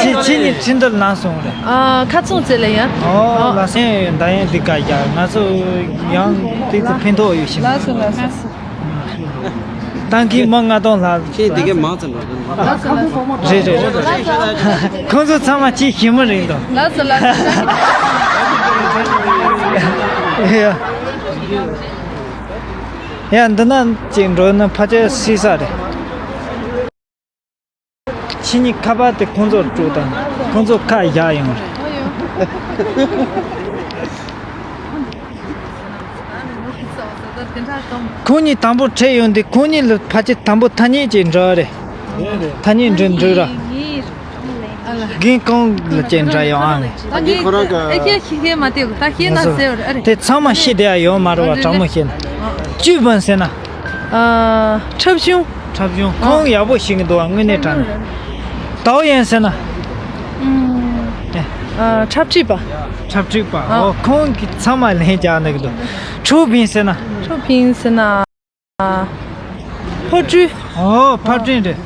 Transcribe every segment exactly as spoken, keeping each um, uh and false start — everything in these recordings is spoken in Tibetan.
ཁྱེད་ཁྱེད་གཉིས་ཁྲིན་ཏུ་ལངས་སོང་རེད། ཨ། ཁ་ཚོང་རྩེ་ལ་ཡ། ཨོ། ཨོ། ལ་སེང་ཡོད་འདའ་ཡན་འདི་ག་ཡ། ང་ཚོ་ཡང་ཏིག་ཙི་ཕན་ཐོགས་ཡོད་ཤི། ལགས་སོ་ལགས་སོ། ཏང་གི་མི་ལྔ་སྟོང་ལྷག་ཁྱེད་འདི་གའི་མང་ཙམ་རེད། ལགས་སོ་ལགས་སོ། རེད་རེད་རེད། ཁོང་ཚོ་ཚང་མ་ཁྱེད་ཞི་མི་རིང་དོ། ལགས་སོ་ལགས་སོ། ཡ། ཡ། འདི་ན་ཅིག་འགྲོ་ན་ཕལ་ཆེར་སྲིད་ས་རེད། ཕྱི་ཉིན་ཁ་པར་དེ་ཁོང་ཚོར་སྤྲོད་དང་། ཁོང་ཚོ་ཁ་བཞག་ཡོང་རེད། ཁོང་གཉིས་དང་པོ་ཁྲིད་ཡོང་དུས་ཁོང་གཉིས་ལ་ཕལ་ཆེར་དང་པོ་ཐ་སྙད་ཅིག་འདྲི་རེད། ཐ་སྙད་འདྲི་འདྲི་ར། རྒན་གང་ལ་ཅིག་འདྲི་ཡོང་ཨ་ནི། ད་ངས་ཁོ་རང་གི་ཨེ་ཁྱེད་ཤེས་ཤེས་མ་དེ་ད་ཤེས་ན་ཟེར་བ་རེད། དེ་ཚང་མ་ཤེས་བསྡད་ཡ་ཡོད་མ་རེད་བ། དྲང་མོ་བཤད་ན། ཅུས་བན་ཟེར་ན། ཨ། འཁྲབ་གཞུང་། འཁྲབ་གཞུང་། ཁོང་ཡག་པོ་ཤེས་ཀྱི་འདུག་བ། དངོས་གནས་དྲང་གནས། ཏའོ་ཡན་ཟེར་ན། ཨ། འཁྲབ་ཁྲིད་པ། འཁྲབ་ཁྲིད་པ། ཨོ། ཁོང་གིས་ཚང་མ་ལན་རྒྱག་འདུག་གི་འདུག་ཁྲུའུ་ཕིན་ཟེར་ན། ཁྲུའུ་ཕིན་ཟེར་ན། ཕོ་བྲུས། ཨོ། ཕ་བྲིན་རེད།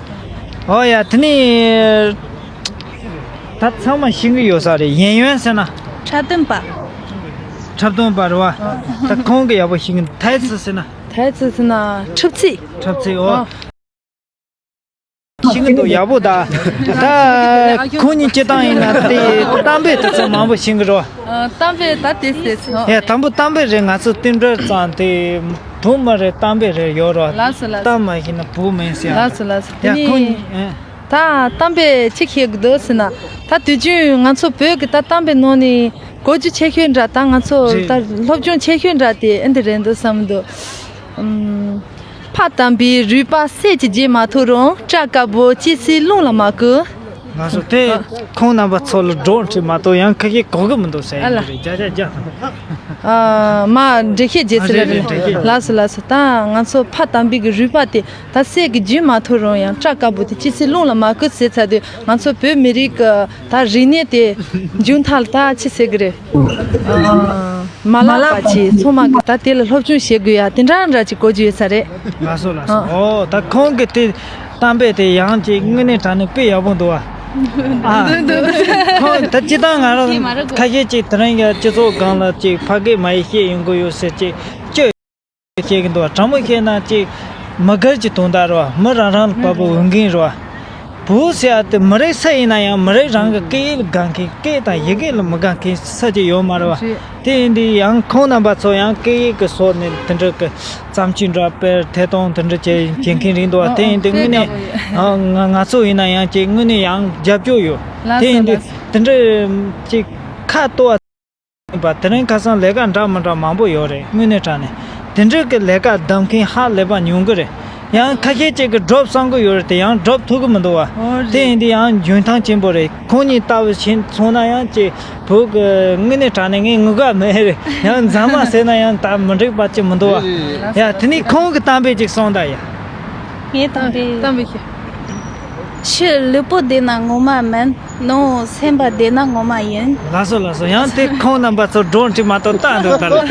ཨོ་ཡ། དེ་ནི་ད་ཚང་མ་ཤེས་ཀྱི་ཡོད་ས་རེད། ཡན་ཡོན་ཟེར་ན། འཁྲབ་སྟོན་པ། འཁྲབ་སྟོན་པ་རེད་བ། ད་ཁོང་གི་ཡག་པོ་ཤེས་ཀྱི། ཐའི་ཙི་ཟེར་ན། ཐའི་ཙི་ཟེར་ན་འཁྲབ་ཚིག་འཁྲབ་ཚིག་ཨོ། ཤེས་ཀྱི་འདུག་ཡག་པོ་ད། ད་ཁོང་གཉིས་སྤྱི་བཏང་ཡིན་ན་དེ་གཏམ་དཔེ་དེ་ཚོ་མང་པོ་ཤེས་ཀྱི་རེད་བ། ཨ། གཏམ་དཔེ་ད་དེ་ཟེར་སོང་། ཡ། དང་པོ་གཏམ་དཔེ་རེད། ང་ཚོ་བསྟན་འགྲོའི་གཙང་དེ་བུ་མོ་རེད། གཏམ་དཔེ་རེད་ཡོད་རོགས། ལགས་སོ་ལགས་སོ། གཏམ་མ་ཤེས་ན་བུ་མིན་ཟེར། ལགས་སོ་ལགས་སོ། དེ་ཡ། ནས་ཁོང་གཉིས། ཨེ། ད་གཏམ་དཔེ་ཅིག་ཤེས་ཀྱི་འདུག་ཟེར་ན། ད་དུས་རྒྱུན་ང་ཚོ་བོད་ཀྱི་ད་གཏམ་དཔེ་ནང་ནས་གོ་རྒྱུ་ཆེ་ཤོས་འདྲ། ད་ང་ཚོ་རེད། ད་སློབ་སྦྱོང་ཆེ་ཤོས་འདྲ་དེ་ཨེ་འདི་རེད་འདུག་བསམ་འདུག་ཨམ། ཕ་དམ་པའི་རུས་པ་གསེར་གྱི་རྒྱན་མ་ཐོགས་རུང་། སྐྲ་དཀར་པོ་སྐྱེ་སའི་རླུང་ལ་མ་བསྐུར། ང་ཚོ་དེ་ཁོང་རྣམ་པ་ཚོ་ལ་སྒྲོག་འཕྲི་མ་གཏོགས་ཡང་ཁ་ཤས་གོ་གི་མི་འདུག་ཟེར། ཨ་ལ། ཡིན་རེད། རྒྱ་རྒྱ་རྒྱ། ཨ། མ་འགྲེལ་བཤད་རྒྱག་ཟེར་རེད། ཨ། རེད་རེད། ལགས་སོ་ལགས་སོ། ད་ང་ཚོ་ཕ་དམ་པའི་གི་རུས་པ་དེ་ད་གསེར་གྱི་རྒྱན་མ་ཐོགས་རུང་ཡང་སྐྲ་དཀར་པོ་དེ་སྐྱེ་སའི་རླུང་ལ་མ་བསྐུར་ཟེར་ཚར་དུས། ང་ཚོ་བོད་མི་རིགས་ཀྱི་ད་རིག་གནས་དེ་མཇུག་མཐར་ད་ཅི་ཟེར་གི་རེད། ཨ། མ་བརླག་པ་ཅིག་ཚང་མ་གི་ད་དེ་ལ་སློབ་སྦྱོང་བྱེད་དགོས་ཡ་དེ་འདྲ་འདྲ་ཅིག་གོ་རྒྱུ་ཡོད་ས་རེད། ལགས་སོ་ལགས་སོ། ཨ། ཨོ། ད་ཁོང་གི་དེ་གཏམ་དཔེ་དེ་ཡང་ཅིག་དངོས་གནས་དྲང་གནས་དཔེ་ཡག་པོ་འདུག་བ། ཨ། འདུག་འདུག་ཁོང་ད་སྤྱི་བཏང་ང་རང་ཁ་ཤས་ཅིག་དེ་རིང་གི་སྤྱི་ཚོགས་སྒང་ལ་ཅིག་ཕ་སྐད་མ་ཡིན་བཤད་ཡོང་གི་ཡོད་ཟེར་ཅིག་བཤད་ཀྱི་འདུག་བ། དྲང་མོ་བཤད་ན་ཅིག་མི་སྒེར་གྱི་དོན་དག་རེད་བ། མི་རང་རང་ལ་བབ་པའི་འོས་འགན་རེད་བ། བོད་ཟེར་ཡ་དེ་མི་རིགས་སུ་ཡིན་ན་ཡང་མི་རིགས་རང་གི་སྐད་ཡིག་ལ་དགའ་མཁན། སྐད་དང་ཡི་གེ་ལ་མི་དགའ་མཁན་སུ་ཅིག་ཡོད་མ་རེད་བ། རེད། དེ་ཡིན་དུས་ཡང་ཁོང་རྣམ་པ་ཚོ་ཡང་སྐད་ཡིག་གི་ཕྱོགས་ནས་དེ་འདྲ་གི་བརྩམས་ཆོས་འདྲ་དཔེར་ཐད་གཏོང་དེ་འདྲ་བྱེད་བྱེད་མཁན་རེད་འདུག་བ། དེ་ཡིན་དུས་དངོས་གནས་ང་ང་ཚོ་ཡིན་ན་ཡང་ཅིག་དངོས་གནས་ཡང་རྒྱབ་སྐྱོར་ཡོད། དེ་ཡིན་དུས་དེ་འདྲ་ཅིག་ཁ་གཏོར་བ། ཡིན་པ། དེ་རིང་ཁ་སང་ལས་ཀ་འདྲ་མི་འདྲ་མང་པོ་ཡོད་རེད། དངོས་གནས་དྲང་གནས་དེ་འདྲའི་གི་ལས་ཀ་བདམས་མཁན་ཧ་ལས་པ་ཉུང་གི་རེད། ཡང་ཁ་ཤས་ཅིག་གི་སྒྲུབ་བསམ་གི་ཡོད་རེད་དེ་ཡང་སྒྲུབ་ཐུབ་གི་མི་འདུག་བ། ཨོ་རེད། དེ་ཡིན་དུས་ཡང་འཇོན་ཐང་ཆེན་པོ་རེད། ཁོང་གཉིས་ལྟ་བུ་ཕྱིན་སོང་ན་ཡང་ཅིག་བོད་གི་དངོས་གནས་དྲང་གནས་ངས་ངུ་ག་མེད་རེད། ཡང་མཛངས་མ་ཟེར་ན་ཡང་ད་མི་འགྲིག་པ་ཅིག་མི་འདུག་བ། ཡ། དེ་ནས་ཁོང་གི་གཏམ་དཔེ་ཅིག་གསུངས་ད་ཡ། ངའི་གཏམ་དཔེ། གཏམ་དཔེ་ཤོད། ཕྱི་ལུས་པོ་བདེ་ན་ངོ་མ་མིན། ནང་སེམས་པ་བདེ་ན་ངོ་མ་ཡིན། ལགས་སོ་ལགས་སོ། ཡང་དེ་ཁོང་རྣམ་པ་ཚོ་སྒྲོག་འཕྲི་མ་གཏོགས་ལྟ་འདུག་ད་ལ། ད་དེ་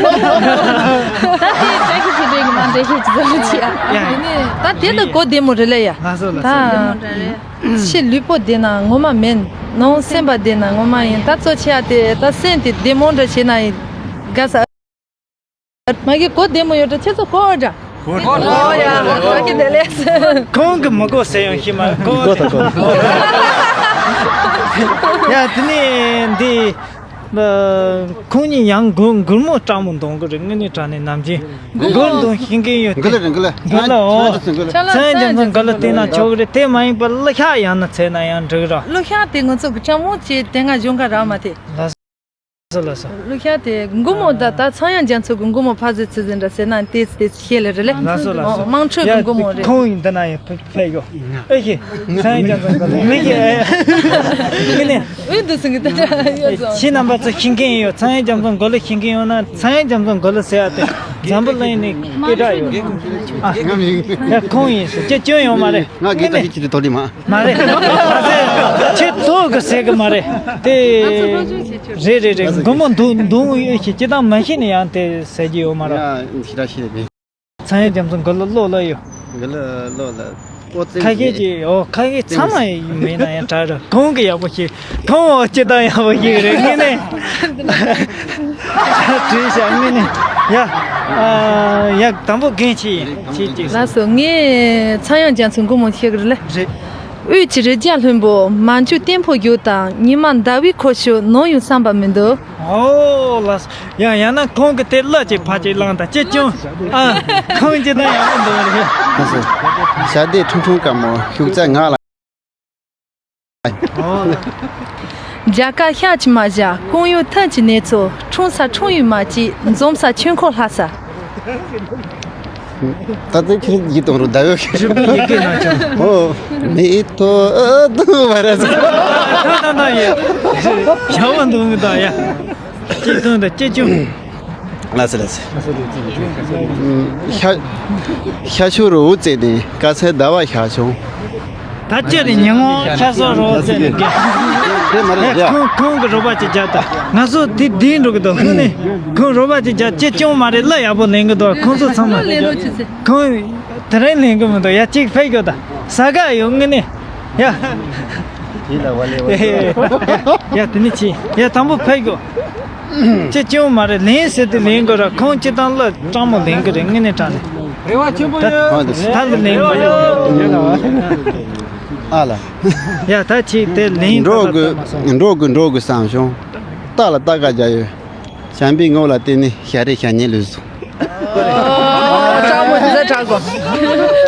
ད་གི་ཅི་འདྲའི་གི་མ་འདྲ་ཤེས་ཅི་ཙམ་ཅི་ཡ། ཡ། དེ་ནས་ད་དེ་ལ་གོ་བདེ་མོ་རེད་ལ་ཡ། ལགས་སོ་ལགས་སོ། ད་ཕྱི་ལུས་པོ་བདེ་ན་ངོ་མ་མིན། ནང་སེམས་པ་བདེ་ན་ངོ་མ་ཡིན། ད་གཙོ་ཆེ་ཡ་དེ་ད་སེམས་དེ་བདེ་མོ་འདྲ་བྱས་ན་ཡིན་དགའ་ས། མ་གི་གོ་བདེ་མོ་ཡོད་འདྲ། ཁྱེད་ཚོ་གོ་འདྲ། གོ་འདྲ། ཡ། ཁྱེད་དེ་ལས། ཁོང་གི་མི་གོ་ཟེར་ཡང་ཤི་མ་གོ། གོ་དང་གོ། ཡ། དེ་ནས་འདི་ཁོང་གཉིས་ཡང་མགུར་མགུར་མོ་སྤྲང་མོ་འདོན་གི་རེད། དངོས་གནས་དྲང་གནས་ནམ་རྒྱུན་མགུར་འདོན་ཤེས་མཁན་ཡོད་དེ། འགུལ་ལ་རེད། འགུལ་ལ། འགུལ་ལ། འོ། ཚངས་རྒྱ་མཚོ་འགུལ་ལ་བལྟས་ན་ཆོག་གི་རེད། དེ་མ་ཡིན་པར་གླུ་ཤགས་ཡང་ན་འཚོལ་ན་ཡང་འགྲིག་ར། གླུ་ཤགས་དེ་ང་ཚོ་གི་སྤྲང་མོ་ཅེས་དེ་སྔ་གཞུང་ག་རག་མ་ཐེ། ལགས་སོ་ལགས་སོ། གླུ་ཤགས་དེ་མགུར་མོ་ད་ད་ཚངས་དབྱངས་རྒྱ་མཚོ་གི་མགུར་མོ་ཕ་ཟེ་ཚི་ཟེ་འདྲ་ཟེར་ན་དེ་དེ་ཤེས་ལེ་རེད་ལེ། ལགས་སོ་ལགས་སོ། དམངས་ཁྲོད་ཀྱི་མགུར་མོ་རེད། ཁོང་ཡིན་འདི་ན་ཡང་ཕེབས་ཡོད། ཨེ་ཤེ། ཚངས་དབྱངས་རྒྱ་མཚོ་གི་མི་ཤེས། ངས་ནས། འོས་འདུག་སེང་གི་དེ་འདྲ་ཡོད་ཙང་། ཁྱེད་རྣམ་པ་ཚོ་ཤེས་མཁན་ཡོད། ཚངས་དབྱངས་རྒྱ་མཚོ་མགུར་གླུ་ཤེས་མཁན་ཡོད་ན་ཚངས་དབྱངས་རྒྱ་མཚོ་མགུར་གླུ་ཟེར་ཡ་དེ་འཛམ་བུ་གླིང་ནས་སྐད་གྲགས་ཡོད། ཨ། ཡ། ཁོང་ཡིན་ཟེར་ཅི་སྐྱོན་ཡོད་མ་རེད། ང་གིས་ད་ཅི་ཅི་དེ་དོ་ལི་མ། མ་རེད། ཁྱེད་ཚོ་གི་ཟེར་གི་མ་རེད། དེ་རེད་རེད་རེད། མགུར་མོ་འདུག་འདུག་ཡོད་ཤེས་ཅི་དང་མ་ཤེས་ནས་ཡང་དེ་ཟེར་གྱི་ཡོད་མ་རེད། ཡ། ཞེ་དྲག་ཤེས་མེད། ཚངས་དབྱངས་རྒྱ་མཚོ་མགུར་གླུ་བློ་ལ་ཡོད། མགུར་གླུ་བློ་ལ། ཁ་ཤས་ཀྱིས་ཨོ་ཁ་ཤས་ཚང་མ་མེད་ན་ཡང་དྲག་ར་གོང་གི་ཡག་པོ་ཞིག་གོང་འོ་སྤྱི་བཏང་ཡག་པོ་ཞིག་རེད་ངས་ནས་བྲིས་བཞག་ངས་ནས་ཡ་ཡ་དང་པོ་རྒན་ཆེ་ཡིན་ཆེ་ཅིག་ལགས་སོ། ངས་ཚངས་དབྱངས་རྒྱ་མཚོའི་མགོ་མོ་ཤེས་གི་རེད་ལེ། རེད། དབུས་ཀྱི་རི་རྒྱལ་ལྷུན་པོ། མ་མཆུ་བརྟན་པོ་བརྗོད་དང་། ཉི་མ་ཟླ་བའི་འཁོར་ཤུགས། ནམ་ཡང་བསམ་པ་མི་འདུག་ཨོ་ལགས་སོ། ཡང་ཡང་ན་ཁོང་གི་དེ་གླུ་ཅིག་ཕར་ཅིག་བླངས་དང་ཅི་ཅུང་ཨ་ཁོང་ཅི་དང་ཡག་པོ་འདུག་རེད། ལགས་སོ། ཞྭ་སྡེ་ཁྲུང་ཁྲུང་དཀར་མོ་ཤུགས་རྩལ་ངག་ལ། ཨོ་ལགས། རྒྱ་གར་ཤར་གྱི་མ་བཞག་ཀོང་ཡུལ་ཐང་གི་གནས་ཚུལ། ཁྲུང་ས་ཁྲུང་ཡུལ་མ་གཅིག་འཛོམས་ས་ཆོས་འཁོར་ལྷ་ས། ད་ལྟ་ཁྱེད་ཡིད་གཏོང་རོགས་ཟླ་འོད་ཁྱེད། ཞུ་མི་ཡི་གེ་ན་ཅང་། ཨོ། མི་ཐོ་ཨ་ཐོ་བ་ར་ཟ། ད་ད་ཡེ། ཞྭ་བ་འདུག་མི་ད་ཡ། ཅི་ཐོན་ད་ཅི་ཅུང་། ལ་སི་ལ་སི། ཤ་ཤ་ཤུ་རུ་ཙེ་ནི་ཀ་སེ་ཟླ་བ་ཤ་ཆུང་། ད་ཅི་རེད་ཉི་ངོ་ཤ་སོ་རོ་ཟེར་ནས་སྐད། དེ་མ་རེད་ཡ། ཁོང་ཁོང་གི་རོགས་པ་ཅིག་རྒྱབ་དང་ང་ཚོ་དེ་བདེན་འགྲོ་གི་འདུག་ཁོང་ནི་ཁོང་རོགས་པ་ཅིག་རྒྱབ་ཅི་ཅུང་མ་རེད་གླུ་ཡག་པོ་ལེན་གི་འདུག་ཁོང་ཚོ་ཚང་མ་ཁོང་དེ་རིང་ལེན་གི་མི་འདུག་ཡ་གཅིག་ཕེབས་དགོས་ད་ཟ་ག་ཡོང་ངི་ནི་ཡ། ཡིད་ལ་བ་ལེ་བ་ལེ། ཡ་དེ་ནི་ཅི་ཡ་དང་པོ་ཕེབས་དགོས། ཅི་ཅུང་མ་རེད་ལེན་ཟེར་དུས་ལེན་དགོས་ར་ཁོང་སྤྱི་བཏང་གླུ་སྤྲང་མོ་ལེན་གི་རེད་དངོས་གནས་དྲང་ནས། རེ་བ་ཆེན་པོ་ད་ཡོད། ད་གི་ལེན་དགོས་རེད། ཨ་ལ། ཡ་ད་ཅི་དེ་ལེན་འགྲོ་ད་དགོས་ད་མ་སོང་། འགྲོ་དགོས་འགྲོ་དགོས་བསམ་བྱུང་། རྟ་ལ་རྟ་ཁ་རྒྱག་ཡོད། བྱམས་པའི་ངོ་ལ་བལྟས་ནས་ཞལ་རས་ཞལ་ཉེ་ལུས་སོང་། ཨོ་སྤྲང་མོ་དེ་ཚ་དྲག་གོ།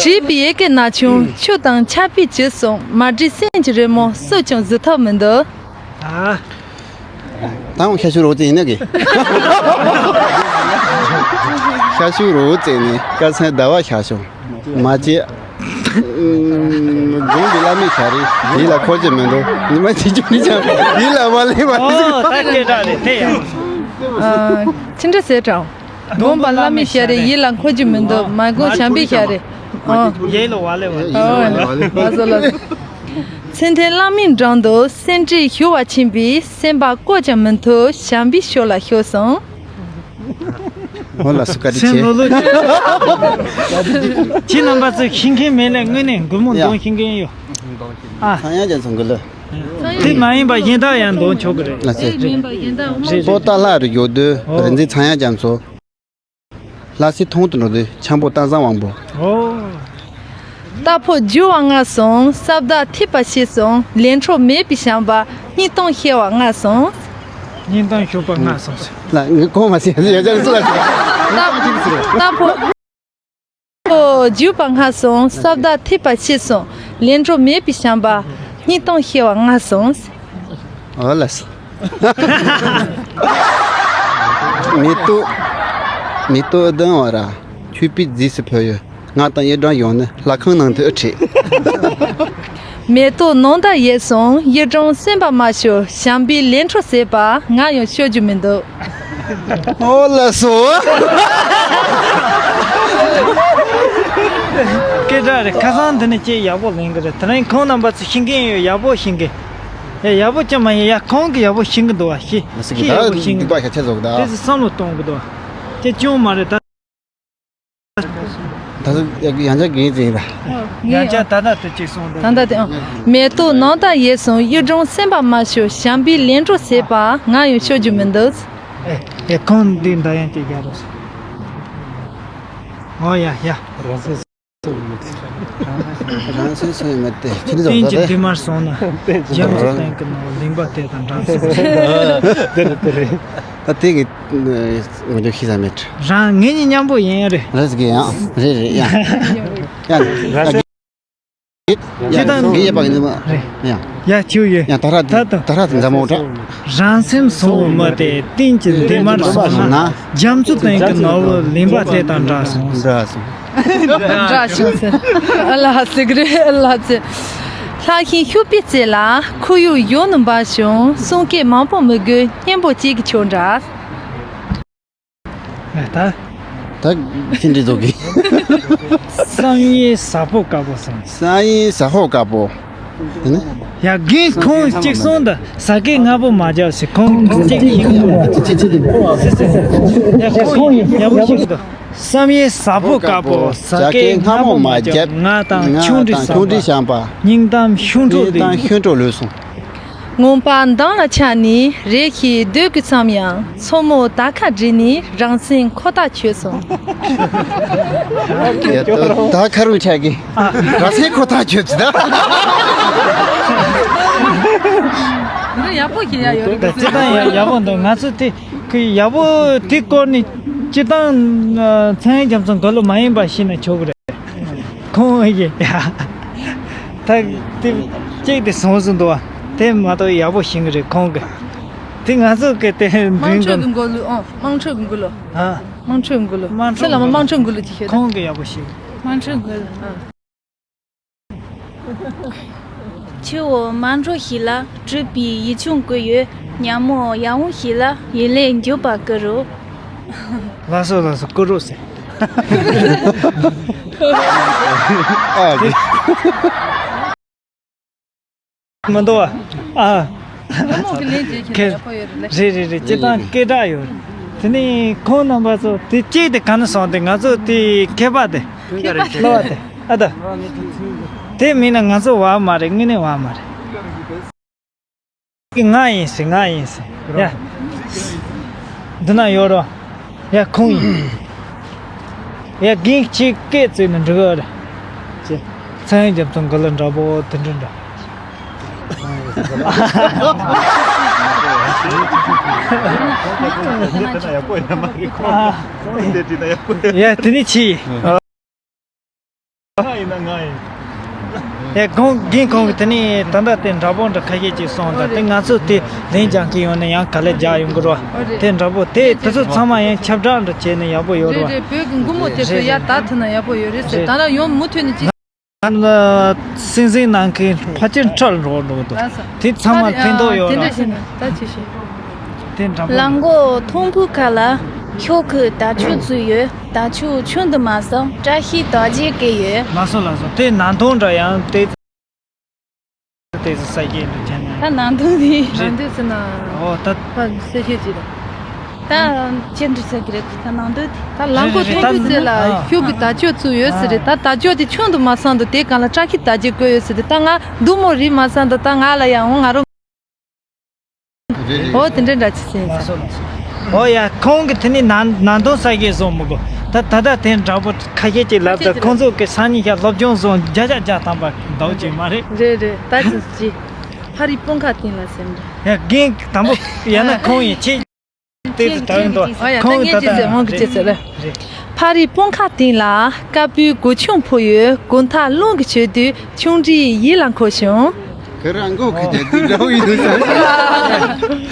བྲིས་པའི་ཡི་གེ་ན་ཆུང་ཆུ་དང་ཆར་པས་བྱུགས་སོང་། མ་བྲིས་སེམས་ཀྱི་རི་མོ་སུས་ཀྱང་བཟོ་ཐུབ་མི་འདུག་ཨ། ད་འོང་ཤ་ཤུ་རོ་ཙེ་ཡིན་ན་གི། ཤ་ཤུ་རོ་ཙེ་ནི་དཀར་ཚན་ཟླ་བ་ཤ་ཤོ། མ་བྱེད། དགོངས་པའི་བླ་མའི་ཞལ་རས་ཡིད་ལ་འཁོར་གྱི་མི་འདུག་ཉི་མ་དེ་ཅུང་ནི་ཅང་ཡིད་ལ་མ་ལེན་པ། ཨོ་ད་སྐད་གྲགས་རེད་དེ་ཡང་། ཨ། ཅི་འདྲ་ཟེར་དྲང་། དགོངས་པ་བླ་མའི་ཞལ་རས་ཡིད་ལ་འཁོར་གྱི་མི་འདུག་མ་དགོངས་བྱམས་པའི་ཞལ་རས། ཨོ། ཡིད་ལ་བ་ལེ་བ། ཨོ། ལ་ཟོ་ལ་ཟོ། མཚན་ལྡན་བླ་མའི་འགྲམ་དུ་སེམས་ཁྲལ་ཞུ་བ་ཕྱིན་པས་སེམས་པ་བཀོད་ཀྱང་མི་ཐུབ་བྱམས་པའི་ཞོར་ལ་ཤོར་སོང་། འོ་ལགས་སོ་བཀའ་དྲིན་ཆེ། སེམས་ལོ་ལོ་ཁྱེད་རྣམ་པ་ཚོས་ཤེས་མཁན་མེད་ལས་དངོས་གནས་སྒོར་མོ་ཡ། འདོན་ཤེས་མཁན་ཡོད། ཨ། ཚངས་དབྱངས་རྒྱ་མཚོ་གི་ལོ། དེ་མ་ཡིན་པ་གཞན་དག་ཡང་འདོན་ཆོག་གི་རེད། ལགས་སོ། རེད་རེད། པོ་ཏཱ་ལ་རུ་ཡོད་དུས་ཨོ། རིག་འཛིན་ཚངས་དབྱངས་རྒྱ་མཚོ། ལྷ་སའི་ཐང་དུ་འགྲོ་དུས་འཆམ་པོ་སྟག་བཟང་དབང་པོ། ཨོ། རྟ་ཕོ་རྒྱུག་པ་སྔ་སོང་། ས་བདག་ཐེག་པ་ཕྱི་སོང་། ལས་འཕྲོ་མེད་པའི་བྱམས་པ། སྙིང་གཏམ་བཤད་པ་སྔ་སོང་། སྙིང་གཏམ་ཤོད་པ་སྔ་སོང་ཟེར། ལ་ངས་གོང་མ་ཟེར་ཡ་ཅག་སུ་ལ་ཟེར། རྟ་རྟ་ཕོ་རྒྱུག་པ་སྔ་སོང་། ས་བདག་ཐེག་པ་ཕྱི་སོང་། ལས་འཕྲོ་མེད་པའི་བྱམས་པ། སྙིང་གཏམ་བཤད་པ་སྔ་སོང་། ཨོ་ལགས་སོ། མེ་ཏོག་མེ་ཏོག་ལྡུམ་བ་ར་མཆོད་པའི་རྫས་སུ་ཕུལ་ཡོད། ང་དང་གཡུ་སྦྲང་ཡོང་ནི་ལྷ་ཁང་ནང་དུ་ཨེ་ཁྲིད། མེ་ཏོག་ནང་ད་ཡལ་སོང་། གཡུ་སྦྲང་སེམས་པ་མ་ཤོར། བྱམས་པའི་ལས་འཕྲོ་ཟད་པ་ང་ཡང་ཤོར་རྒྱུ་མི་འདུག་ཨོ་ལགས་སོ། སྐད་གྲགས་རེད། ཁ་སང་འདི་ནས་ཁྱེད་ཡག་པོ་ལེན་གི་རེད། དེ་རིང་ཁོང་རྣམ་པ་ཚོ་ཤེས་མཁན་ཡོད། ཡག་པོ་ཤེས་མཁན། ཡ་ཡག་པོ་ཅང་མ་ཡིན། ཡ་ཁོང་གི་ཡག་པོ་ཤེས་གི་འདུག་བ། ཤེས་ཤེས་ཡག་པོ་ཤེས་གི་འདུག་སྡིག་པ་ཤ་ཚ་བཟོ་གི་ད། དེ་ཚོ་བསམ་བློ་གཏོང་གི་འདུག་བ། ཅི་ཅུང་མ་རེད་ད། ད་ཚོ་ཡང་ཆ་གིན་ཟིན་ར། ཡང་ཆ་ད་ལྟ་དུ་ཅིག་སོང་ད། ད་ལྟ་དེ་ཨང་། མེ་ཏོག་ནང་ད་ཡལ་སོང་། གཡུ་སྦྲང་སེམས་པ་མ་ཤོར། བྱམས་པའི་ལས་འཕྲོ་ཟད་པ་ང་ཡང་ཤོར་རྒྱུ་མི་འདུག་ཨེ་ཨེ་ཁོང་འདི་འདྲ་ཡང་ཅིག་རྒྱག་རོགས། ཨོ་ཡ་ཡ། རང་སེམས་སུ་མི་ཚེ། རང་སེམས་སུ་མི་ཚེ་ཁྱེད་ཚོ་རྟེན་གྱི་ད་དེ་མར་སོང་ན། རྒྱ་མཚོ་བསྟན་གི་ནོ་ལིང་པ་དེ་དང་འདྲ་སོང་། དེ་རེད་དེ་རེད། ད་དེ་གི་ངོ་ལོག་ཤེས་ས་མེད། རང་ངེད་གཉིས་མཉམ་པོ་ཡིན་རེད། རེད་ཟེར་གི་ཡང་རེད་རེད་ཡང་ཡང་ཡང་ཅི་དང་གི་ཡེ་པ་གི་ནི་མ་རེད། ཡང་ཡ་ཁྱེའུ་ཡོད། ཡང་ད་ར་ད་དུ་ད་ར་དུ་མཛའ་མོ་འདྲ། རང་སེམས་སོང་བ་མ་དེ་གཏིང་གི་འདི་མར་སོང་ན། རྒྱ་མཚོ་སྟེང་གི་ནོར་བུ་ལིང་པ་དེ་དང་འདྲ་སོང་། འདྲ་སོང་། འདྲ་བྱུང་ཟེར། ཨ་ལ་ཟེར་གི་རེད་ཨ་ལ་ཟེར། ལྷ་ཤིང་ཤུག་པའི་རྩེ་ལ་ཁོར་ཡུག་ཡོང་ནས་འབབ་བྱུང་། གསུང་སྐད་མང་པོ་མི་དགོས་སྙན་པོ་གཅིག་གིས་ཆོག་འདྲ། ཨེ་ད། ད་ཅི་འདྲི་འདུག་གི། བསམ་ཡས་ཟ་ཕོ་དཀར་པོ་སོང་། བསམ་ཡས་ཟ་ཕོ་དཀར་པོ། དེ་ནི། ཡ་རྒན་ཁོང་གཅིག་སོང་ད་ཟ་སྐད་སྔ་པོ་མ་རྒྱག་ཟེར་ཁོང་གཅིག་ཡིན་གི་འདུག་ཡ་ཁོང་ཡིན་ཡག་པོ་ཤེས་གི་འདུག་བསམ་ཡས་ཟ་ཕོ་དཀར་པོ། ཟ་སྐད་སྔ་མོ་མ་བརྒྱབ། ང་དང་ཆུང་འདྲིས་ཟམ་པ། སྙིང་གཏམ་ཤོང་འགྲོ་ལོས་སོང་། སྙིང་གཏམ་ཤོང་འགྲོ་ལོས་སོང་། ངང་པ་མདང་ལ་ཆགས་ནས་རེ་ཞིག་སྡོད་དགོས་བསམ་ཡང་། མཚོ་མོ་དར་ཁ་བསྒྲིགས་ནས་རང་སེམས་ཁོ་ཐག་ཆོད་སོང་། ད་ཁ་རུ་ཆགས་ཀྱི། རང་སེམས་ཁོ་ཐག་ཆོད་ཅི་ད། འདི་ཡག་པོ་ཞིག་ཡ་ཡོད་རེད། ད་སྤྱིར་བཏང་ཡ་ཡག་པོ་འདུག་ང་ཚོ་དེ། ཁོས་ཡག་པོ་དེ་སྐོར་ནས་སྤྱིར་བཏང་ཚན་རིག་རྒྱབ་མཚོན་ག་ལོ་མ་ཡིན་པ་ཤེས་ན་ཆོག་གི་རེད། ཁོང་ཡིན་ཡ། ད་དེ་གཅིག་དེ་སོང་སོང་འདུག་བ། དེ་མ་གཏོགས་ཡག་པོ་ཤེས་གི་རེད་ཁོང་གི། དེ་ང་ཚོ་གི་དེ་དམངས་ཁྲོད་ཀྱི་མགོ་ལུས། ཨོ་དམངས་ཁྲོད་ཀྱི་མགོ་ལུས། ཨ། དམངས་ཁྲོད་མགོ་ལུས། དམངས་ཁྲོད་ཚེ་ལ་མ་མགོ་ལུས། དམངས་ཁྲོད་མགོ་ལུས་ཅིག་ཤོད་ད། ཁོང་གི་ཡག་པོ་ཤེས། དམངས་ཁྲོད་མགོ་ལུས། ཨ། ཆུ་བོ་མ་འགྲོ་ཞིག་ལ་གྲུབ་པའི་ཡིག་ཆུང་བཀོད་ཡོད། ཉ་མོ་ཡང་འོང་ཞིག་ལ་ཡིན་ལས་འགྱུར་བ་བཀོད་རོགས། ལགས་སོ་ལགས་སོ་བཀོད་རོགས་ཟེར། ཨ་ཀྱེ། མི་འདུག་བ། ཨ། ཉ་མོ་གི་ལན་བརྗེད་ཀྱི་ན་ཡག་པོ་ཡོད་རེད་ལ། རེད་རེད་རེད། སྤྱིར་བཏང་སྐད་གྲགས་ཡོད་རེད། དེ་ནས་ཁོང་རྣམ་པ་ཚོ་དེ་གཅིག་དེ་ག་ནས་སོང་སྟེ་ང་ཚོ་དེ་མཁས་པ་དེ། མཁས་པ་དེ། བསླུ་བ་དེ། ཨ་ད། དེ་མིན་ན་ང་ཚོ་བ་མ་རེད། དངོས་གནས་བ་མ་རེད། ང་ཡིན་ཟེར། ང་ཡིན་ཟེར། ཡ། འདི་ན་ཡོད་རོ། ཡ་ཁོང་ཡིན། ཡ་རྒན་ཁྱེད་སྐད་བཙུགས་ནས་འགྲོ་གི་རེད། ཅེ། ཚན་རིག་རྒྱབ་ཚང་གི་ལ་འདྲ་པོ་དེ་འདྲ་འདྲ། ཡ་དེ་ནི་ཆི་ཡིན། ང་ཡིན་ན་ང་ཡིན། ཡ་ཁོང་རྒན་ཁོང་གིས་དེ་ནི་ད་ལྟ་དེ་འདྲ་པོ་འདྲ་ཁ་ཤས་ཅིག་གསུངས་ད། དེ་ང་ཚོ་དེ་ལན་རྒྱག་མཁན་ཡོང་ན་ཡང་ག་ལེར་རྒྱག་ཡོང་གི་རོ། དེ་འདྲ་པོ་དེ་དེ་ཚོ་ཚང་མ་ཡང་ཁྱབ་བསྒྲགས་འདྲ་བྱས་ནས་ཡག་པོ་ཡོད་རེད་བ། རེད་རེད། བོད་ཀྱི་མགོ་མོ་དེ་ཚོ་ཡར་དར་ཐུབ་ན་ཡག་པོ་ཡོད་རེད་ཟེར། རེད། ད་ལྟ་ཡོང་མུ་མཐུད་ནས་ཅིག་ང་ལ་སེམས་སེམས་ནང་གི་ཕལ་ཆེར་འཕྲལ་འགྲོ་འགྲོ་འདུག་དེ་ཚང་མ་ཕན་ཐོགས་ཡོད་དེ་འདྲ་ར། བྱས་ན་ད་ཅི་ཞིག་དེ་འདྲ་པོ། ལ་མགོ་ཐོང་ཁུ་ཁ་ལ་ཤོག་གུ་དར་ལྕོག་བཙུགས་ཡོད། དར་ལྕོག་ཆུང་དུ་མ་སོང་། བཀྲ་ཤིས་རྟགས་བརྒྱད་བཀོད་ཡོད། ལགས་སོ་ལགས་སོ། དེ་ནང་དོན་འདྲ་ཡང་དེ། དེ་ཚོ་ས་སྐྱེས་འདུག་ཅན་ན། ད་ནང་དོན་དེ། རེད། ནང་དོན་ཟེར་ན། ཨོ་ད། ཕ་གསལ་བཤད་ཅིག་རེད། ད་ཅི་འདྲ་ཟེར་གི་རེད། ད་ནང་དོན་དེ། ད་ལ་མགོ་རེད་རེད། ཐོང་ཁུ་ད་ཟེར་ལ་ཨ་ཤོག་གུ་དར་ལྕོག་བཙུགས་ཡོད་ཟེར་རེད། ད་དར་ལྕོག་དེ་ཆུང་དུ་མ་སོང་འདུག་དེ་གང་ལ་བཀྲ་ཤིས་རྟགས་བརྒྱད་བཀོད་ཡོད་ཟེར་རེད། ད་ང་སྡུག་མོ་རེད་མ་སོང་འདུག་ད་ང་ལ་ཡང་འོང་ང་རང་། རེད་རེད། ཨོ་དེ་འདྲ་འདྲ་ཅི་ཟེར་ཡིན་ལགས་ས། སོ་ལགས་སོ། ཨོ་ཡ་ཁོང་གི་དེ་ནི་ནང་ནང་དོན་ས་ཡེ་བཟོ་མི་དགོས། ད་ད་ལྟ་དེ་འདྲ་པོ་ཁ་ཤས་ཅིག་ལབ་ད་ཁོང་ཚོ་གི་སང་ཉིན་ཞག་སློབ་སྦྱོང་བཟོ་བརྒྱ་ཆ་བརྒྱ་ཐམ་པ་འདུག་ཅིག་མ་རེད། རེད་རེད། ད་ཅི་ཅི། ཕ་རི་སྤང་ཁ་སྟེང་ལ་ཟེར་འདྲ། ཡ་རྒན་དང་པོ་ཡ་ན་ཁོང་ཡིན་ཆེ། དེ་དུ་ད་ཡིན་དོ། ཨོ་ཡ་ད་ཁོང་ངས་ད་ཅི་ཟེར་མང་གི་ཅི་ཟེར་རེད། རེད། ཕ་རི་སྤང་ཁ་སྟེང་ལ་དཀར་པོའི་གོས་ཆུང་ཕུབ་ཡོད། གོས་ཐག་རླུང་གིས་ཆོད་དུས་ཆུང་འདྲིས་ཡིད་ལ་འཁོར་བྱུང་། ཁྱོད་རང་མགོ་ཁུ་དེ་དུས་འདྲ་བོ་ཡིན་ཟེར།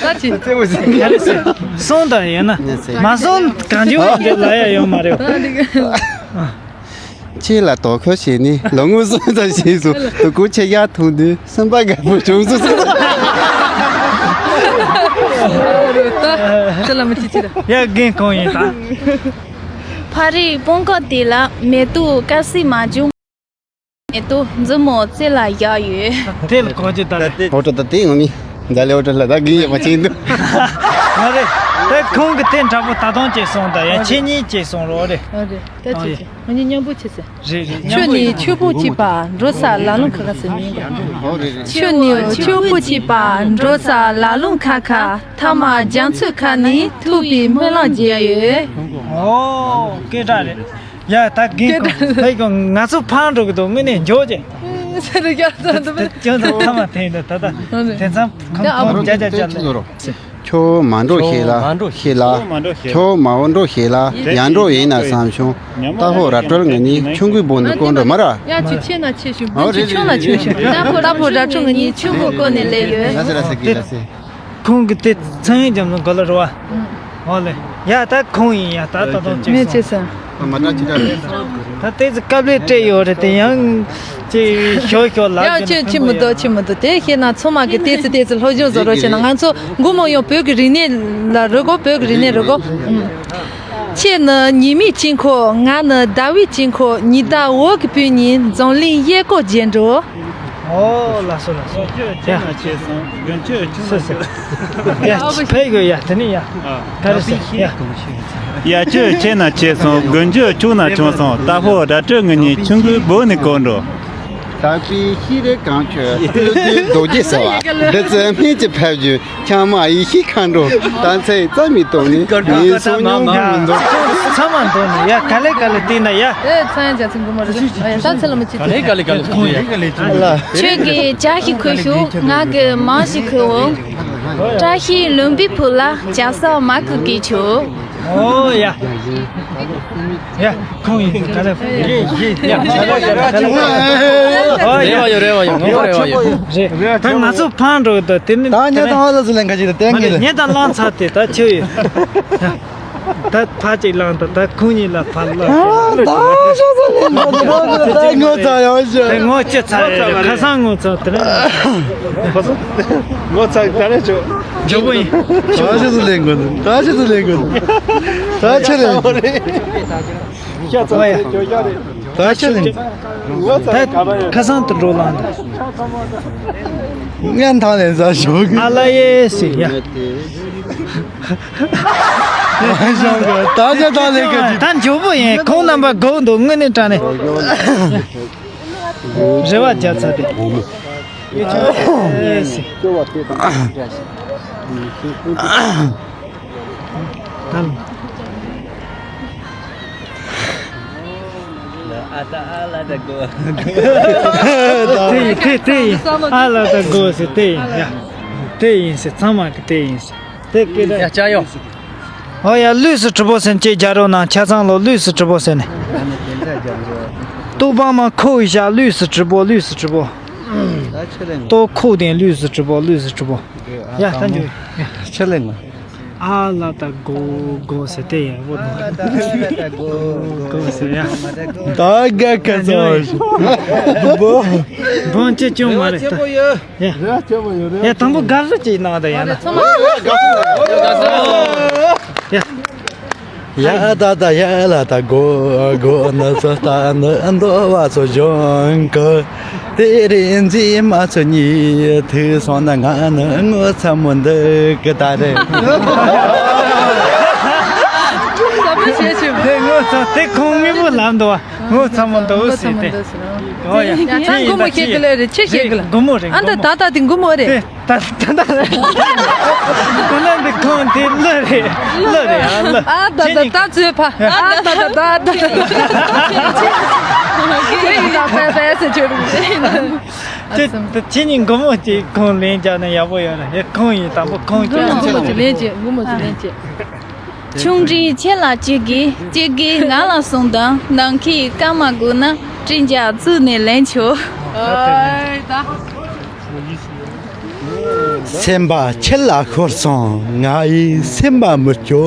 ད་ཅི་རྩེ་བོ་ཟེར། ཡ་རེད་ཟེར། སོང་དང་ཡོད་ན། མ་སོང་གང་བྱུང་འདི་ལ་ཡ་ཡོད་མ་རེད། ཁྱེད་ལ་དོ་ཁོ་བྱས་ནས་ལོ་ངོ་སོང་ཙམ་ཞིག་སོང་དུ་གོ་ཆེ་ཡ་ཐུང་དུས་སེམས་པ་དགའ་པོ་བྱུང་སོང་ཟེར། ད་ལ་མི་ཅི་ཅི་ར། ཡ་རྒན་གང་ཡིན་ད། ཕ་རི་སྤང་ཁ་དེ་ལ་མེ་ཏོག་དཀར་སེར་མ་བྱུང་། མེ་ཏོག་མཛུབ་མོ་རྩེ་ལ་བཞག་ཡོད། དེ་ལ་གོ་ཅི་ལྟར། ཨོ་ཏོ་ད་དེ་ངོ་མི། འདི་ལས་ཨོ་ཏོ་ལ་ད་གི་ཡོད་པ་ཅིག་འདུག་མ་རེད། ད་ཁོང་གི་དེ་འདྲ་པོ་ད་དུང་ཅིག་སོང་ད་ཡ་ཁྱེད་གཉིས་ཅིག་སོང་རོགས་རེད། ཨ་རེད། ད་ཅི་ཅི། ང་གཉིས་མཉམ་པོ་བྱེད་ཟེར། རེད་རེད། མཉམ་ཆུ་པོ་ནི་ཡིན་ཆུ་བོ་གཅིག་པ་འགྲོ་ས་ལ་ལུང་ཁ་ཁ་ཟེར་མིན་པ། ཨོ་རེད་རེད། ཆུ་ནི་ཆུ་བོ་གཅིག་པ་འགྲོ་ས་ལ་ལུང་ཁ་ཁ། ཐ་མ་རྒྱ་མཚོ་ཁ་ནས་ཐུག་པའི་སྨོན་ལམ་རྒྱག་ཡོད། ཨོ་སྐད་གྲགས་རེད། ཡ་ད་རྒན་ཁོང་ལ་ཡི་གོ་ང་ཚོ་ཕང་འགྲོ་གི་འདུག་དངོས་གནས་འཇོག་ཅེ། ས་རུ་རྒྱ་ཚ་འདུག་དེ་ཅང་ཚ་ཐ་མ་འཐེན་འདུག་ད་ད་དེ་མཚམས་ཁོང་ཁོང་རྒྱ་རྒྱ་རྒྱ་ལ། ཁྱོད་མ་འགྲོ་ཞེས་ལ་ཞེས་ལ། ཁྱོད་མ་འགྲོ་ཞེས་ལ་ཡང་འགྲོ་ཡིན་ན་བསམ་བྱུང་། ཏ་ཧོ་ར་སྤྲོད་ང་ནི་ཆུང་གུའི་བུ་ནི་ཀོན་འགྲོ་མ་ར། ཡ་ཆུ་ཆེ་ན་ཆེ་ཞུ་བུ་ཆུ་ཆུང་ན་ཆུང་ཞུ། ཏ་ཧོ་ར་སྤྲོད་ང་ནི་ཆུང་གུ་ཀོན་ནས་ལས་ཡོད། ལ་ཟེར་ལ་ཟེར་གི་ལ་ཟེར། ཁོང་གི་དེ་ཚང་ཡིན་ཀྱང་ག་ལ་རོ་བ། ཨོ་ལེ། ཡ་ད་ཁོང་ཡིན་ཡ་ད་ད་དུང་ཅིག་ངས་བྱས་སོང་། ད་མ་ད་ཅི་ད་རེད། ད་ཏེ་ཙི་སྐབས་ལས་སྤྲད་ཡོད་རེད་དེ་ཡང་ཅིག་ཞོ་ཞོ་ལབ་ཡ་ཅི་ཅི་མི་འདུག་ཅི་མི་འདུག་དེ་ཤེས་ན་ཚང་མ་གི་ཏེ་ཙི་ཏེ་ཙི་སློབ་སྦྱོང་བཟོ་རོགས་བྱས་ན་ང་ཚོ་མགོ་མ་ཡོང་བོད་ཀྱི་རིག་གནས་ལ་རོལ་གོ་བོད་ཀྱི་རིག་གནས་རོལ་གོ་ཁྱེད་ནི་ཉི་མའི་དཀྱིལ་འཁོར། ང་ནི་ཟླ་བའི་དཀྱིལ་འཁོར། ཉི་ཟླ་འོད་ཀྱི་སྤུན་གཉིས་འཛམ་གླིང་གཡས་སྐོར་བརྒྱན་འགྲོ། ཨོ་ལགས་སོ་ལགས་སོ། ཡ། ཆེ་སོང་། དགུན་ཆོས་ཆུང་ན་ཆུང་། ཡ་ཕེབས་དགོས་ཡ། དེ་ནི་ཡ། ག་རེ་ཟེར་ཡ། ཡ་ཆོས་ཆེ་ན་ཆེ་སོང་། དགུན་ཆོས་ཆུང་ན་ཆུང་སོང་། རྟ་ཕོ་ར་སྤྲོད་ངེད་གཉིས་ཆུང་ཀུའི་སྦུག་ནས་བསྐོར་འགྲོ། དག་པའི་ཤེས་རིག་གངས་ཆུ་སྤྲོ་བདེའི་རྡོ་རྗེ་ཟེར་བ། བདུད་རྩི་སྨན་གྱི་ཕབ་རྒྱུ་ཆང་མ་ཡེ་ཤེས་མཁའ་འགྲོ། ད་ཚེ་རྩ་མེད་དོང་ནས་ངའི་སོ་མྱོང་མི་འདུག་ཚང་མ་འདོན་ནས་ཡ། ག་ལེ་ག་ལེ་བལྟས་ན་ཡ། ཨེ་ཚང་ཡ་ཇ་ཚིག་འགུ་མ་རེད། ཨ་ཡ་ད་ཚེ་ལ་མ་ཅི་ག་ལེ་ག་ལེ་ག་ལེ་ཁོང་ཡ། ཁྱོད་ཀྱིས་ཇ་ཞིག་ཁོལ་ཤོག་ང་གིས་མར་ཞིག་ཁོལ་འོང་། བཀྲ་ཤིས་ལྷུན་པོའི་བུ་ལ་ཇ་ས་མ་ཁུ་གི་ཆོ། ཨོ་ཡ། ཡ། ཁོང་ཡིན་ག་རེ། ཨོ་ཡ། རེ་བ་ཡོད། རེ་བ་ཡོད། ངོ་མ་རེ་བ་ཡོད། རེད། ད་ང་ཚོ་ཕང་འགྲོ་གི་འདུག་དེ་ནི་ད་ངས་ད་ཧ་ལ་ཟི་ལེན་ཁ་ཅིག་ད་བསྟན་གི་ལ། ངས་ད་ལངས་ཚར་ཏེ་ད་ཆོས་ཡོད། ད་ཕ་ཅིག་ལངས་ད། ད་ཁོང་གཉིས་ལ་ཕར་ལ། ད་ཤོག་ཟི་ལེན་ཁ་ཅིག་ད་ད་ངོ་ཚ་ཡང་ཤོད། དེ་ངོ་ཅི་ཚ་ཡ་རེད། ཁ་སང་ངོ་ཚ་དེ་རེད། ངོ་ཚ་ག་རེ་ཆོ། ཇོ་བོ་ཡིན། ད་ཤོག་ཟི་ལེན་དགོས་འདུག་ད་ཤོག་ཟི་ལེན་དགོས་འདུག་ད་ཆི་ལེན། ད་ཆི་ལེན། ད་ཁ་སང་དུ་འགྲོ་ལངས་ད། ངན་ཐང་ལེན་ས་ཞོག་ཨ་ལ་ཡེ་སི་ཡ། ད་ཆ་ད་ལེན་ག་ཅི། ད་མགྱོགས་པོ་ཡིན། ཁོང་རྣམ་པ་སྒུག་འདུག་དངོས་གནས་དྲང་གནས། རེ་བ་རྒྱབ་ཚར་ཏེ། ཡེ་སི། ད། ཨ་ད་ཨ་ལ་ད་གོ། དེ་ཡིན་དེ་དེ་ཡིན། ཨ་ལ་ད་གོ་ཟེར་དེ་ཡིན་ཡ། དེ་ཡིན་ཟེར། ཚང་མ་གི་དེ་ཡིན་ཟེར། དེ་སྐད་ད་ཡ་ལྕགས་ཡོ། ཨོ་ཡ། ལུས་སུ་གྲུབ་པོ་ཟེར་ནས་ཅིག་རྒྱག་རོགས་གནང་། ཆ་ཚང་ལོ། ལུས་སུ་གྲུབ་པོ་ཟེར་ནས། ཏོག་པ་མ་ཁོ་ཡི་ཞག་ལུས་སུ་གྲུབ་པོ། ལུས་སུ་གྲུབ་པོ། ཏོག་ཁོ་དེ་ལུས་སུ་གྲུབ་པོ། ལུས་སུ་གྲུབ་པོ། ཡ་ད་འཇུ། ཆི་ལེ་ང་། ཨ་ལ་ད་གོ་གོ་ཟེར་དེ་ཡིན་བོ་དང་། གོ་ཟེར་ཡ། ད་ག་ག་ཚོ། བོ། བོ་ཅི་ཅུང་མ་རེད་ད། ཡ། ཡ་དང་པོ་ག་རེ་ཅིག་གནང་ད་ཡ་ན། ཡ། ཡ་ད་ད་ཡ་ལ་ད་གོ་གོ་ན་ཚོ་ད་ན་འདོ་བ་ཚོ་ཇོང་གོ། དེ་རིང་འཛིན་མ་ཚོ་གཉིས་ཐུག་སོང་ན་ང་ནི་ངོ་ཚ་མོ་འདུག་གི་ད་རེད། ཟབ་མོ་བྱས་ཆེ། དེ་ངོ་ཚ་དེ་ཁོང་དངོས་པོ་ལབ་འདུག་བ། ངོ་ཚ་མོ་འདུག་ཟེར་ཏེ། ཨོ་ཡ། ད་དེ་ཡིན་སྒོར་མོ་ད་ཁྱེད་ཀྱི་ལས་རེད། ཁྱེད་ཁྱེད་ཀྱི་ལ། སྒོར་མོ་རེད། ཨ་ད་སྒོར་མོ། ད་ད་དེ་སྒོར་མོ་རེད། དེ་ད་ད་ད་རེད། དེ་ན་འདི་ཁོང་དེ་གླུ་རེད། གླུ་རེད། ཨ་གླུ། ཨ་ད་ད་ད་ཚོད་ཕ། ཨ་ད་ད་ད་ད། ཁྱེད་ཀྱི་ད་ད་ད་ཟེར་ཆོད་རེད། ཁྱེད་ཁྱེད་གཉིས་སྒོར་མོ་ཅིག་ཁོང་ལེན་རྒྱག་ན་ཡག་པོ་ཡོད་རེད། ཁོང་ཡིན། དང་པོ་ཁོང་ཁྱེད་སྒོར་མོ་ཅིག་ལེན་བྱེད། སྒོར་མོ་ཅིག་ལེན་བྱེད། ཆུང་འདྲིས་ཁྱེད་ལ་གཅིག་གིས། གཅིག་གིས་ང་ལ་གསུངས་དང་། ནམ་མཁའི་སྐར་མ་དགོས་ན་སྤྲིན་རྒྱག་བཙུགས་ནས་ལེན་ཆོག་སེམས་པ་ཁྱེད་ལ་ཤོར་སོང་། ང་ཡི་སེམས་པ་མི་སྐྱོ།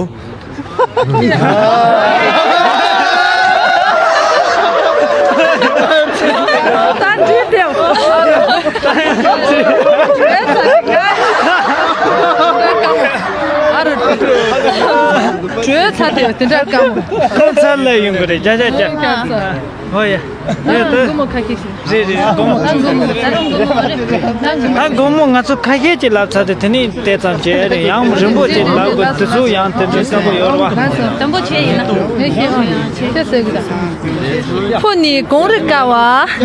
ད་འདྲི་དེ། ཨ་རོ། བྲོས་ཚར་དེ་དེ་འདྲ་དཀའ་མོ། ཁོང་ཚར་ལ་ཡོང་གི་རེད། རྒྱ་རྒྱ་རྒྱ། ཨོ་ཡ། ཡ་ད། སྒོར་མོ་ཁ་ཤས་ཤིག་རེད་རེད། སྒོར་མོ། ད་སྒོར་མོ་ང་ཚོ་ཁ་ཤས་ཅིག་ལབ་ཚར་དེ། དེ་ནས་དེ་ཙམ་བྱས་རེད། ཡང་རིང་པོ་ཅིག་ལབ་དགོས། དེ་ཚོ་ཡང་དེ་འདྲའི་བསམ་བློ་ཡོད་རེད་བ། དང་པོ་ཁྱེད་ཡིན་ན། ཁྱེད་ཟེར་གི་ད། ཕོ་ནི་གངས་རི་དཀར་བ།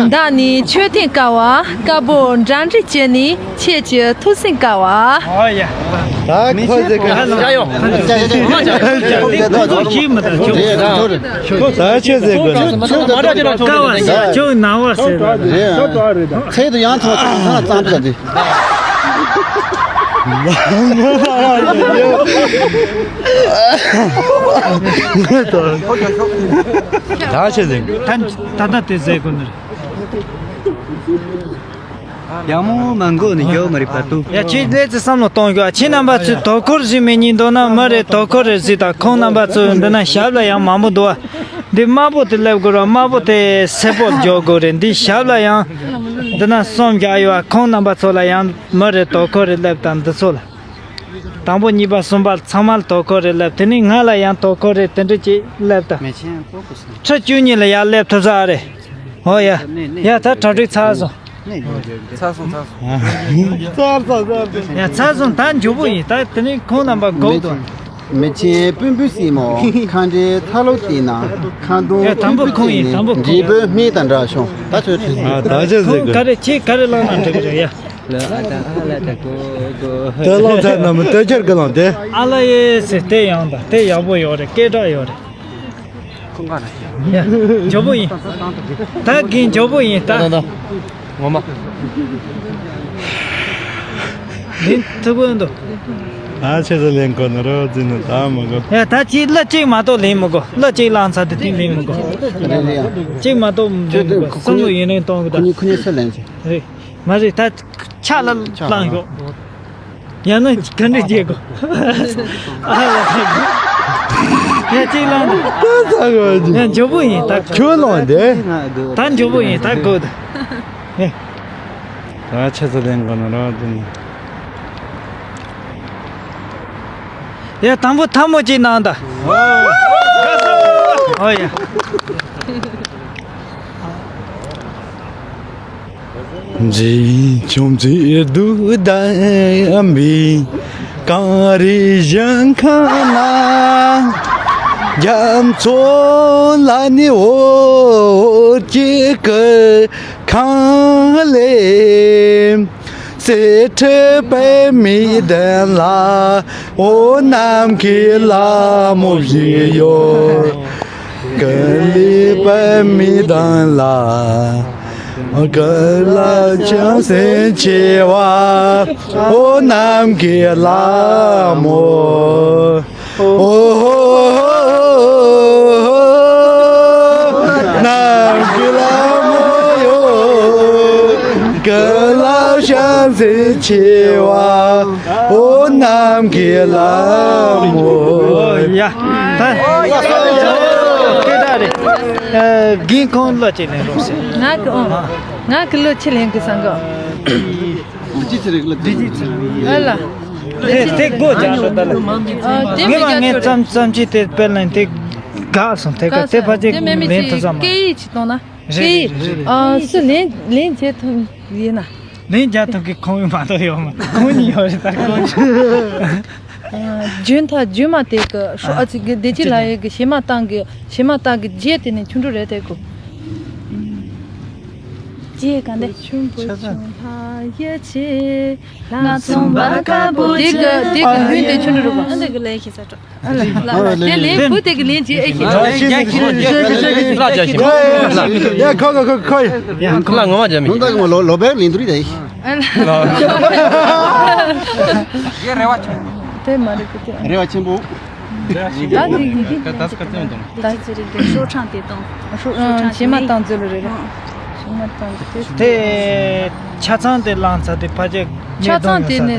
མདའ་ནི་མཆོད་རྟེན་དཀར་བ། དཀར་པོ་འདྲ་འདྲ་བྱས་ནི། ཁྱེད་ཀྱི་ཐུགས་སེམས་དཀར་བ། ཨོ་ཡ། ད་ཁོ་ཟེར་གི། ཡ་ཡོ། ཁོ་ཚོ་ཤེས་མི་ཐུབ། ད་ཆི་ཟེར་དགོས་ན། ཀ་བ་ཟེར། ཁྱོད་ནང་བ་ཟེར། རེད། ཚེ་དུ་ཡང་ཐོག་ཚང་ཚང་ཚང་ཚང་དེ། ད་ཆི་ཟེར། ད་ད་ད་དེ་ཟེར་དགོས་ནི་རེད། ཡག་མོ་མ་འགོ་ནས་ཡོད་མ་རེད་པ་ཏུ། ཡ་ཁྱེད་ལས་ཚེ་བསམ་བློ་གཏོང་རྒྱུ། ཨ་ཁྱེད་རྣམ་པ་ཚོས་དོ་ཁུར་བཟོས་མེད་ཉིན་འདོད་ན་མི་རེ་དོ་ཁུར་རེ་བཟོས་དང་། ཁོང་རྣམ་པ་ཚོས་འདི་ན་ཞབས་ལ་ཡང་མང་པོ་འདུག་བ། འདི་དམར་པོ་དེ་སླེབས་དགོས་ར། དམར་པོ་དེ་སེར་པོ་འཇོག་དགོས་རེད། འདི་ཞབས་ལ་ཡང་འདི་ན་གསུམ་བརྒྱབ་ཡོད་བ། ཁོང་རྣམ་པ་ཚོ་ལ་ཡང་མི་རེ་དོ་ཁུར་རེ་སླེབས་དང་། འདི་ཚོ་ལ་དང་པོ་གཉིས་པ་གསུམ་པ་ཚང་མ་ལ་དོ་ཁུར་རེ་སླེབས། དེ་ནས་ང་ལ་ཡང་དོ་ཁུར་རེ་དེ་འདྲ་ཅིག་སླེབས་དང་། ཁྲི་བཅུ་གཉིས་ལ་ཡང་སླེབས་ཐུབ་ས་རེད། ཨོ་ཡ། ཡ་ད་གྲ་སྒྲིག་ཚར་སོང་། ཚར་སོང་། ཚར་སོང་། ཚར་སོང་། ཚར་སོང་། ཡ། ཚར་སོང་། ད་མགྱོགས་པོ་ཡིན། ད་དེ་ནས་ཁོང་རྣམ་པ་སྒུག་དང་། མི་ཆེན་སྤུན་པོའི་སྲས་མོ། ཁ་འདྲའི་ཚ་ལོ་དེ་ན། ཁ་འདོན། ཡ། དང་པོ་ཁོང་ཡིན། དང་པོ་ཁོང་ཡིན། འབྲས་བུ་སྨན་དང་འདྲ་བྱུང་། ད་ཚོད་ཁྲིད་ཟིན། ཨ། ད་ཆ་ཟིག་གི། ག་རེ་ཁྱེད་ག་རེ་བླངས་ན་འགྲིག་གི་རེད་ཡ། ལ་ཨ་ད་ཨ་ལ་ད་གོ་གོ། དེ་བླངས་ཚར་ན་མི་སྟོད་ཆར་གི་བླངས་ཏེ། ཨ་ལ་ཡེ་ཟེར། དེ་ཡང་དང་དེ་ཡག་པོ་ཡོད་རེད། སྐད་གྲགས་ཡོད་རེད། ཁོང་ག་རེ། ཡ། མགྱོགས་པོ་ཡིན། ད་གིན་མགྱོགས་པོ་ཡིན་ད། ད་ད་ངོ་མ། ལེན་ཐུབ་ཀྱི་འདུག་ཨ། ཆེ་ས་ལེན་དགོས་ན་རོ་འཛིན་ནི་ད་མི་དགོས། ཡ། ད་ཅི་གླུ་གཅིག་མ་གཏོགས་ལེན་མི་དགོས། གླུ་གཅིག་བླངས་ཚར་དུས་དེ་ལེན་མི་དགོས། རེད་རེད་ཡ། གཅིག་མ་གཏོགས་ལེན་མི་དགོས། བསམ་བློ་ཡུན་རིང་གཏོང་གི་ད། ཁོ་གཉིས་ཁོ་གཉིས་ཚུར་ལེན་ཚེ། རེད། མ་རེད། ད་ཕྱག་ལ་བླངས་ཤོག་ཡང་ན་ག་འདྲ་བྱེད་དགོས། ཨ་ལ། ཡ། གཅིག་བླངས་འདུག་ད་ཚ་གོ། ཡ། མགྱོགས་པོ་ཡིན་ད། ཁྱོད་ལོང་དེ། ད་མགྱོགས་པོ་ཡིན་ད། དགོས་ད། ཡ། ད་ཆ་ཚ་ལེན་དགོས་ན་རོ་དེ་ནི། ཡ། དང་པོ་ཐལ་མོ་གཅིག་གནང་ད། ཨོ་ཡ། འཇིགས་བྱུང་ཚེ་སྡུག་ལྡན་པའི་གངས་རི་ཞིང་ཁམས་ན། རྒྱ་མཚོ་ལ་ནི་འོད་ཀྱི་སྐུ་ཁང་ལས། གསེར་ཁྲི་པདྨའི་གདན་ལ། འོ་ནམ་མཁའི་ལ་མོ་བཞུགས་ཡོད། ཀུན་ལས་པདྨའི་གདན་ལ། ཀུན་ལ་བྱང་སེམས་ཆེ་བ། འོ་ནམ་མཁའི་ལ་མོ། འོ་ནམ་མཁའི་ལ་མོ་ཡོ། ཀུན་ལ་བྱང་སེམས་ཆེ་བ། འོ་ནམ་མཁའི་ལ་མོ། ཡ། ད་སྐད་གྲགས་རེད། ཨ། རྒན་ཁོང་གླུ་ཅིག་ལེན་རོགས་ཟེར། ང་གི། ཨོ། ང་གི་གླུ་ཅི་ལེན་དགོས་བསམ་གི། ཨ་ལ། དེ་དེ་སྒོ་རྒྱག་ཤོག་ད་ལ། ཨ། དེ་ངས་མི་མ་རྒྱག་ངས་ཤོག་རེད། ཙམ་ཙམ་ཅིག་དེ་དཔེ་ལེན་དེ་དགའ་སོང་། དེ་ག་དེ་ཕལ་ཆེར་དེ་མེད་མི་ལེན་ཐུབ་ཅིག་ས་མ་སྐད་ཡིག་ཅིག་གཏོང་ན། རེད། སྐད་ཡིག། རེད། རེད། ཨ། སུ་ལེན་ལེན་བྱེད་ཐུབ་ཡིན་ན། ལན་རྒྱག་ཐུབ་ཀི་ཁོང་ཡོད་མ་གཏོགས་ཡོད་མ། ཁོང་གཉིས་ཡོད་རེད་ད། ཁོང་གཉིས། ཨ། རྒྱུན་མཐའ་རྒྱུན་མ་དེ་གི་ཧྲོ། ཨ། ཨ་ཙི་གི་བདེ་སྐྱིད་ལགས་ཡི་གི་བྱེ་མ་བཏང་གི། བྱེ་མ་བཏང་གི་རྗེས་དེ་ནས་ཆུང་འགྲོ་རེད་དེ་གོ། རྗེས་ག་འདི། ཆུང་བུ་ཆུང་ལྷ་ཡི་ཆེ། ལྷ་ཚོང་པ་དཀར་པོ། དེ་གི་དེ་གི་ཡུན་དེ་ཆུང་འགྲོ་རུ་གོ། ཨ། འདི་གི་ལན་ཤེས་ས་འགྲོ། ཨ་ལ་ལ་ལ། དེ་ལས་བུ་དེ་གི་ལན་བྱེད་ཨེ་ཤེས། ཡ་ཁོ་ཁོ་ཁོ་ཁོ། ཡ་ཁོ་ལ་ངོ་མ་བྱ་མི་ཤེས། ད་གི་མ་ལོ་ལོ་བའི་ལིན་དུ་རི་ད་ཡིན། ཨ་ལ། དེ་མ་རེད་གི་དེ། རེ་བ་ཆེན་པོ། ད་དེ་གི་དེ། ད་ཚེ་རིང་གི་ཤོག་གྲངས་དེ་དང་། ཤོག་གྲངས་བྱེ་མ་བཏང་ཚུལ་རེད། བྱེ་མ་བཏང་ཚུལ་དེ། ཆ་ཚང་དེ་བླངས་ཚར་དེ་ཕལ་ཆེར་ཆ་ཚང་དེ་ནི།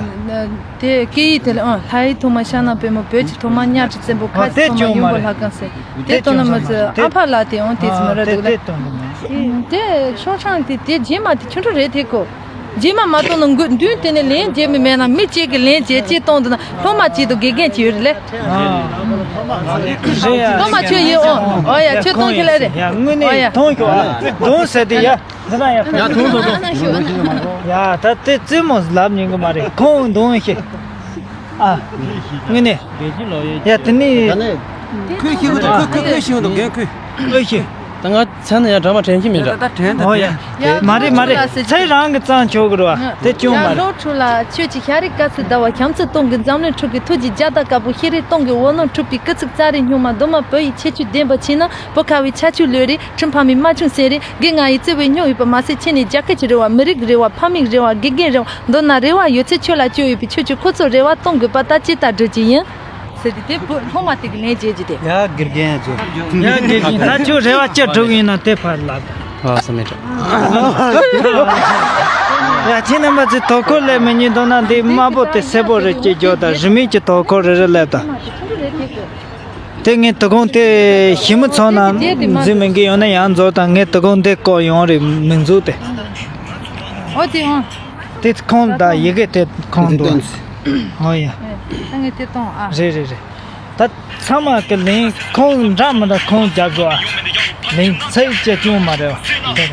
དེ་སྐད་ཡིག་དེ་ལ། ཨང་། ལྷ་ཡི་ཐོག་མ་ཤ་ན་པདྨོ། བོད་ཀྱི་ཐོག་མ་གཉའ་ཁྲི་བཙན་པོ། ཁ་ཨ་ཆེ་ཐོག་མ་ཡུམ་བུ་ལྷ་ཁང་ཟེར། དེ་དེ་ཐོག་ན་མི་ཚེ་ཨ་ཕ་ལ་དེ་ཨང་དེ་ཚོ་མི་ར་འདུག་ལ། དེ་ཤོག་གྲངས་དེ་དེ་རྗེས་མ་དེ་ཁྱོད་ཚོ་རེད་དེ་གོ། རྗེས་མ་མ་གཏོང་ན་མགོ་མདུན་དེ་ནས་ལན་རྒྱབ་མི་མེད་ན། མི་གཅིག་གིས་ལན་རྒྱབ་གཅིག་གཏོང་འདུག་ན། སློབ་མ་གཅིག་དང་དགེ་རྒན་གཅིག་ཡོད་རེད་ལེ། སློབ་མ་ཁྱོད་ཡིན་ཨང་། ཨོ་ཡ། ཁྱོད་གཏོང་ཁྱོད་ལ་རེད། ཡ། དངོས་གནས་ཨོ་ཡ། གཏོང་ཁྱོད་ཨ། གཏོང་ཟེར་དེ་ཡ། འདི་ན་ཡ། ཡ། ཐུང་ཐུང་ཐུང་། ཡ། ད་དེ་རྩེད་མོ་ལབ་ཉན་གི་མ་རེད། ཁོང་གདོང་ཤེས། ཨ། དངོས་གནས། ཡ། དེ་ནི། ཁོས་ཤེས་གི་འདུག་ཁོས་ཁོས་ཁོས་ཤེས་གི་འདུག་རྒན་ཁོས། ཨོ་ཤེས། ད་ང་ཚ་ན་ཡ་འདྲ་མ་དྲན་གྱི་མིན་འདྲ། ད་དྲན་ད་ཨོ་ཡ། དྲན། མ་རེད་མ་རེད། ཚེ་རང་གི་གཙང་ཆོག་གི་རེད་བ། དེ་ཅུང་མ་རེད། ལོ་ཁྲོ་ལ་ཆོས་ཀྱི་ཤ་རི་དཀར་ཚིལ་ཟླ་བ། ཤམ་ཚིག་སྟོང་གི་འཛམ་གླིང་ཁྲོད་ཀྱི། ཐུགས་ཀྱི་རྒྱ་ད་དཀར་པོ་ཤེས་རིག་སྟོང་གི། འོ་ནོ་འཁྲུག་པའི་སྐུ་ཚིགས་རྩ་རི་སྨྱུག་མ། གདོང་མ་བོད་ཡི་ཁྱད་ཆོས་ལྡན་པ་ཆེ་ན། བོད་ཁ་བའི་ཆ་ཆུ་ལོས་རེད། ཁྲི་འཕགས་མའི་རྨ་ཆུང་སེང་རེད། དགེ་ང་ཡི་བརྩེ་བའི་སྨྱོ་ཡོད་པ་མ་ཟད། ཁྱེད་ནི་རྒྱ་སྐད་ཀྱི་རེ་བ། མི་རིགས་ཀྱི་རེ་བ། ཕ་མའི་རེ་བ། དགེ་རྒན་རེ་བ། མདོར་ན་རེ་བ་ཡོད་ཚད་ཁྱོད་ལ་བཅོལ་ཡོད་པའི་ཁྱོད་ཀྱིས་ཁོ་ཚོར་རེ་བ་གཏོང་དགོས་པ་ད་ཅི་ལྟར་སྒྲུབ་ཀྱི་ཡིན། ཟེར་ཏེ་དེ་བུ་སློབ་མ་དེ་གི་ལན་བརྗེད་ཀྱི་དེ། ཡ་དགེ་རྒན་ཚོ། ཡ་དགེ་རྒན། ད་ཁྱོད་རེ་བ་ཅི་སྒྲུབ་ཡིན་ན་དེ་ཕར་ལབ་ད། ཨ་ས་མེད་དྲ། ཡ་ཁྱེད་རྣམ་པ་ཚོས་དོ་ཁུར་སླེབས་མི་ཉན་འདུག་ན་འདི་དམར་པོ་དེ་སེར་པོ་རེ་སྐྱེ་རྒྱུ་དང་། རི་མོའི་གི་དོ་ཁུར་རེ་རེ་སླེབས་དང་། དེ་ངས་དོ་དགོང་དེ་ཞི་མི་ཚོགས་ན་འཛུལ་མི་འགི་ཡོང་ན་ཡང་འཛུལ་དང་། ངས་དོ་དགོང་དེ་བསྐོར་ཡོང་རེད་མི་འཛུལ་ཏེ། ཨོ་དེ་ཨང་། དེ་ཁོང་ད་ཡི་གེ་དེ་ཁོང་འདུག་ཨོ་ཡ། ད་ངས་དེ་གཏོང་ཨ། རེད་རེད་རེད། ད་ཚང་མ་གི་ལན་ཁོང་འདྲ་མི་འདྲ་ཁོང་རྒྱབ་བཟོ་ཨ། ལན་ཚིག་གཅིག་ཀྱང་མ་རེད་བ། ཨང་དེ་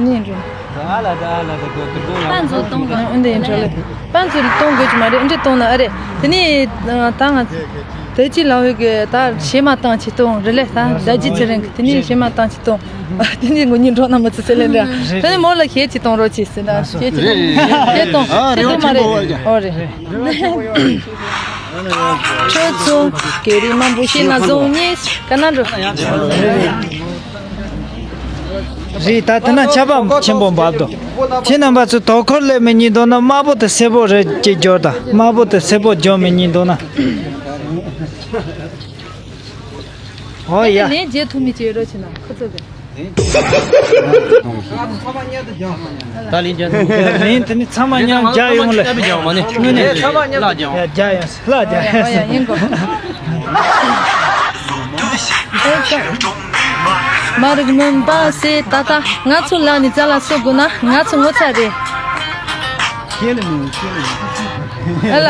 ནས་འགྲོ། ཨ་ལ་ད་ཨ་ལ་ད་གོ་གི་འགྲོ་ཡང་། ཨ་འདི་འགྲོ་ལེ། པང་ཚུར་གཏོང་དགོས་ཀྱི་མ་རེད། འདི་གཏོང་ན་ཨ་རེད། དེ་ནས་ད་ང་ད་ཅི་ལ་འོས་གི་ད་བྱེ་མ་བཏང་ཅི་གཏོང་རེད་ལེ། ད་ད་ཅི་ཚེ་རིང་གི་དེ་ནས་བྱེ་མ་བཏང་ཅི་གཏོང་། དེ་ནས་ངོ་གཉིས་འགྲོ་ན་མི་ཚེ་ཚེ་ལེ་འདྲ། དེ་ནས་མོ་ལ་ཞེ་ཅི་གཏོང་རོགས་བྱེད་ཟེར་ན་ཞེ་ཅི་གཏོང་། ཞེ་གཏོང་། ཞེ་གཏོང་མ་རེད། ཨོ་རེད། ཁྱོད་ཚོ་སྐད་རིགས་མང་པོ་ཤེས་ན་བཟང་ངེས་ག་ན་འགྲོ། རེད། ད་དེ་ན་ཆར་པ་ཆེན་པོ་འབབ་འདུག་ཁྱེད་རྣམ་པ་ཚོས་དོ་ཁུར་སླེབས་མི་ཉིད་འདོད་ན་དམར་པོ་དེ་སེར་པོ་རེད་ཅེས་སྦྱོར་དང་། དམར་པོ་དེ་སེར་པོ་སྦྱོར་མི་ཉིད་འདོད་ན། ཨོ་ཡ། ལན་རྒྱག་ཐུབ་མི་ཅིག་ཡོད་རོགས་བྱེད་ན་ཁོ་ཚོ་གི། ད་ལན་རྒྱག་ཐུབ། ལན་དེ་ནི་ཚང་མ་མཉམ་རྒྱག་ཡོང་ལེ། དངོས་གནས་ཚང་མ་མཉམ་ལ་རྒྱག་ཡོང་། ལ་རྒྱག་ཡོང་། ཡ་ཡ་ཡིན་གོ། མ་རིག་མུན་པ་སེ་ད་ལྟ་ང་ཚོ་ལ་ནི་རྩ་ལ་སོ་དགོས་ན་ང་ཚོ་ངོ་ཚ་རེད། ཤེས་ལེ་མིན་ཤེས་ལེ་མིན། ཨ་ལ།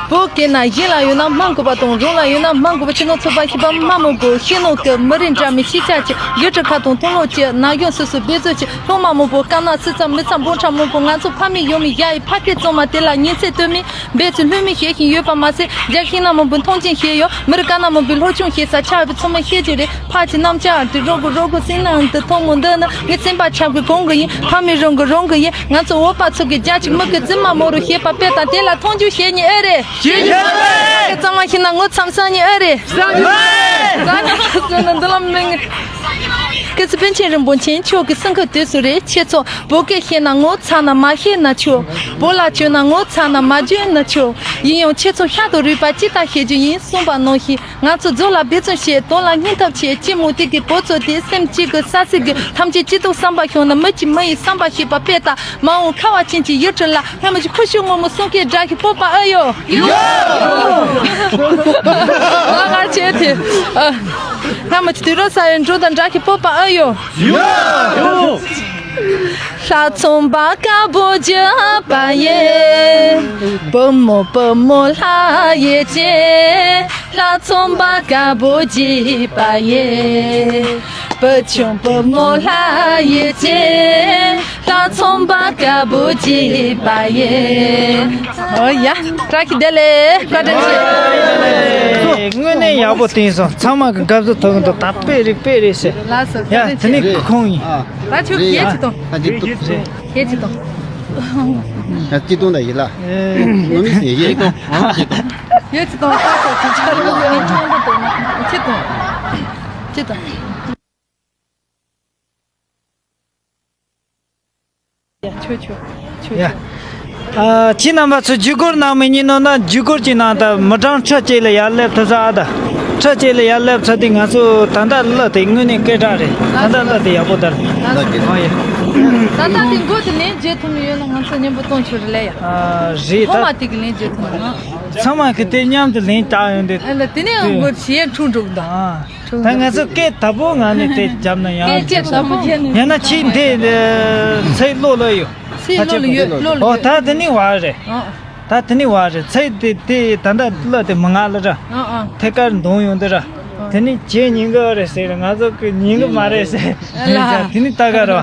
བོད་སྐད་ན་གཞན་ལ་ཡོད་ན་སྨྲ་དགོས་པ་དང་རང་ལ་ཡོད་ན་སྨྲ་དགོས་པ། ཕྱི་ནང་ཚོགས་པ་ཤེས་པ་སྨྲ་མི་དགོས། ཤེས་ནོ་གི་མི་རིགས་འདྲ་མི་ཤེས་ཆ་ཆེ་ཡུལ་གྲུ་ཁ་དང་མཐོང་ལོག་ཆེ་ན་གཞོན་སོ་སོ་འབད་རྩོལ་ཆེ་སློབ་མ་མང་པོ་དཀའ་ན་སི་ཚ་མི་ཚ་འབོར་ཕྲ་མང་པོ་ང་ཚོ་ཕ་མེས་ཡུལ་མེས་ཡ་ཡི་ཕ་སྐད་གཙང་མ་དེ་ལ་ཉིན་ཚེ་སྟོན་མི་འབད་ཚུལ་ལྷོད་མེད་བྱེད་བཞིན་ཡོད་པ་མ་ཟད། རྒྱ་ཤེས་ན་མང་པོས་མཐོང་ཆེན་བྱས་ཡོད། མི་རིགས་དཀར་ན་མང་པོས་སློབ་སྦྱོང་བྱས་ས་ཆགས་པའི་ཚོགས་མི་ཤེས་ཀྱི་རེད། ཕ་གི་རྣམ་ཅག་དེ་རོགས་གི་རོགས་གི་སེམས་ནང་དུ་ཐོག་མོ་འདི་ནི་ངའི་སེམས་པ་ཆགས་པའི་གོང་གི་ཡིན། ཕ་མེས་རང་གི་རང་གི་ཡིན། ང་ཚོ་བོད་པ་ཚོ་གི་རྒྱ་ཆེ་མི་གི་རྫུན་མ་མོ་རུ་ཤེས་པ་དཔེ་དང་དེ་ལ་མཐོང་ཆུང་བྱེད་ཉེ་ཨེ་རེད། བྱེད་ཉེ་ཨེ་རེད། གཙང་མ་ཤེས་ན་ངོ་ཚ་མ་ཟ་ཉེ་ཨེ་རེད། ཟ་ཉེ་ཨེ་རེད། ཟ་ཉེ་ཟ་ན་འདི་ལ་མིང་། སྐུ་ཚེ་པཎ་ཆེན་རིན་པོ་ཆེ་མཆོག་གི་གསུང་ཁ་དུས་སུ་རེད། ཁྱེད་ཚོ་བོད་སྐད་ཤེས་ན་ངོ་ཚ་ན་མ་ཤེས་ན་ཆོག་བོད་ལྭ་གྱོན་ན་ངོ་ཚ་ན་མ་གྱོན་ན་ཆོག་ཡིན་ཡང་ཁྱེད་ཚོ་ཤ་དང་རུས་པ་ཅི་ལྟར་ཤེས་རྒྱུ་ཡིན་གསུངས་པ་ནང་བཞིན། ང་ཚོ་རྫོགས་ལ་འབད་བརྩོན་བྱེད། དོན་ལ་སྙིང་སྟོབས་བྱེད། སྤྱི་མོས་དེ་གི་བོད་ཚོ་དེ་སེམས་གཅིག་གི་ས་སྲིད་གི་ཐམས་ཅད་སྤྱི་ཐུག་བསམ་པ་ཤོང་ན་མི་གཅིག་མི་ཡི་བསམ་པ་ཤེས་པ་དཔེ་ལྟ། མ་འོངས་ཁ་བ་ཅན་གྱི་ཡུལ་གྲུ་ལ་སྔ་མོ་གི་ཁུ་བྱུག་སྔོན་མོ་གསུང་སྐད་སྒྲ་གི་སྤོབས་པ་ཨ་ཡོ། ཡོ། ང་ང་བྱེད་དེ། ཨ། སྔ་མོ་གི་དུས་རབས་ས་ཡི་འགྲོ་དང་སྒྲ་གི་སྤོབས་པ་ཨ་ཡོ། ཡོ། ལྷ་ཚོང་པ་དཀར་པོ་རྒྱུ་པ་ཡེ། བུ་མོ་བུ་མོ་ལྷ་ཡེ་ཅེ། ལྷ་ཚོང་པ་དཀར་པོ་རྒྱུ་པ་ཡེ། བུ་ཆུང་བུ་མོ་ལྷ་ཡེ་ཅེ། ལྷ་ཚོང་པ་དཀར་པོ་རྒྱུ་པ་ཡེ། ཨོ་ཡ། བཀྲ་ཤིས་བདེ་ལེགས། བཀའ་དྲིན་ཆེ། དངོས་གནས་ཡག་པོ་བསྟན་སོང་། ཚང་མ་གི་དགའ་བསུ་ཐོབ་གི་འདུག་ད་དཔེ་རེད་དཔེ་རེད་ཟེར། ལགས་སོ། ཡ་དེ་ནི་ཁོང་ཡིན། ད་ཁྱོད་ཡེ་ཅི་གཏོང་། ད་ཅི་གཏོང་། ཡེ་ཅི་གཏོང་། ད་ཅི་གཏོང་ད་ཡེ་ལ། ངོ་མི་ཟེར་ཡེ་གཏོང་། ཡེ་ཅི་གཏོང་། ད་ཁྱོད་ཅི་ཆ་རུ་ཡེ་ཅི་གཏོང་། ཅི་གཏོང་། ཅི་གཏོང་། ཡ། ཆོ་ཆོ། ཆོ་ཡ། ཆོ། ཨ། ཁྱེད་རྣམ་པ་ཚོ་བརྒྱུད་སྐུར་གནང་མི་ཉིད་ནོ་ན་བརྒྱུད་སྐུར་གྱི་ནང་ད་མི་གྲངས་ཁྲི་གཅིག་ལ་ཡར་སླེབས་ཐུབ་ས་ཨ། ད་ཁྲི་གཅིག་ལ་ཡར་སླེབས་ཚར་དུས་ང་ཚོ་ད་ལྟ་གླུ་དེ་དངོས་གནས་སྐད་གྲགས་རེད། ད་ལྟ་གླུ་དེ་ཡག་པོ་དར། ལགས་ཨོ་ཡ། ད་ལྟ་དེ་མགོ་དེ་ལན་རྒྱག་ཐུབ་ནི་ཡོད་ན་ང་ཚོ་མཉམ་པོ་གཏོང་ཆོག་རེད་ལ་ཡ། ཨ། རེད་ད། ཐོག་མ་དེ་གི་ལན་རྒྱག་ཐུབ་ན་ང་། ཚང་མ་གི་དེ་མཉམ་དུ་ལན་བཏགས་ཡོང་དུས། ཨ་ལ་དེ་ནས་མགོ་ཞེ་འཁྲུག་འགྲོ་གི་འདུག་ཨ། ད་ང་ཚོ་སྐད་དག་པོ་ངང་ནས་དེ་བརྒྱབ་ན་ཡང་། སྐད་ཆ་དག་པོ་བརྒྱབ་ན། ཡང་ན་ཁྱེད་འདི་ཚེ་ལོ་ལོ་ཡོད། ཚེ་ལོ་ལོ་ཡོད། ལོ་ལོ་ཨོ་ཡོད། ད་དེ་ནི་བ་རེད། ཨ། ད་དེ་ནི་བ་རེད། ཚེ་དེ་དེ་ད་ལྟ་ལོ་དེ་མི་ང་ལ་ར། ཨ་ཨ། ཐད་ཀར་འདོན་ཡོང་དུས་ར། ཨ། དེ་ནི་ཁྱེད་ཉན་གི་རེད་ཟེར། ང་ཚོ་གི་ཉན་གི་མ་རེད་ཟེར། ཨ་ལ། དེ་ནི་ད་ག་ར་བ།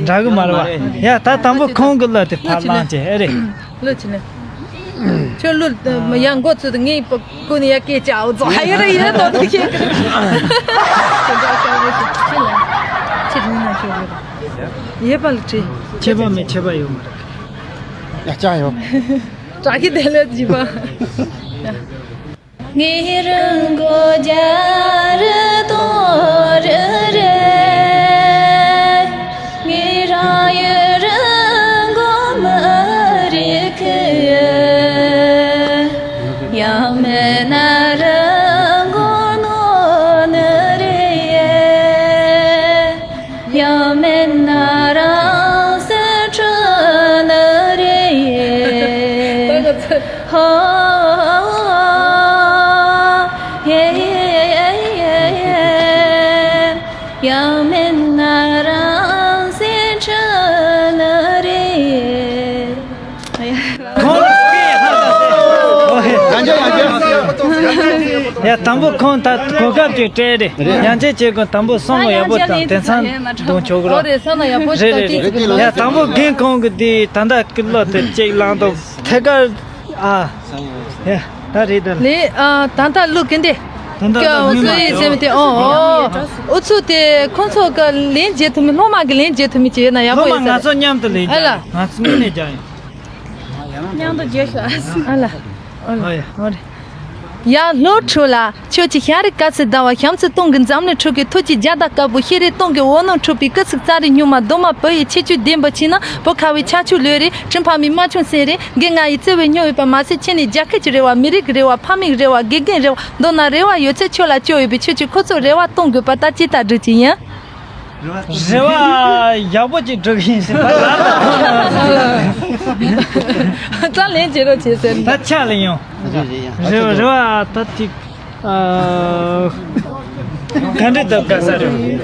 འདྲ་གི་མ་རེད་བ། ཡ་ད་དང་པོ་ཁོང་གི་ལོ་དེ་ཕར་བླངས་བྱས་ཨེ་རེད། ལོ་ཆེ་ནས། ཁྱོད་ལོ་ཡང་མགོ་ཚོས་ངའི་ཀུན་ཡ་སྐད་ཆ་འུ་ཚོ་ཧ་ཡ་ར་ཡ་དོ་དོ་ཁྱེད་ཀྱི་ཁྱེད་ཀྱི་ཁྱེད་ཀྱི་ཡེ་པ་ལ་ཁྲི་ཁྱེད་པ་མེད་ཁྱེད་པ་ཡོད་མ་རེད། ཡ་ཅག་ཡོད། དྲག་གི་དེ་ལ་བྱིས་པ། ངེ་རང་མགོ་རྒྱ་རི་དོ་རི་རེད། ངེ་རང་ཡུལ་རི་མགོ་མི་རིག་གི། ཡང་མིན་ན་རི་མགོ་ནོ་ནི་རེད། ཡང་མིན་ན་རང་སེམས་འཁྲུལ་ནི་རེད། ཧོ། ཡང་མིན་ན་རང་སེམས་ ཡ། དང་པོ་ཁོང་ད་གོ་སྐབས་ཅིག་སྤྲད་རེད། ཡང་ཅིག་བྱེད་དགོས། དང་པོ་བསམ་བློ་ཡག་པོ་དང་དེང་སང་འདོན་ཆོག་གི་རོགས། རེད་རེད། ཡ། དང་པོ་རྒན་ཁོང་གི་དེ་ད་ལྟ་སྐུ་ལོ་དེ་གཅིག་ལང་དང་ཐད་ཀར། ཨ། ཡ། ད་རེད་ད། ལེ། ཨ། ད་ལྟ་ལུག་གི་འདི། ད་ལྟ་ཀྱ་ལུག་ཨུ་ཚུགས་ཡིན་ཟེར་མི་དེ། ཨོ་ཨོ། ཨུ་ཚུགས་དེ་ཁོང་ཚོ་གི་ལན་བརྗེ་ཐུབ་མི། སློབ་མ་གི་ལན་བརྗེ་ཐུབ་མི་ཅིག་ཡོད་ན་ཡག་པོ་ཡོད་ས་རེད། སློབ་མ་ང་ཚོ་མཉམ་དུ་ལན་རྒྱག་ཨ་ལ། ང་ཚོ་དངོས་གནས་རྒྱག་ཡིན། མཉམ་དུ་བརྗེ་ཤོག་ཨ་ལ། ཨོ་ཡ། ཨོ་རེད། ཡ། ལྷོ་ཕྱོགས་ལ་ཁྱོད་ཀྱི་ཤ་རི་དཀར་སེར་ཟླ་བ། ཤམ་ཚི་སྟོང་གི་འཛམ་གླིང་ཕྲུག་གི། ཐུགས་ཀྱི་རྒྱ་དང་དཀར་པོ་ཤེས་རིག་སྟོང་གི་འོ་ནོ་ཕྲུག་པའི། སྐུ་གཟུགས་རྩ་རི་སྨྱུག་མ་རྡོག་མ་བུ་ཡི། ཁྱེད་ཆོས་བདེན་པ་ཕྱིན་ན་བོད་ཁ་བའི་ཆ་ཆུ་ལོས་རེད། དྲིན་ཕ་མའི་རྨ་ཆུང་སེང་རེད། དགེ་ང་ཡི་བརྩེ་བའི་སྨྱོ་ཡོད་པ་མ་ཟད། ཁྱེད་ནི་རྒྱལ་ཁབ་ཀྱི་རེ་བ། མི་རིགས་ཀྱི་རེ་བ། ཕ་མའི་རེ་བ། དགེ་རྒན་རེ་བ། མདོར་ན་རེ་བ་ཡོད་ཚད་ཁྱོད་ལ་བཅོལ་ཡོད་པའི། ཁྱོད་ཀྱིས་ཁོ་ཚོར་རེ་བ་གཏོང་དགོས་པ་ད་ཅི་ལྟར་སྒྲུབ་ཀྱི་ཡིན། རེ་བ་ཡག་པོ་ཅིག་སྒྲུབ་ཀྱི་ཡིན་ཟེར་བ་ལ། ད་ལན་བྱེད་རོགས་བྱེད་ཟེར། ད་ཕྱག་ལ་ཡོང་། རེ་བ་རེ་བ་ད་ཅིག་ཨ། ག་འདྲ་ལྟ་དགའ་ས་རེད།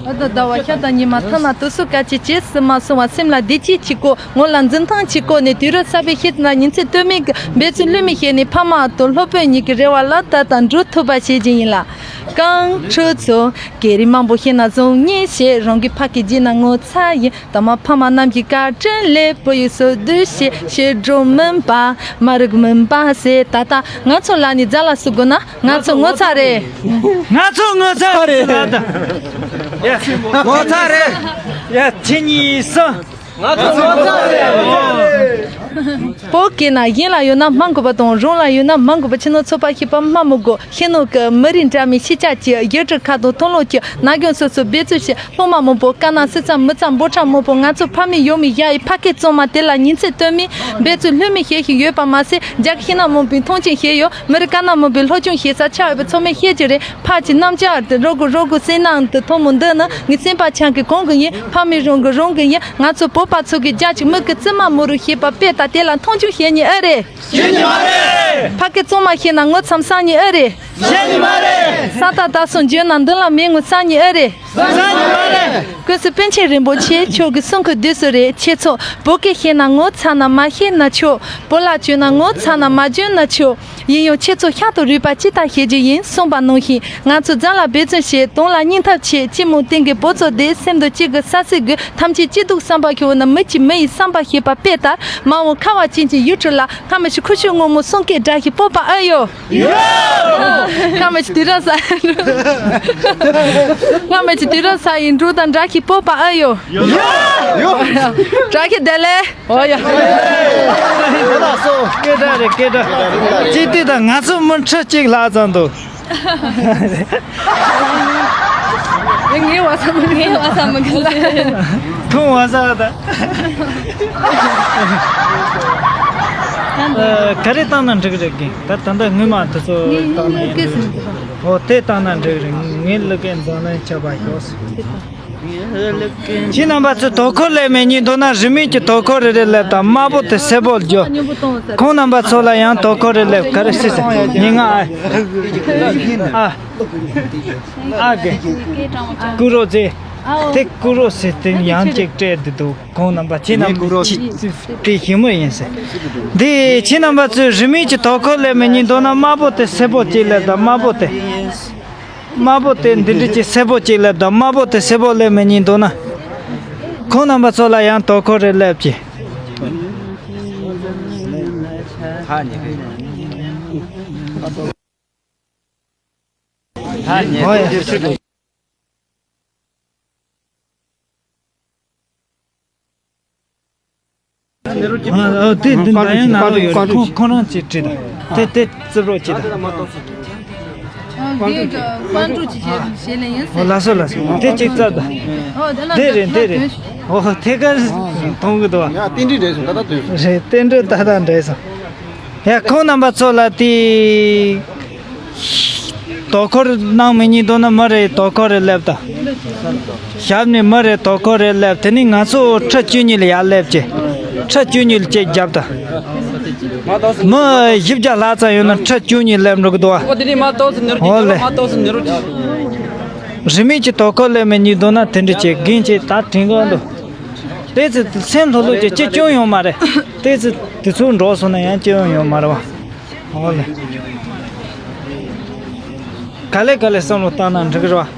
ཨ་ད་ཟླ་བ་ཤ་དང་ཉི་མ་ཐ་ན་དུས་སུ་དཀའ་སྤྱད་བྱེད་སྲིད་མ་སོང་བ། སེམས་ལ་བདེ་སྐྱིད་ཅིག་དགོས། ངོ་ལ་འཛུམ་མདངས་ཅིག་བཀོད་ནས། དུས་རབས་གསར་པའི་ཤེས་ན་ཉིན་མཚན་ལྟོས་མེད་ཀྱི་འབད་བརྩོན་ལྷོད་མེད་བྱས་ནས། ཕ་མ་དང་སློབ་དཔོན་གཉིས་ཀྱི་རེ་བ་ལག་བསྟར་དང་འགྲུབ་ཐུབ་པ་བྱེད་ཀྱི་ཡིན་ལ། རྐང་ཁྲོད་ཚོ་སྐད་རིགས་མང་པོ་ཤེས་ན་བཟང་ངེས་ཤེས། རང་གི་ཕ་སྐད་བརྗེད་ན་ངོ་ཚ་ཡིན། ད་མ་ཕ་མ་རྣམས་ཀྱི་བཀའ་དྲིན་ལས། བོད་ཡིག་སོ་བསྡུ་བྱས་ཕྱི་དྲོ་མུན་པ་མ་རིག་མུན་པ་ཟེར། ད་ལྟ་ང་ཚོ་ལ་ནི་རྫ་ལ་སུ་དགོས་ན། ང་ཚོ་ངོ་ཚ་རེད། ང་ཚོ་ངོ་ཚ་རེད། ངོ་ཚ་རེད། ཡ། ཁྱེད་གཉིས་སུ། ང་ཚོ་ངོ་ཚ་རེད། བོད་སྐད་ན་གཞན་ལ་ཡོད་ན་སྨྲ་དགོས་པ་དང་། རང་ལ་ཡོད་ན་སྨྲ་དགོས་པ། ཕྱི་ནང་ཚོ་པ་ཤེས་པ་སྨྲ་མི་དགོས། ཤེས་ནོ་གི་མི་རིགས་འདྲ་མིན་ཤེས་བྱ་གྱི་ཡུལ་གྲུ་ཁ་དང་མཐོང་ལོག་གྱི་ན་གཞོན་སོ་སོ་འབད་བརྩོན་བྱེད། སློབ་མ་མང་པོ་དཀའ་ན་སི་ཚ་མི་ཚ་འབོར་ཕྲ་མང་པོ་ང་ཚོ་ཕ་མེས་ཡུལ་མེས་བཞག་ཡི་ཕ་སྐད་གཙང་མ་དེ་ལ་ཉིན་མཚན་ལྟོས་མེད་འབད་བརྩོན་ལྷོད་མེད་བྱེད་བཞིན་ཡོད་པ་མ་ཟད། རྒྱ་ཤེས་ན་མང་པོས་མཐོང་ཆེན་བྱེད་ཡོད། མི་རིགས་དཀར་ན་མང་པོས་སློབ་སྦྱོང་བྱེད་ས་ཆགས་ཡོད་པ་ཚང་མས་ཤེས་ཀྱི་རེད། ཕ་གི་རྣམ་ཅག་དེ་རོགས་གུ་རོགས་གུ་སེམས་ནང་དུ་ཐོག་མོ་འདི་ནི་ངའི་སེམས་པ་ཆང་གི་གོང་གི་ཡིན། ཕ་མེས་རང་གི་རང་གི་ཡིན། ང་ཚོ་བོད་པ་ཚོ་གི་རྒྱ་ཆེ་མི་གི་བཙུན་མ་མོ་རུ་ཤེས་པ་དཔེ་ལྟ་དེ་ལ་མཐོང་ཆུང་བྱེད་ཉེ་ཨེ་རེད། བྱེད་ཉེ་མ་རེད། ཕ་སྐད་གཙང་མ་ཤེས་ན་ངོ་ཚ་བསམ་ཉེ་ཨེ་རེད། བྱེད་ཉེ་མ་རེད། ས་ད་ད་སོང་འཇོན་ན་མདུན་ལ་མེད་ངོ་ཚ་ཉེ་ཨེ་རེད། བསམ་ཉེ་མ་རེད། ཀུན་གཟིགས་པཎ་ཆེན་རིན་པོ་ཆེ་མཆོག་གི་གསུང་གི་བདུད་སུ་རེད། ཁྱེད་ཚོ་བོད་སྐད་ཤེས་ན་ངོ་ཚ་ན་མ་ཤེས་ན་ཆོག་བོད་ལྭ་གྱོན་ན་ངོ་ཚ་ན་མ་གྱོན་ན་ཆོག་ཡིན་ཡང་ཁྱེད་ཚོ་ཤ་དང་རུས་པ་གཅིག་ལྟར་བྱེད་རྒྱུ་ཡིན་གསུངས་པ་ནང་བཞིན། ང་ཚོ་རྫ་ལ་འབད་བརྩོན་བྱེད། དོན་ལ་སྙིང་སྟོབས་ཆེ། སྤྱི་མོ་སྟེང་གི་བོད་ཚོ་དེ་སེམས་དང་གཅིག་གི་ས་སྲིད་དགོས། ཐམས་ཅད་སྐྱིད་སྡུག་བསམ་པ་ཤོར་ན་མི་གཅིག་མི་ཡི་བསམ་པ་ཤེས་པ་དཔེ་ལྟར། མ་འོངས་ཁ་བ་ཅན་གྱི་ཡུལ་གྲུ་ལ་སྔ་མ་ཞིག་ཁུ་བྱུག་སྔོན་མོ་གསུང་སྐད་འདྲ་ཞིག་སྤོབས་པ་ཨེ་ཡོད། ཡོད། སྔ་མ་ཞིག་དུས་རབས་གསར། སྔ་མ་ཞིག་དུས་རབས་གསར་ཡིན་འགྲོ་དང་འདྲ་ཞིག་སྤོབས་པ་ཨེ་ཡོད། ཡོད། ཡོད། བཀྲ་ཤིས་བདེ་ལེགས། ཨོ་ཡ། སྐད་གྲགས་རེད་སྐད་གྲགས། ཅི་སྟེ་ད་ང་ཚོ་མི་ཁྲི་གཅིག་ལྷག་ཙམ་འདུག་ངའི་བ་ས་མི་ངའི་བ་ས་མི་གི་ལ། ཁོང་བ་ས་ད། ག་རེ་བཏང་ན་འགྲིག་རེད་གི། ད་ད་ལྟ་སྔོན་མ་དེ་ཚོ་བཏང་ན་ཡིན་འགྲིག་རེད། ཨོ་དེ་བཏང་ན་འགྲིག་རེད། ངའི་ལུག་གའི་འཛམ་གླིང་ཁྱབ་པ་ཤོག་ཁྱེད་རྣམ་པ་ཚོས་དོ་ཁུར་སླེབས་མེད་ཉིན་མདོར་ན་རིན་མེད་ཀྱི་དོ་ཁུར་རེ་རེ་སླེབས་དང་དམར་པོ་དེ་སེར་པོར་བསྒྱུར། ཁོང་རྣམ་པ་ཚོ་ལ་ཡང་དོ་ཁུར་རེ་སླེབས། ག་རེ་ཟེར་ཟེར་ཉིན་ང་ཨ་ཨ་གེ་ཀུ་རོ་ཛེ་དེ་ཀུ་རོ་ཟེར་དེ་ཡང་གཅིག་སྤྲད་འདུག་ཁོང་རྣམ་པ་ཁྱེད་རྣམ་པ་ཅི་དེ་ཞིག་མོ་ཡིན་ཟེར། འདི་ཁྱེད་རྣམ་པ་ཚོས་རིན་མེད་ཀྱི་དོ་ཁུར་སླེབས་མེད་ཉིན་མདོར་ན་དམར་པོ་དེ་སེར་པོ་གཅིག་སླེབས་དང་དམར་པོ་དེ། དམར་པོ་དེ་འདི་འདྲ་ཅིག་སེར་པོ་གཅིག་སླེབས་དང་དམར་པོ་དེ་སེར་པོ་སླེབས་མེད་ཉིན་མདོར་ན། ཁོང་རྣམ་པ་ཚོ་ལ་ཡང་དོ་ཁུར་རེ་སླེབས་ཀྱི། ཨ་ཨ་དེ་འདི་འདྲ་ཡང་ན་རོ་ཡོད་རེད། ཁོང་ཁོང་རང་ཅིག་བྲིས་དང་དེ་དེ་རྩིབ་རོགས་ཅིག་དང་། ཨོ་ལགས་སོ་ལགས་སོ། དེ་ཅིག་རྩིབ་དང་། དེ་རེད་དེ་རེད། ཨོ་ཐད་ཀར་མཐོང་གི་འདུག་བ། ཡ་རྟེན་འབྲེལ་འདྲ་སོང་ད་ལྟ་དོན་སོང་། རེད་རྟེན་འབྲེལ་ཏག་ཏག་འདྲ་སོང་། ཡ་ཁོང་རྣམ་པ་ཚོ་ལ་དེ། དོ་ཁུར་གནང་མི་ཉིན་དོ་ན་མི་རེ་དོ་ཁུར་རེ་སླེབས་དང་། ཞབས་ནས་མི་རེ་དོ་ཁུར་རེ་སླེབས། དེ་ནས་ང་ཚོ་ཁྲི་བཅུ་གཉིས་ལ་ཡར་སླེབས་ཀྱི། ཁྲི་བཅུ་གཉིས་ལ་གཅིག་བརྒྱབ་དང་། མི་བཞི་བརྒྱ་ལྷག་ཙམ་ཡོད་ན་ཁྲི་བཅུ་གཉིས་སླེབས་འགྲོ་གི་འདུག་བ། ཨོ་ལེ། རིན་མེད་ཀྱི་དོ་ཁུར་སླེབས་མི་ཉིན་དོ་ན་དེ་འདྲ་བྱེད་རྒན་བྱེད་ད་དྲན་གི་འདུག་དེ་ཚོ་སེམས་ལྷོད་ལྷོད་ཀྱི་ཅི་སྐྱོན་ཡོད་མ་རེད། དེ་ཚོ་དེ་ཚོ་འགྲོ་སོང་ན་ཡང་སྐྱོན་ཡོད་མ་རེད་བ། ཨོ་ལེ། ག་ལེ་ག་ལེ་བསམ་བློ་བཏང་ན་འགྲིག་གི་རེད་བ།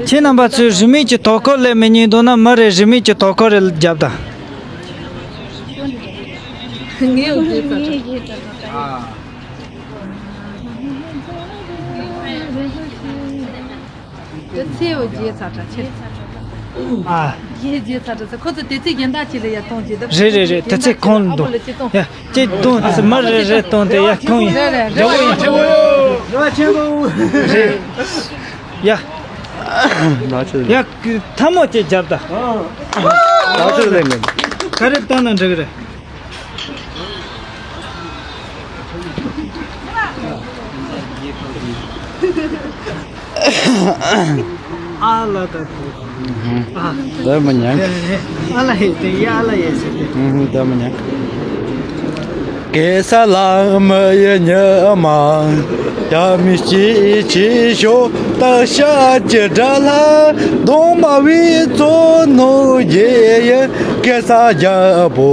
ཁྱེད་རྣམ་པ་ཚོས་རིན་མེད་ཀྱི་དོ་ཁུར་ལེན་མི་ཉན་འདུག་ན་མི་རེ་རིན་མེད་ཀྱི་དོ་ཁུར་རེ་རྒྱབ་དང་། ངས་འོ་དེ་ཚ་དྲ། དེ་ཚེ་འོ་རྗེས་ཚ་དྲ་ཆེ། ཨ། རྗེས་རྗེས་ཚ་དྲ་ཚེ་ཁོ་ཚོ་དེ་ཚེ་རྒྱན་ལྟ་ཅི་རེད་ཡ་གཏོང་ཅི་འདུག་རེད་རེད་རེད། དེ་ཚེ་ཁོང་འདུག་ཡ། ཅེས་གཏོང་ཚེ་མི་རེ་རེ་གཏོང་དེ་ཡ་ཁོང་ཡིན། རེད་རེད་རེད། རེད་ཡ། ཡ། ཐལ་མོ་ཅེས་རྒྱབ་ད། ག་རེ་བཏང་ན་འགྲིག་རེད། ཨ་ལ་ད་ཁུ། ཨ། ད་མི་ཉན། ཨ་ལ་ཧེ་དེ་ཡ་ཨ་ལ་ཡེ་ཟེར་ཏེ། ཨུ་ཧུ། ད་མི་ཉན། གེ་སར་ལ་མི་ཡི་ཉི་མ། ཡ་མི་སྐྱིད་ཅི་ཤོ་ད་ཤ་ཅི་དྲ་ལ་གདོང་པ་བི་ཚོ་ནོ་ཡེ་ཡེ། གེ་སར་རྒྱལ་པོ།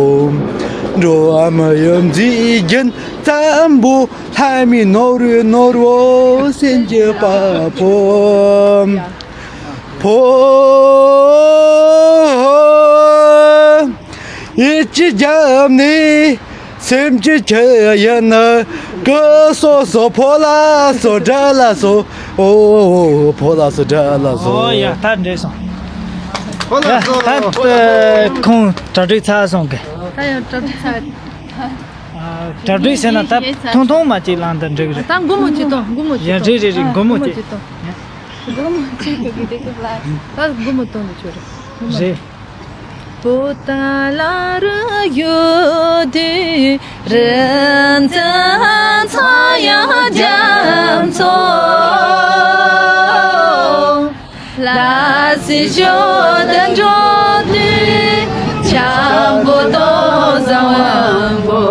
འགྲོ་བ་མི་ཡི་མཛེས་རྒྱན་བཙན་པོ། ལྷ་མི་ནོར་བུ་ནོར་བུ་སེམས་ཀྱི་དཔའ་བོ། བོ། ཡིད་ཀྱི་རྒྱབ་ནས་སེམས་ཀྱི་ཆུ་ཡིན་ནི། ཀི་སོ་སོ་ཕོ་ལ་སོ་དགྲ་ལ་སོ། ཨོ་ཕོ་ལ་སོ་དགྲ་ལ་སོ། ཨོ་ཡ་ད་འདྲེས་སོང་། ཕོ་ལ་སོ། ད་ཁོང་གྲ་སྒྲིག་ཚར་སོང་གི། ད་ཡང་གྲ་སྒྲིག་ཚར། གྲ་སྒྲིག་ཟེར་ན་ད་ཐུང་ཐུང་མ་ཅིག་ལངས་དང་འགྲིག་རེད། ད་སྒོར་མོ་གཅིག་གཏོང་། སྒོར་མོ་གཅིག་ཡ་གཏོང་། རེད་རེད་རེད། ཨ། སྒོར་མོ་སྒོར་མོ་གཅིག་གཏོང་། སྒོར་མོ་གཅིག་གི་དེ་སྐབས་ལ་ད་སྒོར་མོ་གཏོང་དུ་ཆོག་རེད། སྒོར་མོ་རེད། བོད་ལ་རུ་ཡོད་དུས་རི་འཛིན་ཚོ་ཡང་རྒྱ་མཚོ། ལ་སི་ཞོ་དང་འགྲོ་དུས་ཆང་བུ་དང་བཟང་བོ།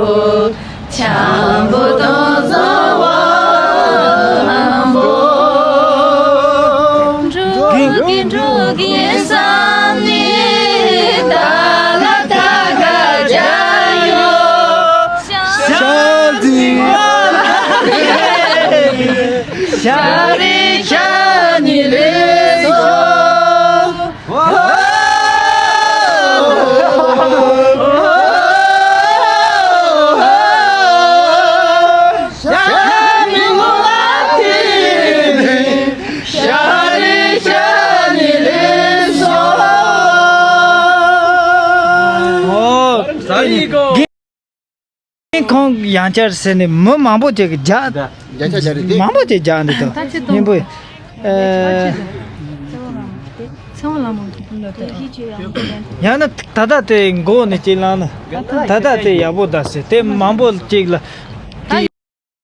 ཆང་བུ་དང་བཟང་བོ། འགྲོ་གི་འགྲོ་གི་བསམ་ནས་ད་ལ་ད་ག་རྒྱ་ཡོད། ཤ་ཟི་ཤ་རི་ཤ་ནི་ལེ་སོ། ཨོ། ཁོང་ཡང་བསྐྱར་ཟེར་ནས་མི་མང་པོ་ཅིག་གིས་རྒྱ། བརྒྱ་ཆ་བརྒྱ་རེད་དེ། མང་པོ་ཅིག་རྒྱག་འདུག་ད། ད་ཆེ་གཏོང་། སྙིང་པོ། ཨེ། ཚེ་དབང་ལྷ་མོ་གི་ཕུ་ལ་ད། ཡང་ན་ད་ལྟ་དེ་མགོ་ནས་ཅིག་ལངས་ན། ད་ལྟ་དེ་ཡག་པོ་ད་ཟེར་དེ་མང་པོ་ཅིག་ལ། ད་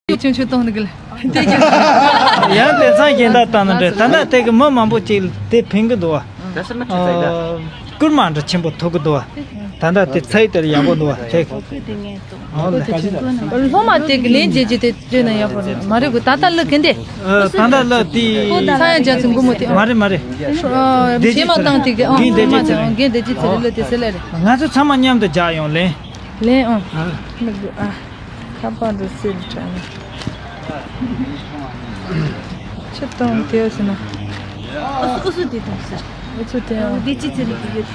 ཡོད་ཆུང་ཆུང་གཏོང་འདུག་གི་ལ། དེ་ཅིག་ཡང་དེང་སང་གཞན་དག་བཏང་ན་འདྲ། ད་ལྟ་དེ་གི་མི་མང་པོ་ཅིག་དེ་ཕན་གི་འདུག་བ། ཨ། སྐུལ་མ་འདྲ་ཆེན་པོ་ཐོབ་གི་འདུག་བ། ད་ལྟ་དེ་ཚད་དེར་ཡག་པོ་འདུག་བ། དེ། སློབ་མ་དེ་གི་ལན་བྱེད་རྒྱུ་དེ་སྤྲད་ན་ཡག་པོ་རེད། མ་རེད་གོ། ད་ལྟ་གླུ་གན་དེ། ད་ལྟ་གླུ་དེ། ཚངས་དབྱངས་རྒྱ་མཚོའི་མགོ་མོ་དེ། མ་རེད་མ་རེད། བྱེ་མ་བཏང་དེ་གི། ཨང་། རྒན་བདེ་སྐྱིད་ཚེ་རིང་། རྒན་བདེ་སྐྱིད་ཚེ་རིང་གླུ་དེ་ཟེར་ལེ་རེད། ང་ཚོ་ཚང་མ་མཉམ་དུ་རྒྱག་ཡོང་ལེ། ལེན་ཨང་། ཨ། མི་དགོས་ཨ། ཁ་པར་འདི་སེལ་དྲག་ནས། ཆུ་གཏོང་དེ་ཟེར་ན། ཨུ་སུ་ཨུ་སུ་དེ་གཏོང་ཟེར། ཨུ་ཚུ་དེ་ཨང་། བདེ་སྐྱིད་ཚེ་རིང་གི་ཡོད།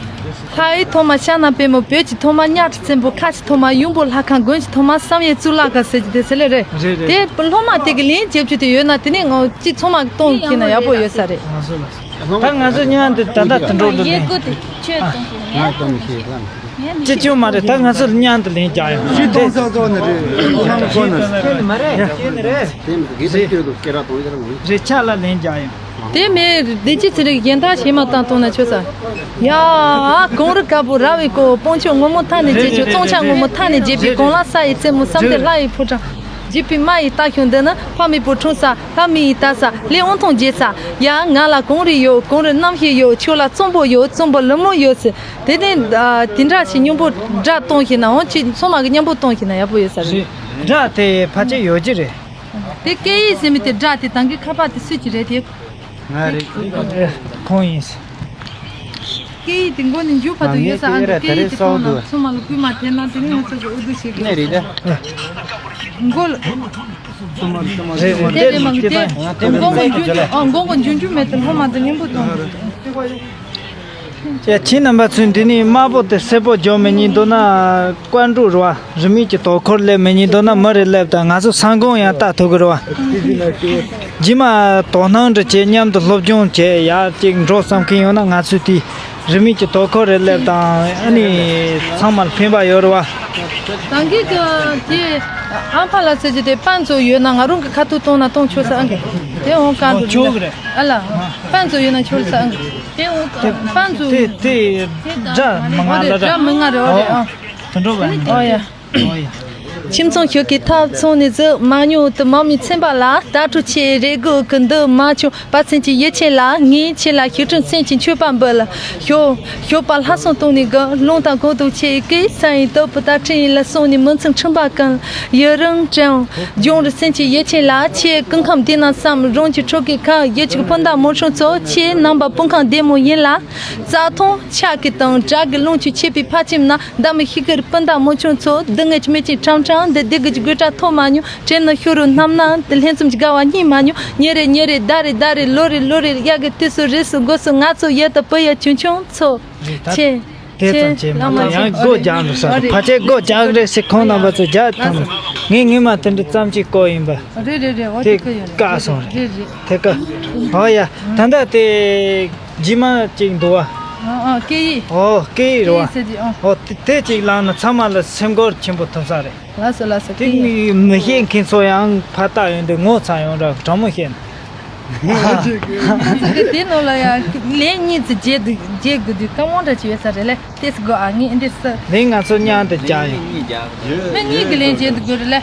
ལྷ་ཡི་ཐོག་མ་ཤ་ན་པད་མོ། བོད་ཀྱི་ཐོག་མ་གཉའ་ཁྲི་བཙན་པོ། ཁ་ཆེ་ཐོག་མ་ཡུམ་བུ་ལྷ་ཁང་། དགོན་གྱི་ཐོག་མ་བསམ་ཡས་གཙུག་ལག་ཁང་ཟེར་གྱི་དེ་ཟེར་ལེ་རེད། རེད་རེད། དེ་སློབ་མ་དེ་གི་ལན་རྒྱབ་རྒྱུ་དེ་ཡོད་ན་དེ་ནས་ངོ་གཅིག་ཚང་མ་གཏོང་གི་ན་ཡག་པོ་ཡོད་ས་རེད། ང་ཚོ་ལ། ད་ང་ཚོ་མཉམ་དུ་ད་ལྟ་དུད་འགྲོ་འདུག་ནས། ཡེ་གོ་དེ་ཁྱོད་གཏོང་གི་ཡིན། ང་གཏོང་གི་ཤེས་ལ། ཅི་ཅུང་མ་རེད། ད་ང་ཚོ་མཉམ་དུ་ལན་རྒྱག་ཡོང་། ཤི་གཏོང་ས་ཚོ་ནི་རེད། ཁོ་ན་ཁོ་ན་ཤི་ནི་མ་རེད། ཤི་ནི་རེད། དེ་མི་དགེ་སེམས་སྐྱོ་དུ་སྐད་ར་གཏོང་ཡོད་ར་ངོ་། རེད། ཆ་ལ་ལན་རྒྱག་ཡོང་། དེ་མེད། བདེ་སྐྱིད་ཚེ་རིང་གཞན་དག་བྱེ་མ་བཏང་གཏོང་ན་ཆོག་ས། ཡ། གངས་རི་དཀར་པོ་ར་བའི་གོ། སྤང་ཕྱུགས་སྔོན་མོ་མཐའ་ནས་རྒྱས་ཤིང་། བཙོང་ཆ་སྔོན་མོ་མཐའ་ནས་རྒྱས་པའི། གངས་ལ་ས་ཡི་རྩེ་མོ་བསམ་གཏན་ལྷ་ཡི་ཕོ་བྲང་། བརྒྱུད་པའི་མ་ཡི་རྟ་ཁྱུང་འདི་ནི། ཕ་མེས་པོ་འཁྲུངས་ས། ལྷ་མི་ཡི་ལྟ་ས། ལས་དབང་ཐང་རྒྱས་ས། ཡ། ང་ལ་གངས་རི་ཡོད། གངས་རི་རྣམ་ཤེས་ཡོད། ཁྱོད་ལ་གཙང་པོ་ཡོད། གཙང་པོ་ལུ་མོ་ཡོད་ཟེར། དེ་ནས་ཨ་དེ་འདྲ་ཞིག་སྙིང་པོ་སྒྲ་གཏོང་ཤེས་ན་འོང་། ཅིག་ཚང་མ་གི་མཉམ་པོ་གཏོང་ཤེས་ན་ཡག་པོ་ཡོད་ས་རེད། རེད། སྒྲ་དེ་ཕལ་ཆེར་ཡོད་ཀྱི་རེད། དེ་སྐད་ཡིག་ཟེར་མི་དེ་སྒྲ་དེ་ད་གིན་ཁ་པར་དེ་སུས་ཀྱི་རེད་དེ། ང་རེད། ཁོང་ཡིན། སྐད་ཡིག་དེ་མགོ་ནས་མཇུག་བར་དུ་ཡོད་ས། ཨ་འདི་སྐད་ཡིག་དེ་གཏོང་ན་ཚང་མ་ལ་སྐུལ་མ་ཐེབས་ན་དེ་ནས་ང་ཚོ་གི་ཨུ་དུ་ཞིག་གི། ནས་རེད་ད། མགོ་ལ། རེད་རེད། དེ་དེ་མ་དེ་དེ་དང་དེ་མགོ་མ་འཇུ་འཇུ། ཨ། མགོ་མ་འཇུ་འཇུ་མེད་དེ་སློབ་མ་དེ་སྙིང་པོ་གཏོང་། ཡ། ཁྱེད་རྣམ་པ་ཚོས་འདི་ནས་དམར་པོ་དེ་སེར་པོ་འཇོག་མི་ཉན་འདུག་ན། ཀོན་ཀྲུའུ་རེད་བ། རིན་མེད་ཀྱི་དོ་ཁུར་སླེབས་མི་ཉན་འདུག་ན། མི་རེ་སླེབས་དང་། ང་ཚོ་ས་འགོང་ཡང་ལྟ་ཐུབ་ཀྱི་རེད་བ། རྗེས་མ་དོ་སྣང་འདྲ་བྱས། མཉམ་དུ་སློབ་སྦྱོང་བྱས། ཡར་ཅིག་འགྲོ་བསམ་མཁན་ཡོད་ན། ང་ཚོས་དེ་རིན་མེད་ཀྱི་དོ་ཁུར་རེ་སླེབས་དང་། ཨ་ནི་ཚང་མར་ཕན་པ་ཡོད་རེད་བ། ད་གིན་གྱི་དེ་ཨམ་ཕ་ལ་ཟེར་གྱི་དེ་པན་ཚོ་ཡོད་ན། ང་རང་གི་ཁ་ཐུག་གཏོང་ན་གཏོང་ཆོག་ས། ཨང་གི་དེ་འོང་ག་འདུག་ཆོག་གི་རེད། ཨ་ལ། པན་ཚོ་ཡོད་ན་ཆོག་ས། ཨང་གི་དེ་འོང་ག་པན་ཚོ། དེ་དེ་སྒྲ་མི་ང་ལ་ར། སྒྲ་མི་ང་རེད། འོ་རེད། ཨ། དེ་འགྲོ་བ་ནི། འོ་ཡ། འོ་ཡ། ཁྱིམ་ཚང་ཤོག་གི་ཐབ་ཚང་ནས་ཟིག་མ་ཉོ་དུ་མ་མི་ཚན་པ་ལ། ད་ཁྲུ་ཆེ་རེ་དགོས་ཀི་འདི་མ་ཆུང་པ་ཚན་གྱི་ཡིད་ཆེས་ལ། ངས་ཁྱེད་ལ་ཤིག་ཁྲིམས་སེམས་ཀྱི་མཆོད་པ་འབུལ། ཞོགས་ཞོགས་པ་ལྷ་སྲུང་བཏང་ནས་དགོས། རླུང་དང་གོང་དུ་ཆེ་གི་ས་ཡིན་སྟོབས་པོ་ད་ཁྲིད་ཡིན་ལ་སོང་ནས་མི་ཚང་ཁྲིམས་པ་ཀུན་ཡི་རང་དྲན་ལྗོངས་རི་སེམས་ཀྱི་ཡིད་ཆེས་ལ། ཆེ་ཀུན་ཁམས་བདེ་ན་བསམ་རང་གི་ཁྲོ་གི་ཁ་ཡི་ཆིག་སྤུན་ཟླ་མོ་ཆུང་ཚོ། ཆེ་རྣམ་པ་སྤུན་ཁང་བདེ་མོ་ཡིན་ལ། རྩྭ་ཐང་ཆག་གི་དང་བྲག་གི་རླུང་ཆུ་ཆད་པའི་ཕ་ཁྱིམ་ན། ཟླ་མི་ཤི་ཁར་སྤུན་ཟླ་མོ་ཆུང་ཚོ། སྡུག་བསྔལ་གྱི་མེ་ལྕེ་ཁྲམ་ཁྲམ་འདི་སྡུག་གི་དགོད་སྒྲ་ཐོག་མ་ཉུང་། དྲན་ན་ཤོ་རུ་རྣམ་སྣང་འདི་ལྷན་འཛོམས་ཀྱི་དགའ་བ་གཉིད་མ་ཉུང་། ཉིན་རེ་ཉིན་རེ་ཟླ་རེ་ཟླ་རེ་ལོ་རེ་ལོ་རེ། དབྱར་གི་དུས་སུ་རིས་སུ་མགོ་སུ་ང་ཚོ་ཡུལ་དུ་བུ་ཡུལ་ཆུང་ཆུང་ཚོ། རེད་ད། ཆེ་དེ་ཆེ་ཙམ་བྱས་མ་ལ་མ་གཏོགས་ཡང་ཆེ་སྒོ་རྒྱག་འགྲོ་ས་རེད། ཕལ་ཆེར་སྒོ་རྒྱག་རེད་ཟེར། ཁོང་རྣམ་པ་ཚོ་རྒྱག་ཐང་། ངས་ངས་མ་དེ་འདྲ་ཙམ་ཅིག་བཀོད་ཡིན་པ། རེད་རེད་རེད། འོ་དེ་དེ་ཀ་ཡོད་རེད། བཀག་སོང་རེད། རེད་རེད། དེ་ཀ། འོ་ཡ། ད་ལྟ་དེ་རྗེས་མ་ཅིག་འདུག་བ། ཨ་ཨ། སྐད་ཡིག་ཨོ་སྐད་ཡིག་རེད་བ། སྐད་ཡིག་ཟེར་གྱི། ཨ། ཨོ་དེ་དེ་ཅིག་བླངས་ན་ཚང་མ་ལ་སེམས་འགུལ་ཆེན་པོ་ཐོབ་ས་རེད། ལགས་སོ་ལགས་སོ། དེ་སྐད་ཡིག་མི་མི་ཤེས་མཁན་ཚོ་ཡང་ཕར་ལྟ་ཡོང་དུས་ངོ་ཚ་ཡོང་འདྲ། དྲང་མོ་བཤད་ན། ང་ཚོ་གི་དེ་ནང་ལ་ཡང་ལན་གཉིས་ཙམ་བརྗེ་འདུག་བརྗེ་དགོས་དུས་དཀའ་མོ་འདྲ་ཅིག་ཡོད་ས་རེད་ལེ། ཏེས་གོ་ཨ་ངས་འདི་ས། ལན་ང་ཚོ་མཉམ་དུ་རྒྱག་ཡིན། མི་གཉིས་ཀྱི་ལན་བརྗེ་འདུག་དགོས་རེད་ལེ།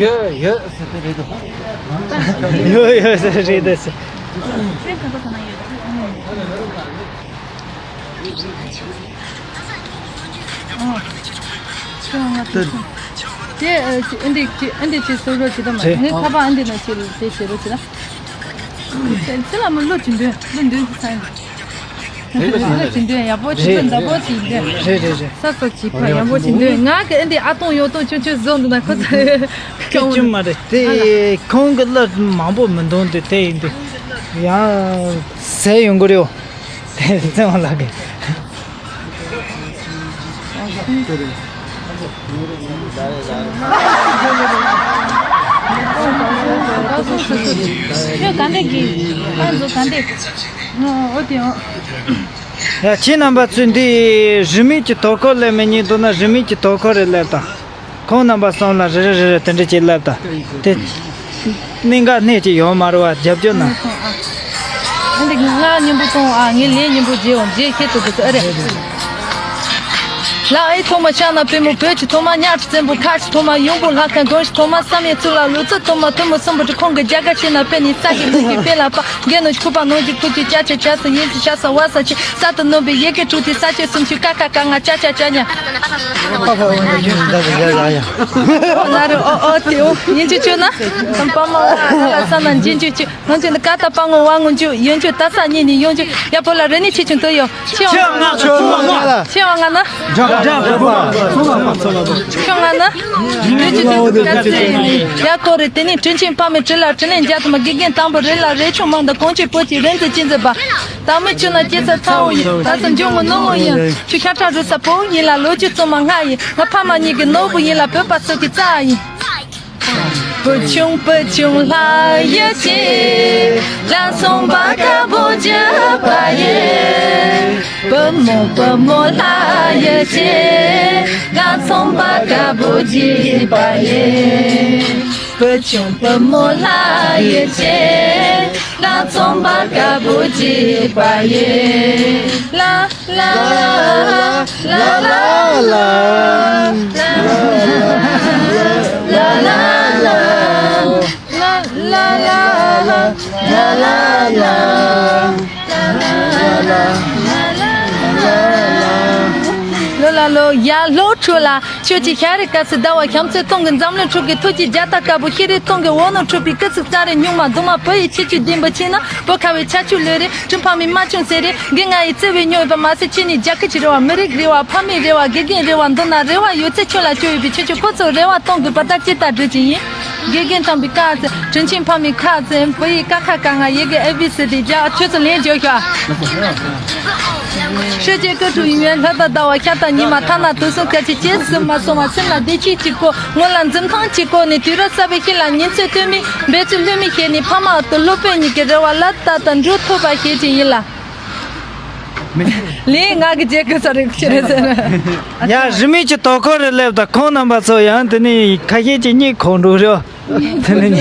ཡོད་ཡོད་ཟེར་དེ་རེད་དོ། ཡོད་ཡོད་ཟེར་རེད་དོ་ཟེར། དེ་ཨ་ཅི་ཨ་འདི་ཅི་ཨ་འདི་ཅི་སོ་རོ་ཅི་དམ་རེད། ངའི་ཁ་པར་ཨ་འདི་ན་ཅི་རུ་དེ་ཤེས་རོ་ཅི་ལ། ཅི་ལ་མི་ལོ་ཅི་འདོན་ལོ་འདོན་གི་ས་ཡིན། ལོ་ཅི་འདོན་ཡག་པོ་ཅི་འདོན་འདྲ་པོ་ཅི་འདོན། རེད་རེད་རེད། ས་སོ་ཅི་ཕ་ཡག་པོ་ཅི་འདོན། ང་གི་ཨ་འདི་ཨ་སྟོང་ཡོད་སྟོང་ཆུང་ཆུང་བཟོ་འདུག་ན་ཁོ་ཚོ་སྐྱོན་ཅི་མ་རེད་དེ། ཁོང་གི་གླུ་མང་པོ་མི་འདོན་དུས་དེ་ཡིན་དུས་ཡང་ཟས་ཡོང་གི་རེད། དེ་བཙན་བ་ལགས་ཀྱིས། ཁྱོད་ག་འདྲ་གི་ཨ་ཚོ་ག་འདྲ། ཨོ་དེ་ཨོ། ཡ་ཁྱེད་རྣམ་པ་ཚོས་འདི་རིན་མེད་ཀྱི་དོ་ཁུར་ལས་མི་ཉན་འདུག་ན་རིན་མེད་ཀྱི་དོ་ཁུར་རེ་ལས་དང་། ཁོང་རྣམ་པ་གསུམ་ལ་རེ་རེ་རེ་རེ་དེ་འདྲ་ཅིག་ལབ་དང་། དེ་གནད་འགག་སྣེ་གཅིག་ཡོད་མ་རེད་བ། རྒྱབ་སྐྱོར་གནང་། ཨ་འདི་ང་སྙིང་པོ་གཏོང་ཨ། ངའི་ལས་སྙིང་པོ་བརྗེ་འོང་རྗེས་ཁྱེད་ཚོ་དུ་ཨ་རེད། ལ་ཨེ་ཐོག་མ་ཤ་ན་པུས་མོ་བོད་ཀྱི་ཐོག་མ་ཉག་ཕྲ་བཙན་པོ་ཁ་ཆེ་ཐོག་མ་ཡོང་པོ་ལྷ་ཁང་དགོན་ཞིག་ཐོག་མ་བསམ་ཡས་གཙུག་ལག་ལུག་རྫི་ཐོག་མ་ཐུ་མོ་གསུམ་པོ་གྲི་ཁོང་གི་རྒྱ་གར་ཤེས་ན་ཕེ་ནི་ས་གི་ལུག་གི་དཔེ་ལ་ཕ། འགན་ནོ་ཁུ་པ་ནོ་གི་ཁུ་གི་ཅ་ཅ་ཅ་ས་ཡིན་སི་ཤ་ས་བ་ས་ཆེ་ས་དུ་ནོ་བི་ཡེ་གེ་ཀྲུ་ཏི་ས་ཆེ་སུམ་ཆུ་ཀ་ཀ་ཀ་ང་ཅ་ཅ་ཅ་ཉ། ཨོ་ན་རུ་ཨོ་ཨོ་ཏི་ཨོ་ཡིན་ཅུ་ཅུ་ན་ཏམ་པ་མ་བ་ལ་ས་ན་འཇིན་ཅུ་ཅུ་ང་ཅུ་ན་ཀ་ཏ་པ་ངོ་བ་ངོ་ཅུ་ཡོན་ཅུ་ཏ་ས་ཉི་ནི་ཡོན་ཅུ་ཡ་པོ་ལ་རེ་ནི་ཆི་ཅུ་ཏོ་ཡོ། ཆེ་བ་ང་ཆེ་བ་ང་ན། ཆེ་བ་ང་ན། ཡ་ཀོ་རེ་དེ་ནི་དྲིན་ཆེན་ཕ་མའི་དྲིན་ལ་དྲིན་ལན་འཇལ་ཐུབ་མ། དགེ་རྒན་དང་པོ་རེ་ལ་རེ་ཆུང་མང་དང་གོང་ཆེ་པོ་ཆེ་རེ་འཛི་ཅི་འཛི་བ། ད་མི་ཆུ་ན་སྐྱེ་ས་ཚ་བོ་ཡིན། ད་ས་འཇོ་ངོ་ནོ་ངོ་ཡིན། ཆུ་ཤ་ཁྲ་རུ་ས་པོ་ཡིན་ལ་ལོ་ཆུ་བཙོ་མ་ང་ཡིན། ང་ཕ་མ་གཉིས་ཀྱི་ནོར་བུ་ཡིན་ལ་བོད་པ་སོགས་ཀྱི་རྩ་ཡིན། བུ་ཆུང་བུ་ཆུང་ལྷ་ཡི་ཆེ། ལ་སོང་པ་དཀར་པོ་བརྒྱུད་པ་ཡིན། བུ་མོ་བུ་མོ་ལྷ་ཡི་ཆེ། ལ་སོང་པ་དཀར་པོ་བརྒྱུད་པ་ཡིན། བུ་ཆུང་བུ་མོ་ལྷ་ཡི་ཆེ། ལ་སོང་པ་དཀར་པོ་བརྒྱུད་པ་ཡིན། ལ། ལ་ལ་ལ་ལ། ལོ་ཡ་ལོ་ཁྲོ་ལ། ཆོས་ཀྱི་ཤ་རི་ཀ་སི་ཟླ་བ་ཤམ་ཚོད་སྟོང་གི་འཛམ་གླིང་ཁྲོད་ཀྱི་ཐུགས་ཀྱི་རྒྱ་ཏ་དཀར་པོ་ཤེས་རིག་སྟོང་གི་འོ་ནོ་ཁྲོད་པའི་སྐུ་གཟུགས་རྩ་རི་སྨྱུག་མ་གདུང་མ་བུ་ཡི་ཆེ་ཆུ་ལྡན་པ་ཆེ་ན་བུ་ཁ་བའི་ཆ་ཆུ་ལོས་རེད། གྲུ་ཕ་མའི་མ་ཆུང་ཟེར་རེད། དགེ་ང་ཡི་བརྩེ་བའི་སྨྱོ་ཡོད་པ་མ་ཟད་ཁྱེད་ནི་རྒྱ་སྐད་ཀྱི་རེ་བ་མི་རིགས་རེ་བ་ཕ་མའི་རེ་བ་དགེ་རྒན་རེ་བ་མདོར་ན་རེ་བ་ཡོད་ཚད་ཁྱོད་ལ་བཅོལ་ཡོད་པའི་ཁྱོད་ཁྱོད་ཁོ་ཚོ་རེ་བ་སྟོང་དགོས་པ་ལྟར་ཅི་ལྟར་བསྒྲུབ་ཀྱི་ཡིན། དགེ་རྒན་དམ་པའི་བཀའ་བརྩི་དྲིན་ཆེན་ཕ་མའི་ཁ་བརྩི་བུ་ཡི་ཀ་ཁ་ག་ང་ཡི་གེ་ཨེ་བི་སི་ཌི་རྒྱ་ཁྱོད་ཚོ་ལན་རྒྱག་ཤོག་ཤེས་བྱའི་སྐུ་དྲུང་ཡིན་ཡོད་ལྷ་དང་ཟླ་བ་ཤ་དང་ཉི་མ་ཐ་ན་དུས་གསུམ་སྐད་ཅིག་སྐྱེ་སྲིད་མ་སོང་བ་སེམས་ལ་བདེ་སྐྱིད་ཅིག་གོ་ངོ་ལ་འཛུམ་མདངས་ཅིག་གོ་ནས་དུས་རབས་གསར་པའི་ཤེས་ལ་ཉིན་ཚེ་སྟོན་མི་འབད་བརྩོན་ལྷོད་མི་ཤེས་ནས་ཕ་མ་འོག་ཏུ་སློབ་དཔོན་གཉིས་ཀྱི་རེ་བ་ལ་ད་ལྟ་འགྲུབ་ཐུབ་པ་ཞེས་ཀྱི་ཡིན་ལ། ལས་ང་གི་རྗེས་ཀྱི་ས་རིག་ཕྱི་རེད་ཟེར། ཡ་རིས་མེད་ཀྱི་དོ་ཁུར་རེ་སླེབས་དང་ཁོང་རྣམ་པ་ཚོ་ཡང་དེ་ནས་ཁ་ཤས་ཀྱི་གཉིད་ཁུག་འགྲོ་རེད། དེ་ནས་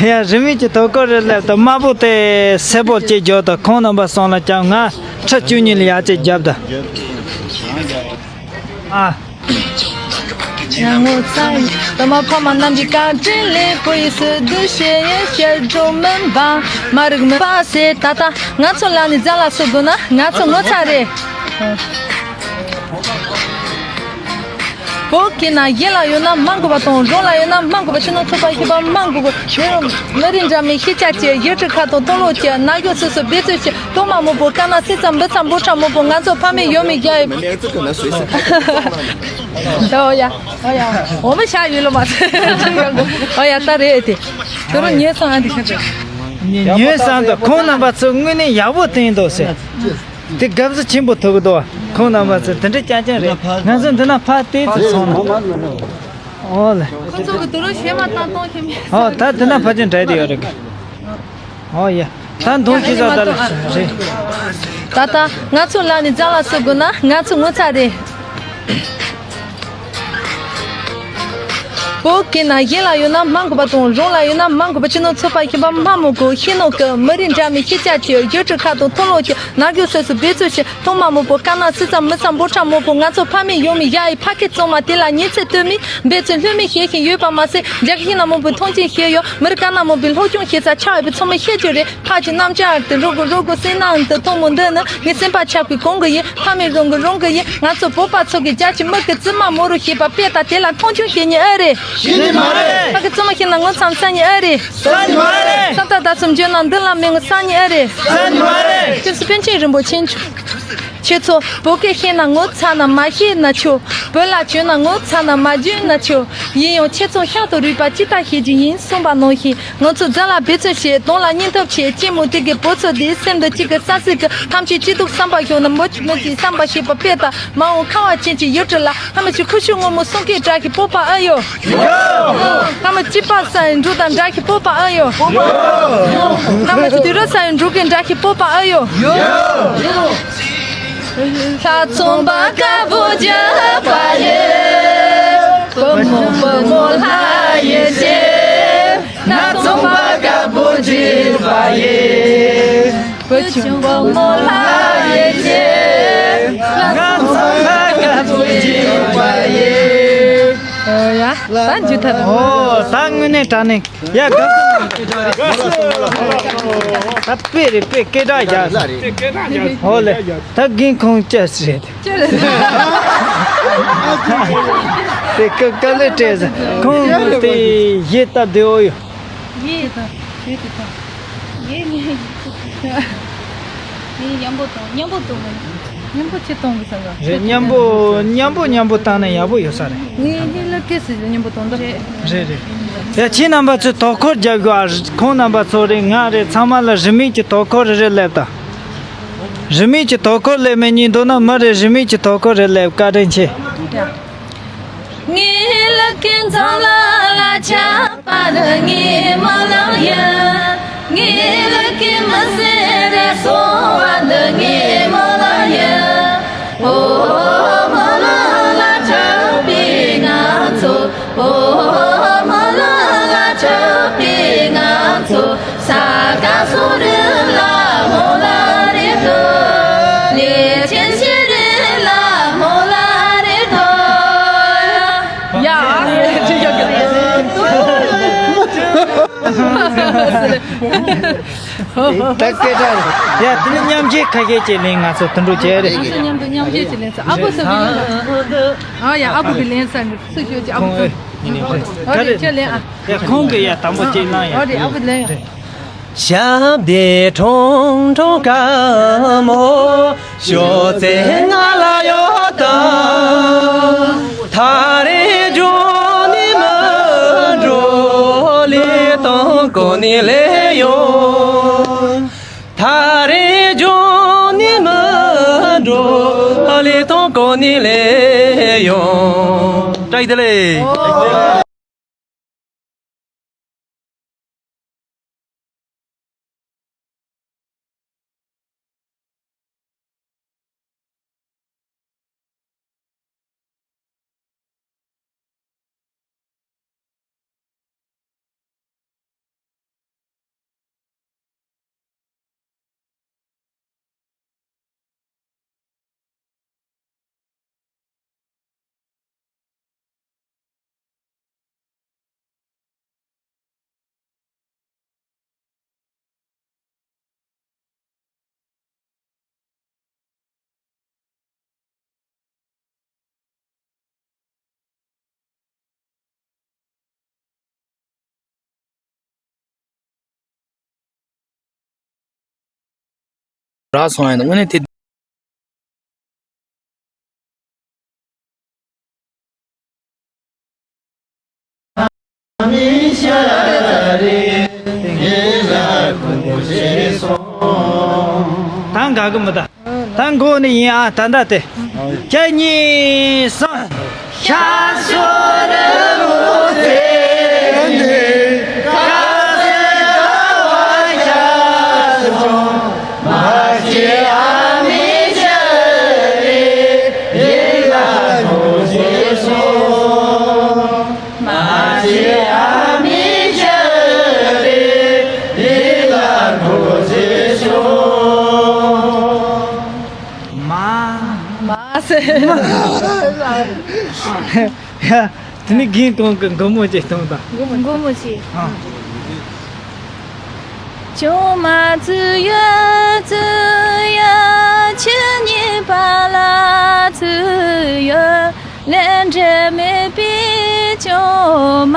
ཡང་རིས་མེད་ཀྱི་དོ་ཁུར་རེ་སླེབས་དང་དམར་པོ་དེ་སེར་པོ་གཅིག་རྒྱོབ་དང་ཁོང་རྣམ་པ་གསུམ་ལ་ཀྱང་ང་ཁྲི་བཅུ་གཉིས་ལ་ཡར་གཅིག་རྒྱབ་དང་ཨ། ཡང་ངོ་ཚ་ཡི་ད་མ་ཕ་མ་རྣམས་ཀྱི་བཀའ་དྲིན་ལས་བུ་ཡི་སུ་འདུ་ཤེས་ཡོད་ཤེས་སྒྲོ་མིན་པ་མ་རིག་མིན་པ་ཟེར། ད་ལྟ་ང་ཚོ་ལ་ནི་རྫ་ལ་སུ་དགོས་ན་ང་ཚོ་ངོ་ཚ་རེད། བོད་ཀྱི་ན་གཞན་ལ་ཡོད་ན་མ་དགོས་པ་དང་རང་ལ་ཡོད་ན་མ་དགོས་པ་ཕྱི་ནང་ཚོགས་པ་ཞིག་པ་མ་དགོས་པ་མི་རིགས་འདྲ་མིན་ཤེས་བྱ་ཆེ་ཡུལ་གྲུ་ཁ་དང་སྟོང་ལོ་ཆེ་ན་གཞོན་སོ་སོ་འབད་བརྩོན་ཆེ་གཏོང་མ་མོ་པོ་དཀར་ནག་སེར་ཚང་འབུ་ཚང་འབུ་ཕྲ་མོ་པོ་ང་ཚོ་ཕ་མེས་ཡོད་མེད་རྒྱ་ཡོད། ཨོ་ཡ་ཨོ་ཡ་འོ་མ་ཤ་ཡོད་ལོ་མ་ཨོ་ཡ་ད་རེད་དེ་དོ་རུ་ཉོས་སང་ཨ་འདི་ཁ་ཉོས་སང་དང་ཁོང་རྣམ་པ་ཚོ་དངོས་གནས་ཡག་པོ་བསྟན་འདུག་ཟེར། དེ་དགའ་བསུ་ཆེན་པོ་ཐོབ་ཀྱི་འདུག་ཁོང་རྣམ་པ་ཚོ་དེ་འདྲ་རྐྱང་རྐྱང་རེད། ང་ཚོ་འདི་ན་ཕར་བལྟས་ཚེ་སོང་ན། ཨོ་ལེ། ཁོ་ཚོ་གི་དུ་རུ་ཞེ་མ་བཏང་གཏོང་ཁྱིམ་ཡ། ཨོ་ད་དེ་ན་ཕ་ཆེན་འདྲ་དེ་ཡོད་རེད་གི། ཨོ་ཡ། ད་མདུང་ཁྱེད་ཚོ་ད་ལ་རེད། ད་ལྟ་ང་ཚོ་ལ་ནི་རྫ་ལ་སུ་དགོས་ན་ང་ཚོ་ངོ་ཚ་རེད། བོད་ཀྱི་ན་གཞན་ལ་ཡོད་ན་མ་དགོས་པ་དང་རང་ལ་ཡོད་ན་མ་དགོས་པ་ཕྱི་ནང་ཚོགས་པ་ཁྱིམ་པ་མ་མོ་གོ་ཤེས་ནོ་གི་མི་རིགས་འདྲ་མིན་ཤེས་བྱ་ཆེ་ཡུལ་གྲུ་ཁ་དང་མཐོང་ལོ་ཆེ་ན་རྒྱུ་སོ་སོ་འབད་བརྩོན་ཆེ་མཐོང་མ་མོ་པོ་དཀར་ནག་སེར་ཚང་མི་ཚང་འབུ་ཕྲ་མོ་པོ་ང་ཚོ་ཕ་མེས་ཡོད་མེད་ཡ་ཡི་ཕ་སྐད་གཙང་མ་དེ་ལ་ཉིན་ཚེ་སྟོན་མི་འབད་བརྩོན་ལྷོད་མེད་བྱེད་བཞིན་ཡོད་པ་མ་ཟད་རྒྱ་གཞིས་ན་མོ་པོའི་མཐོང་ཆེན་ཤེས་ཡོད་མི་རིགས་དཀར་ནག་མོ་པོའི་སློབ་སྦྱོང་ཤེས་ས་ཆགས་ཡོད་པའི་ཚོགས་མི་ཤེས་རྒྱུ་རེད། ཕ་གི་རྣམ་ཅག་དེ་རོ་གོ་རོ་གོ་སེ་ནང་དུ་ཐོག་མོ་འདི་ནི་ངའི་སེམས་པ་ཆགས་པའི་གོང་གི་ཡིན། ཕ་མའི་རང་གི་རང་གི་ཡིན། ང་ཚོ་བོད་པ་ཚོ་གི་རྒྱ་ཆེ་མི་གི་རྩིབ་མ་མོ་རུ་ཞེས་པ་དཔེ་ལྟ་དེ་ལ་མཐོང་ཆུང་བྱེད་ཉེ་ཨེ་རེད། ཤེས་ཉེ་མ་རེད། ཕ་གི་རྩིབ་མ་ཤེས་ན་ངོ་ཚ་ས་ཉེ་ཨེ་རེད། ས་ཉེ་མ་རེད། ས་ད་ད་སུམ་བརྗོད་ན་འདི་ལ་མེད་ངོ་ས་ཉེ་ཨེ་རེད། ས་ཉེ་མ་རེད། ཁྱོད་སུ་པཎ་ཆེན་རིན་པོ་ཆེ་མཆོག་ཁྱེད་ཚོ་བོད་སྐད་ཤེས་ན་ངོ་ཚ་ན་མ་ཤེས་ན་ཆོག་བོད་ལྭ་གྱོན་ན་ངོ་ཚ་ན་མ་གྱོན་ན་ཆོག་ཡིན་ཡང་ཁྱེད་ཚོ་ཤ་དང་རུས་པ་ཅི་ལྟར་ཤེས་ཀྱི་ཡིན་གསུངས་པ་ནང་བཞིན་ང་ཚོ་རྫ་ལ་འབད་བརྩོན་བྱེད། གདོང་ལ་སྙིང་སྟོབས་ཆེ། སྐྱེད་མོས་དེ་གའི་བོད་ཚོ་འདིའི་སེམས་འདི་གཅིག་གི་ས་སྲིད་ཀྱི་ཐམས་ཅད་སྐྱིད་སྡུག་བསམ་པ་ཤོང་ན་མོ་མི་གཅིག་བསམ་པ་ཤེས་པ་དཔེ་ལྟ་མ་འོངས་ཁ་བ་ཅན་གྱི་ཡུལ་གྲུ་ལ་ཧ་མི་ཆུ་ཁུ་ཆུ་སྔོན་མོ་སྲུང་སྐྱེས་འདྲ་གི་སྤོབས་པ་ཨ་ཡོ། ཧ་མི་སྐྱིད་པ་ས་ཡི་འབྲུག་དང་འདྲ་གི་སྤོབས་པ་ཨ་ཡོ། ཧ་མི་ཆུ་དུས་རབས་ས་ཡི་འབྲུག་གི་འདྲ་གི་སྤོབས་པ་ཨ་ཡོ། ལྷ་ཚོང་པ་དཀར་པོ་རྒྱབ་པ་ཡི། བུ་མོ་བུ་མོ་ལྷ་ཡི་ཆེ། ལྷ་ཚོང་པ་དཀར་པོ་རྒྱབ་པ་ཡི། བུ་ཆུང་བུ་མོ་ལྷ་ཡི་ཆེ། ལྷ་ཚོང་པ་དཀར་པོ་རྒྱབ་པ་ཡི། ཨོ་ཡ། ད་འཇུ་ཐར། ཨོ་ད་དངོས་གནས་དྲང་གནས། ཡ་དགའ་བསུ། ད་དཔེ་རེད་དཔེ་སྐད་གྲགས་རྒྱག་ཧོ་ལེ། ད་རྒན་ཁོང་ཅི་ཟེར་རེད། དེ་ཀ་ཀ་ལེ་སྤྲད་ཟེར་ཁོང་དེ་ཡེ་ད་དེའོ་ཡོ། ཡེ་ད་ཡེ་དེ་ད་ཡེ་ངེ་ངེ་མཉམ་པོ་དང་མཉམ་པོ་དང་མཉམ་པོ་ཆེ་གཏོང་གི་ས་ག་རེད། མཉམ་པོ་མཉམ་པོ་མཉམ་པོ་བཏང་ན་ཡག་པོ་ཡོད་ས་རེད། ངའི་ཧི་ལ་ཀེ་སི་མཉམ་པོ་གཏོང་ད། རེད་རེད། ཡ་ཁྱེད་རྣམ་པ་ཚོས་དོ་ཁུར་རྒྱབ་དགོས་ཨ། ཁོང་རྣམ་པ་ཚོ་རེད་ང་རེད་ཚང་མ་ལ་རིས་མེད་ཀྱི་དོ་ཁུར་རེ་རེ་སླེབས་དང་། རིས་མེད་ཀྱི་དོ་ཁུར་སླེབས་མེད་ཉིན་འདུག་ན་མི་རེ་རིས་མེད་ཀྱི་དོ་ཁུར་རེ་སླེབས་བཀའ་དྲིན་ཆེ། ངའི་ལ་ཀེ་འཛམ་ལ་ལ་ཆ། པ་ནི་ངའི་མོ་ལ་ཡ། ངའི་ལུག་གི་མི་སེར་རེ་སོང་བ་འདི་ངའི་མོ་ལ་ཡ། ཨོ་མོ་ལ་ལ་ཆགས་པའི་ང་ཚོ། ཨོ་མོ་ལ་ལ་ཆགས་པའི་ང་ཚོ། ས་ག་སོ་རི་ལ་མོ་ལ་རེ་དོ། ལེ་ཆེན་ཤི་རི་ལ་མོ་ལ་རེ་དོ། ཡ། ད་སྐད་གྲགས་རེད། ཡ་དེ་ནི་མཉམ་ཞུགས་ཁ་ཤས་ཀྱིས་ལེན། ང་ཚོ་དུད་འགྲོ་བྱས་རེད། ང་ཚོ་མཉམ་དུ་མཉམ་ཞུགས་ཀྱིས་ལེན་ཚར། ཨ་ཕོ་ས་བི་ལེན་ཚར། ཨ་ཡ་ཨ་ཕོ་གིས་ལེན་ཚར། སུ་ཞོག་ཅིག་ཨ་ཕོ་ཚོ། ཨོ་རེད་ཁྱོད་ལེན་ཨ། ཡ་ཁོང་གིས་ཡ་དང་པོ་ཅིག་གནང་ཡ། ཨོ་རེད་ཨ་ཕོ་ལེན་ཡ། ཞབས་འདེགས་ཁྲུང་ཁྲུང་དཀར་མོ། ཤོག་ཙེ་ང་ལ་ཡོད་དམ། ཐག་རིང་རྒྱུག་ནས་མི་འགྲོ། ལི་སྟོང་གོ་ནས་སླེབས་ཡོང་། ཐག་རིང་རྒྱུག་ནས་མི་འགྲོ། ལི་སྟོང་གོ་ནས་སླེབས་ཡོང་། བཀྲ་ཤིས་བདེ་ལེགས། རག་སོང་ཡང་དངོས་གནས་དེ། ད་དགའ་གི་མི་གདའ། ད་འགོ་ནས་ཡིན་ཨ། ད་ལྟ་དེ། གཅིག་གཉིས་གསུམ། མ། མ་ཟེར། ཡ། དེ་ནི་རྒན་གོང་གི་མགོ་མོ་ཅིག་གཏོང་དང་། མགོ་མོ་ཅིག་ཨ། ཆུང་མ་ཚུར་ཡོད་ཚུར་ཡོད། ཁྱེད་གཉིས་པ་ལ་ཚུར་ཡོད། ལས་འབྲས་མེད་པའི་ཆུང་མ།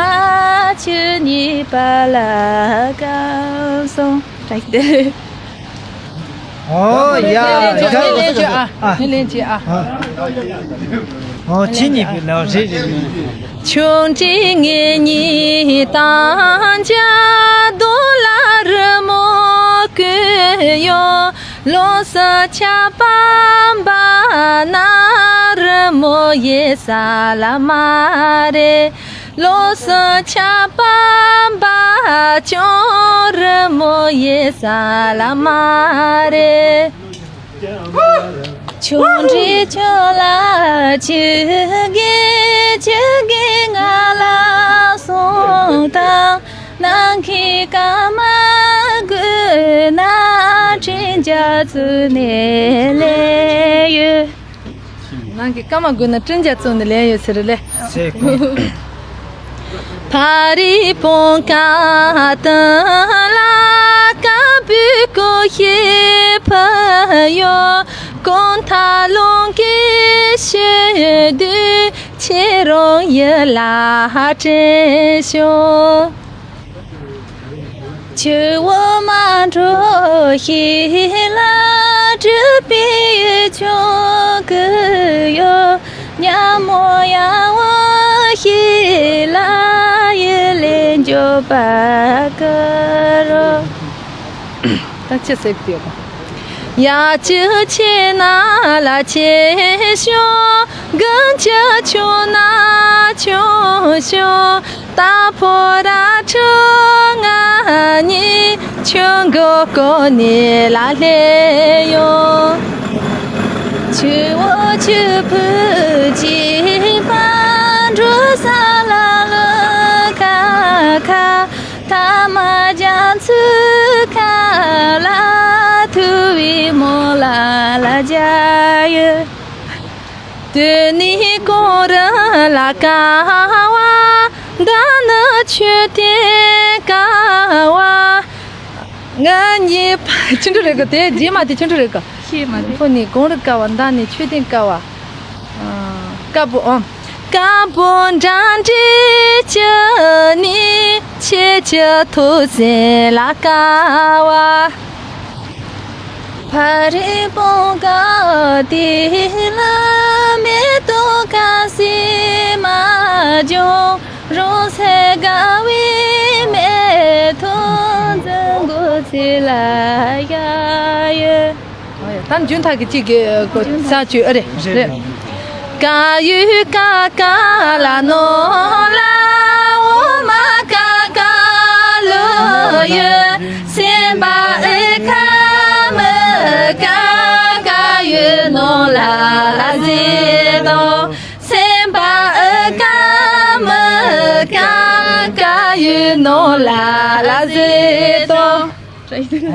ཁྱེད་གཉིས་པ་ལ་བཀའ་གསུང་། ཨོ་ཡ། ཨ་ཨོ་ཁྱེད་གཉིས་པའི་ལ་རེད་རེད། ཆུང་འདྲིས་ངེད་གཉིས་དང་འཇགས། རྡོ་ལ་རི་མོ་བརྐོས་ཡོད། ལོ་སུ་ཆགས་པ་འབའ་ན། རི་མོ་ཡི་ས་ལ་མ་རེད། ལོ་སུ་ཆགས་པ་འབའ་ཅུང་། རི་མོ་ཡི་ས་ལ་མ་རེད། ཆུང་འདྲིས་ཁྱོད་ལ་ཅི་དགོས་ཅི་དགོས་ང་ལ་གསུངས་དང་། ནམ་མཁའི་སྐར་མ་དགོས་ན། སྤྲིན་རྒྱ་མཚོ་ནས་ལེན་ཡོད། ནང་གི་སྐར་མ་དགོས་ན་སྤྲིན་རྒྱ་མཚོ་ནས་ལེན་ཡོད་ཟེར་ལེ། ཟེར་གོ། ཕ་རི་བོང་ཁ་དུན་ལ་དཀར་པོའི་སྐུ་ཞིག་ཕུལ་ཡོད། གོང་ཐང་རླུང་གིས་ཤོར་དུས་ཁྱེད་རང་ཡིད་ལ་དྲན་ཤོག། ཆུ་བོ་མ་འགྲོ་ཞིག་ལ་གྲུབ་པའི་ཡུལ་ཆུང་ཀུ་ཡོད། ཉ་མོ་ཡང་བོ་ཞིག་ལ་ཡུལ་ལས་འཇོག་པར་བསྐུལ་རོགས། ད་ཅི་ཟེར་གི་ཡོད་པ། ཡ་ཅི་ཆེ་ན་ལ་ཆེ་ཤོག། དགུན་ཆུ་ཆུང་ན་ཆུང་ཤོག། ད་ཕོ་ར་ཁྲི་ང་གཉིས་ཆུ་མགོ་སྐོར་ནས་ལ་སླེབས་ཡོང་། ཆུ་བོ་ཆུ་བོ་གཅིག་པར་འགྲོ་ས་ལ་ལོ་ཁ་ཁ། ཐ་མ་རྒྱ་མཚོའི་ཁ་ལ་ཐུ་བའི་མོ་ལ་ལ་རྒྱ་ཡོད། དུ་ནི་གོང་རི་ལ་ཀ་བ། ད་ནི་ཆུ་དེ་ཀ་བ། ང་གཉིས་ཕ་ཆུང་ཆུང་རེད་གོ། དེ་རྗེས་མ་དེ་ཆུང་ཆུང་རེད་གོ། ཤེས་མ་རེད། ཕོ་ནི་གངས་རི་ཀ་བ། མདའ་ནི་མཆོད་རྟེན་ཀ་བ། ཨ། དཀར་པོ་ཨོ། དཀར་པོ་འདྲ་འདྲའི་ཆུ་ནི་ཆེ་ཆུ་ཐུགས་སྲས་ལ་དཀར་བ། ཕ་རི་པང་ག་དེ་ལ་མེ་ཏོག་ཁ་སི་མ་ཇོ། རོང་སེ་དགའ་བའི་མེ་ཏོག་འཛིན་གོ་ཚེ་ལ་ཡ་ཡོད། ད་འཇུན་ཐག་གི་གཅིག་གི་གོ་ས་བཅོས་ཨ་རེད། རེད། ཀ་ཡུ་ཀ་ཀ་ལ་ནོ་ལ་འོ་མ་ཀ་ཀ་ལུ་ཡོད། སེམས་པ་ཨེ་ཁ་མི་ཀ་ཀ་ཡུ་ནོ་ལ་ལ་ཟེ་དོ། སེམས་པ་ཨེ་ཁ་མི་ཀ་ཀ་ཡུ་ནོ་ལ་ལ་ཟེ་དོ། ཨོ། སྐད་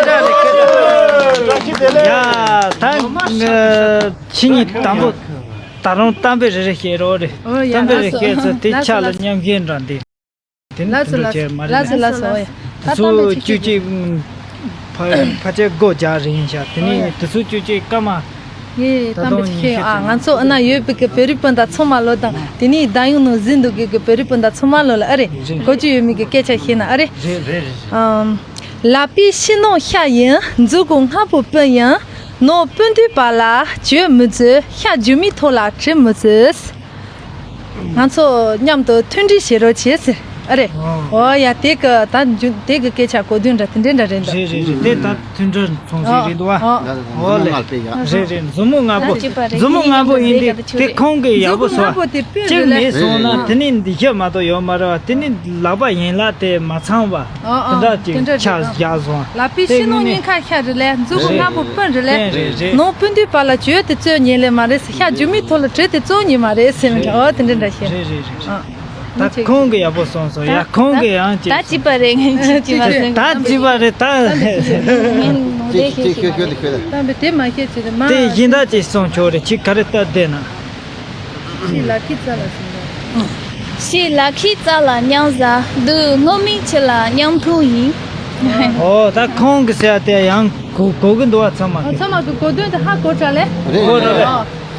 གྲགས་རེད། སྐད་གྲགས་རེད། ཡ། ད་ཁྱེད་གཉིས་དང་པོ་ད་རུང་གཏམ་དཔེ་རེ་རེ་བཤད་རོགས་རེད། ཨོ་ཡ། གཏམ་དཔེ་རེ་ལགས་སོ། བཤད་ཚེ་དེ་ལགས་སོ། ཆ་ལ་ལགས་སོ། མཉམ་བཤད་འདྲ་འདི། དེ་ནི་ལགས་སོ། དེ་འདྲ་ལགས་བྱས་མ་རེད། ལགས་སོ། ལགས་སོ། ཨོ་ཡ། ད་དུས་གཏམ་དཔེ་ཚོ་ཅིག་བཅུ་གཅིག་ཕ་ཕ་ཆེ་སྒོ་རྒྱག་རེ་ཡིན་ཤག་དེ་ནི་ཨོ་ཡ། དུས་ཚོད་བཅུ་གཅིག་སྐར་མ། ངས་གཏམ་དཔེ་ཅིག་བཤད་ཡོང་ཨ། ང་ཚོ་ཨ་ན་ཡོད་པའི་གི་བོད་རིགས་སྤུན་ཟླ་ཚང་མ་ལོ་དང་དེ་ནི་བདག་ཡོང་ནང་གཟིགས་འདུག་གི་གི་བོད་རིགས་སྤུན་ཟླ་ཚང་མ་ལོ་ལ་ཨ་རེད། རེད། གོ་རྒྱུ་ཡོད་མེད་གི་སྐད་ཆ་བཤད་ན་ཨ་རེད། རེད་རེད་རེད། ཨམ། ལག་པའི་ཕྱི་ནང་ཤ་ཡིན། མཛུ་གུ་སྔ་པོ་སྤུན་ཡིན། ནང་སྤུན་ཟླའི་བར་ལ་བརྗོད་མི་བརྗོད། ཤ་རྒྱུ་མའི་ཐོག་ལ་བྲི་མི་བརྗོད། ང་ཚོ་མཉམ་དུ་མཐུན་སྒྲིལ་བྱེད་རོགས་བྱེད་ཟེར་ཨ་རེད། ཨོ། ཨོ་ཡ། དེ་གི་ད་འཇུ་དེ་གི་སྐད་ཆ་གོ་དོན་འདྲ་དེ་འདྲ་འདྲ་རེད་འདུག་རེད་རེད་རེད། དེ་ད་མཐུན་སྒྲིལ་ཚོང་ཟིག་རེད་འདུག་བ། ཨོ། ཨོ་ལེ། རེད་རེད། མཛུབ་མོ་སྔ་པོ། མཛུབ་མོ་སྔ་པོ་ཡིན་དུས་དེ་ཁོང་གི་ཡག་པོ་སོང་། མཛུབ་མོ་སྔ་པོ་དེ་སྤུན་རེད་ལེ། གཅིག་མེད་སོང་ན་དེ་ནི་འདི་ཤ་མ་གཏོགས་ཡོད་མ་རེད་བ། དེ་ནི་ལག་པ་ཡན་ལག་དེ་མ་ཚང་བ། ཨོ་ཨོ། དེ་འདྲ་ཅིག་དེ་འདྲ་ཆ་རེད། བཞག་སོང་། ལག་པའི་ཕྱི་ནང་གཉིས་ཀ་ཤ་རེད་ལེ། མཛུབ་གུ་སྔ་པོ་སྤུན་རེད་ལེ། སྤུན་རེད་རེད། ནང་སྤུན་ཟླའི་བར་ལ་བརྗོད་དེ་རྩོད་ཉེན་ལེ་མ་རེད་ཟེར། ཤ་རྒྱུ་མའི་ཐོག་ལ་བྲི་དེ་རྩོད་ཉེན་མ་རེད་ཟེར་མི་འདྲ། ཨོ་དེ་འདྲ་འདྲ་བཤད། རེད་རེད་རེད། ཨ། ད་ཁོང་གི་ཡག་པོ་སོང་སོང་། ཡ། ཁོང་གི་ཡང་ཅིག་ད་བྱིས་པ་རེད། ངས་ཅིག་བྱིས་པ་ཟེར། ད་བྱིས་པ་རེད་ད། ངས་ནོར་འདི་ཤེས་ཤེས་པ་རེད། གཏམ་དཔེ་དེ་མ་ཤེས་ཅིག་རེད་མ། དེ་གཞན་དག་ཅིག་སོང་ཆོག་རེད། ཁྱི་ག་རེ་ལྟ་བསྡད་ན། ཁྱི་ལ་ཁྱི་རྩ་ལ་སོང་། ཁྱི་ལ་ཁྱི་རྩ་ལ་མཉམ་ཟ། སྡུག་སྔོན་མའི་ཁྱི་ལ་མཉམ་འཐུང་ཡིན། ཨོ། ད་ཁོང་གི་ཟེར་དེ་ཡང་གོ་གོ་གི་འདུག་བ། ཚང་མ་ཨ། གི་ཚང་མ་གི་གོ་དོན་དེ་ཧ་གོ་དྲ་ལེ། རེད་གོ་རེད་རེད། རེད།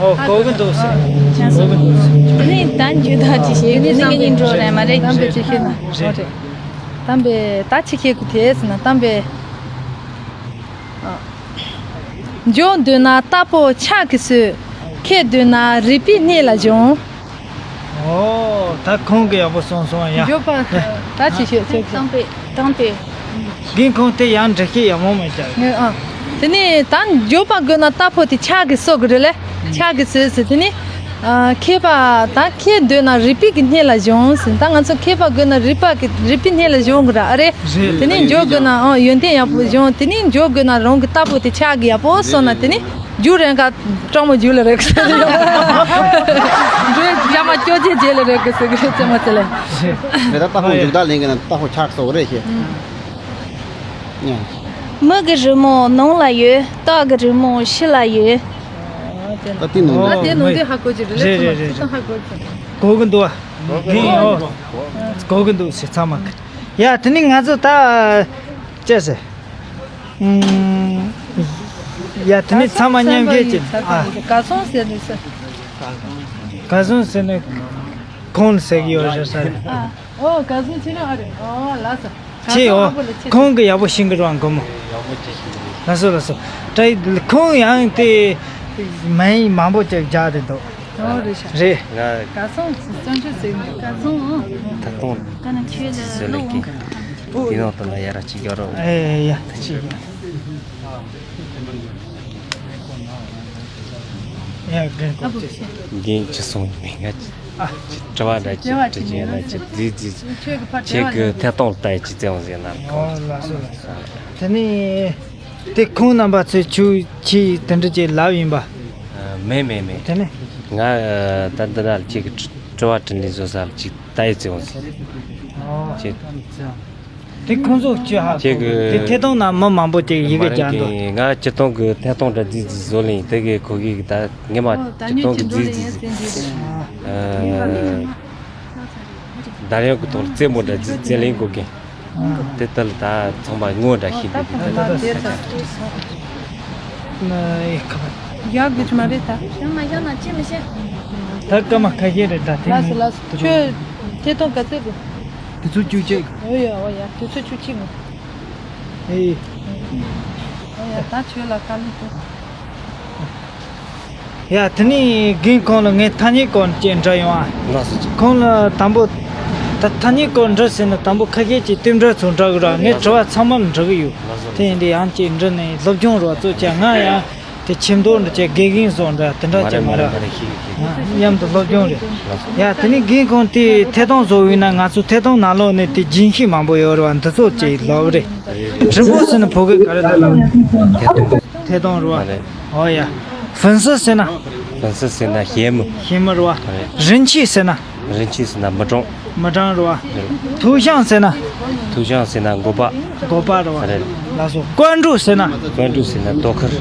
ཨོ། གོ་གི་འདུག་ཟེར། གོ་གི་འདུག་ཟེར། དེ་ནས་ད་འཇུ་ད་ཅི་ཞིག་ནི་ངེད་གཉིས་འགྲོ་རེད་མ་རེད། གཏམ་དཔེ་ཅི་ཤེས་ན། རེད། གཏམ་དཔེ་ད་ཅི་ཤེས་གི་དེ་ཟེར་ན་གཏམ་དཔེ། འཇོག་འདོད་ན་རྟ་ཕོ་ཕྱག་གིས་གསོད། ཁྱེར་འདོད་ན་རུས་པའི་སྣེ་ལ་བཞོན། ཨོ། ད་ཁོང་གི་ཡག་པོ་སོང་སོང་ཡ། འཇོག་པ་ད་ཅི་ཤེས་ཚེ་ཚེ། གཏམ་དཔེ་གཏམ་དཔེ། རྒན་ཁོང་དེ་ཡང་འགྲེལ་བཤད་ཡག་མོ་མེད་ཀྱང་། ངས་ཨ། དེ་ནས་ད་འཇོག་པ་དགོས་ན་རྟ་ཕོ་དེ་ཕྱག་གིས་གསོད་དགོས་རེད་ལེ། ཕྱག་གིས་གསོད་ཟེར། དེ་ནས་ཨ། ཁྱེར་པ་ད་ཁྱེར་འདོད་ན་རུས་པའི་གི་སྣེ་ལ་བཞོན་ཟེར། ད་ང་ཚོ་ཁྱེར་པ་དགོས་ན་རུས་པ་གི་རུས་པའི་སྣེ་ལ་བཞོན་དགོས་ར་ཨ་རེད། རེད། དེ་ནས་འཇོག་དགོས་ན་ཨ་ཡོན་ཏན་ཡག་པོ་བཞོན། དེ་ནས་འཇོག་དགོས་ན་རང་གི་རྟ་ཕོ་དེ་ཕྱག་གིས་ཡག་པོ་གསོད་ན་དེ་ནས། རྒྱུ་རན་ཁ་སྤྲང་མོ་རྒྱུ་ལ་རེག་ཟེར། འགྲོས་རྒྱ་མ་སྐྱོ་ཅེ་རྗེས་ལ་རེག་གི་ཟེར་གི་རེད་ཙེ་མ་ཙེ་ལ། དེ་ལྟར་རྟ་ཕོ་འཇུག་བདག་ལེན་གི་ན་རྟ་ཕོ་ཆགས་སོགས་རེད་ཤེས། མི་གི་རི་མོ་ནང་ལ་ཡོད། སྟག་གི་རི་མོ་ཕྱི་ལ་ཡོད། ད་དེ་ནང་ད་དེ་ནང་དེ་ཧ་གོ་ཅི་རེད་ལེ། རེད་རེད། ཧ་གོ་ཅི། གོ་གི་འདུག་བ། གོ་གི་འདུག་ཟེར་ཚང་མ་གི། ཡ་དེ་ནི་ང་ཚོ་ད་ཅེས་ཟེར། ཡ་དེ་ནི་ཚང་མ་མཉམ་ཞིག་ཅིག་ཨ། ག་སོང་ཟེར་ནས་ཟེར། ག་སོང་ཟེར་ནས་ཁོང་ཟེར་གི་ཡོད་རེད་ས་རེད། ཨོ་ག་སོང་ཆེ་ན་ཨ་རེད། ཨོ་ལ་ས། ཆེ་ཨོ། ཁོང་གི་ཡག་པོ་ཤིང་གི་རང་གོ་མོ། ལ་སོ་ལ་སོ། ཏྲ་ཁོང་ཡང་དེ་མ་ཡིན་མང་པོ་ཅིག་རྒྱག་དེ་འདུག་ཨོ་རེད་ཤག་རེད། ག་སོང་བཙན་བྱོལ་ཟེར་གི་འདུག་ག་སོང་ཨོ། ད་གཏོང་། ད་ནི་ཆོས་ལ་ལོ་འོང་ག་དེ་ནང་དུ་ལ་ཡ་ར་གཅིག་ཡོད་རོགས། ཨེ་ཡ་ད་གཅིག་ཡོད། ཡ་རྒན་གོ་ཅེ། རྒན་ཅི་སོང་མིན་ང་ཅི་ཨ་ཅི་དྲི་བ་འདྲ་ཅི་དྲི་ཅི་ཡ་ན་ཅི་རྫི་རྫི་ཁྱེད་ཀྱི་ཐད་གཏོང་ལྟ་ཡི་ཅི་བཙན་བཟེ་ན། ཨོ་ལ་སོ་ལ་སོ། དེ་ནི་དེ་ཁོང་རྣམ་པ་ཚོས་ཆུ་ཆི་དེ་འདྲ་ཅིག་ལབ་ཡིན་པ། མེད་མེད་མེད། དེ་ནི་ང་ད་འདི་ན་ཁྱེད་ཀྱི་དྲི་བ་དྲི་ལན་བཟོ་ས་ལ་ཅིག་ལྟ་ཡི་བཙན་བཟེ། ཨོ་ཅི། དེ་ཁོང་ཚོ་ཅི་ཧ་ཁྱེད་གོ་ཀྱི་དེ་ཐད་གཏོང་ན་མི་མང་པོ་ཅིག་ཡི་གེ་མ་རྒྱག་འདུག་རེད་ང་སྤྱིར་བཏང་གི་ཐད་གཏོང་འདྲ་རྫིག་རྫིག་བཟོ་ལེན་དེ་གི་ཁོ་གི་ད་ངེད་མ་སྤྱིར་བཏང་གི་རྫིག་རྫིག་རྫིག་ཨ། ད་རེས་ཀྱི་ཐོག་རྩེད་མོ་འདྲ་རྫིག་རྩེད་ལེན་གོ་གི་དེ་ལྟར་ད་ཚང་མ་ངོ་འདྲ་ཤེས་འདུག་དེ་ལྟར་ད་དེ་ད་ན་ཨེ་ཁ་བ། ཡག་གི་ཅི་མ་རེད་ད། ཞང་མ་ཞང་ན་ཅི་མི་ཤེས། ད་སྐར་མ་ཁ་ཤས་རེད་ད། དེ་ལགས་སོ་ལགས་སོ། ཁྱོད་ཐད་གཏོང་ག་ཚོད་དགོས། དེ་ཚོ་བཅུ་གཅིག་ཨོ་ཡ་ཨོ་ཡ། དེ་ཚོ་བཅུ་གཅིག་མོ། ཨེ། ཨོ་ཡ། ད་ཁྱོད་ལ་དཀའ་ལས་ཐུག་ཡ། དེ་ནས་རྒན་ཁོང་ལ་ངས་ཐ་སྙད་སྐོར་ཅིག་འདྲི་ཡོང་ཨ། ལགས་སོ། ཁོང་ལ་དང་པོ། ད་ཐ་སྙད་སྐོར་འདྲི་ཟེར་ན་དང་པོ་ཁ་ཤས་ཀྱིས་དེ་འདྲ་ཚོ་འདྲི་གི་ར། ངས་དྲི་བ་ཚང་མ་ལ་འདྲི་གི་ཡོད། ལགས་སོ། དེ་ཡིན་དུས་ཡང་ཅིག་འདྲི་ནས་སློབ་སྦྱོང་རོགས་གཙོ་བྱས། ང་ཡང་དེ་ཆེ་མདོག་འདྲ་བྱས་དགེ་རྒན་བཟོ་འདྲ་དེ་འདྲ་ཅིག་མ་རེད། མ་རེད། མ་རེད། ཤེས་ཤེས། མཉམ་དུ་སློབ་སྦྱོང་རེད། ལགས་སོ། ཡ། དེ་ནས་རྒན་ཁོང་དེ་ཐད་གཏོང་བཟོ་བས་ན་ང་ཚོ་ཐད་གཏོང་ནང་ལོགས་ནས་དེ་རྒྱུན་ཤེས་མང་པོ་ཡོད་རེད་བ། འདི་ཚོ་ཅིག་ལབ་རེད། དྲིལ་བུ་ཟེར་ན་བོད་སྐད་ག་རེ་ལབ། ཐད་གཏོང་། ཐད་གཏོང་རེད་བ། རེད། ཨོ་ཡ། 粉丝 ཟེར་ན། 粉丝 ཟེར་ན་ཞེ་མི། ཞེ་མི་རེད་བ། རེད། 人气 ཟེར་ན། 人气 ཟེར་ན་མི་གྲངས། མི་གྲངས་རེད་བ། རེད། 头像 ཟེར་ན། 头像 ཟེར་ན་མགོ་པ། མགོ་པ་རེད་བ། རེད། ལགས་སོ། 关注 ཟེར་ན། 关注 ཟེར་ན་དོ་ཁུར།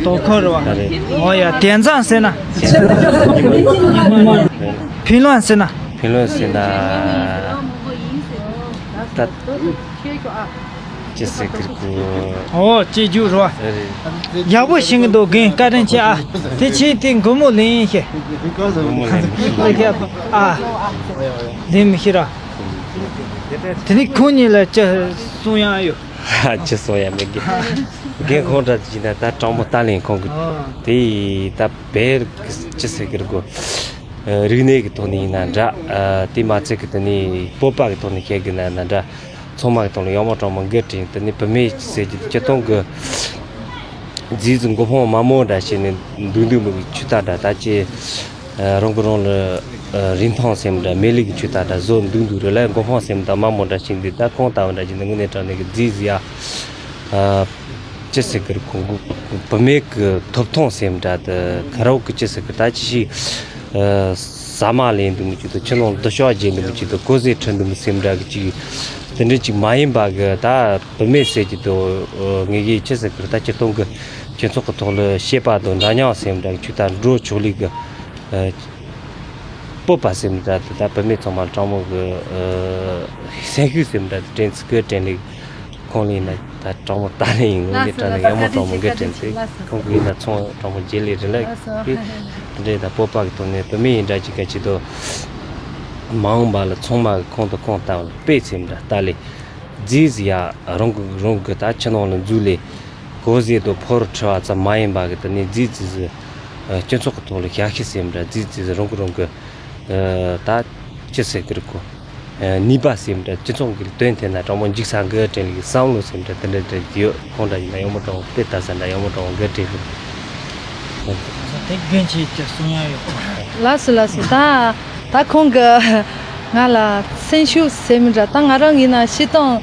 དོ་ཁུར་རེད་བ། རེད། ཨོ་ཡ། 点赞 ཟེར་ན།评论 ཟེར་ན། 评论 ཟེར་ན། ད། ཅི་ཟེར་གི་རེད་གོ། ཨོ། སྐྱེ་རྒྱུ་རེད་བ། རེད། ཡག་པོ་ཤེས་ཀྱི་འདུག་རྒན། བཀའ་དྲིན་ཆེ་ཨ། དེ་ཕྱིན་དེ་མགོ་མོ་ལེན་ཤེས། མགོ་མོ་ལེན་མི་ཤེས། ཨ། ལེན་མི་ཤེས་ར། དེ་ནི་ཁོང་གཉིས་ལ་ཅི་གསུང་ཡག་ཡོད། ཅི་གསུང་ཡག་མེད་གི། རྒན་ཁོང་འདྲ་ཅིག་ན་ད་དྲང་མོ་ལྟ་ལེན་ཁོང་གི། ཨོ། དེ་ད་བེར་ཅི་ཟེར་གི་རེད་གོ། རིག་གནས་ཀྱི་ཐོག་ནས་ཡིན་ན་འདྲ། དེ་མ་ཚད་ཀྱི་དེ་ནི་སྤོབས་པ་གི་ཐོག་ནས་བཤད་གི་ན་ན་འདྲ། ཚང་མ་གི་ཐོག་ལ་ཡག་མོ་དྲང་མོ་འགན་དྲན། དེ་ནི་བུད་མེད་ཟེར་གྱི་སྤྱིར་བཏང་གི་རྫས་འགོ་དཔོན་དམའ་མོ་འདྲ་བྱས་ནས་འདུག་འདུག་མི་གི་ཆུ་རྟ་འདྲ་ད་ཅི། རང་གི་རང་ལ་རིན་ཐང་ཟེར་མི་འདྲ་མེད་ལི་གི་ཆུ་རྟ་འདྲ་བཟོ་འདུག་འདུག་རེད་ལ། འགོ་དཔོན་ཟེར་མི་འདྲ་དམའ་མོ་འདྲ་བྱས་འདུག་ད་ཁོང་ལྟ་བུ་འདྲ་བྱས་ནས་དངོས་གནས་དྲང་གནས་གི་རྫས་ཟེར་ཡ། ཅི་ཟེར་གི་རེད་ཁོང་གི། བུད་མེད་ཀྱི་ཐོབ་ཐང་ཟེར་མི་འདྲ་དེ་ཁ་རོག་གི་ཅི་ཟེར་གི་ད་ཅི་ཞིག་ཟ་མ་ལེན་འདུག་མི་ཅིག་དང་ཕྱི་ནང་འདི་ཤོག་རྒྱས་འདུག་མི་ཅིག་དང་གོས་ཟས་ཁྲིད་འདུག་མི་ཟེར་མི་འདྲ་གི་ཅིག་དེ་འདྲ་ཅིག་མ་ཡིན་པ་གི། ད་བུད་མེད་ཟེར་གྱི་དང་ངེད་ཀྱི་ཅི་ཟེར་གི་རེད་ད་སྤྱིར་བཏང་གི་སྤྱི་ཚོགས་ཀྱི་ཐོག་ལ་བཤད་པ་དང་འདྲ་མཉམ་ཟེར་མི་འདྲ་གི་ཅིག་ད་འགྲོ་ཆོག་ལེ་གི། སྤོབས་པ་ཟེར་མི་འདྲ་དེ་ད་བུད་མེད་ཚང་མ་དྲང་མོ་གི་སེམས་ཤུགས་ཟེར་མི་འདྲ་དེ་དྲན་ཚིག་གི་དྲན་ལེ། ཁོང་ལ་ཡིན་ན་ད་དྲང་མོ་ལྟ་ནས་ཡིན། དངོས་གནས་དྲང་ནས་ཡག་མོ་དྲང་མོ་འགན་དྲན་ཚེ་ཁོང་གི་ཡིན་ན་ཚོང་དྲང་མོ་བརྗེ་ལེ་རེད་ལ། དེ་འདྲའི་ད་སྤོབས་པ་གི་ཐོག་ནས་བུད་མེད་ཡིན་འདྲ་ཅིག་ག་ཅིག་ཏུ་མ་འོངས་པ་ལ་ཚང་མ་གི་ཁོང་དང་ཁོང་ལྟ་བུ་ལ་དཔེ་ཚེ་འདྲ་ལྟ་ལེ། རྫས་ཟེར་ཡ་རང་གི་རང་གི་ད་ཕྱི་ནང་ལ་འཛུལ་ལེ། གོས་ཟས་དང་ཕོར་ཁྲི་བ་ཙམ་མ་ཡིན་པ་གི་དེ་ནས་རྫས་ཟེར་སྤྱི་ཚོགས་ཀྱི་ཐོག་ལ་ཞབས་ཕྱི་ཟེར་འདྲ་རྫས་ཟེར་རང་གི་རང་གི་ད་ཅི་ཟེར་གི་རེད་གོ། ནུས་པ་ཟེར་འདྲ་སྤྱི་ཚོགས་ཀྱི་དོན་དེ་ན་དྲང་མོ་འཇིགས་ས་འགའ་དྲན་ལེ་བསམ་བློ་ཟེར་འདྲ་དེ་འདྲ་འདྲ་ཡོད། ཁོང་འདྲ་ཡིན་ན་ཡག་མོ་དྲང་མོ་དཔེ་ལྟ་ས་འདྲ་ཡག་མོ་དྲང་མོ་འགའ་དྲན་གི། དེ་རྒན་ཆེ་ཅི་གསུང་ཡ་ཡོད། ལགས་སོ་ལགས་སོ། ད་ད་ཁོང་གི་ང་ལ་སེམས་ཤུགས་ཟེར་མི་འདྲ། ད་ང་རང་ཡིན་ན་སྤྱིར་བཏང་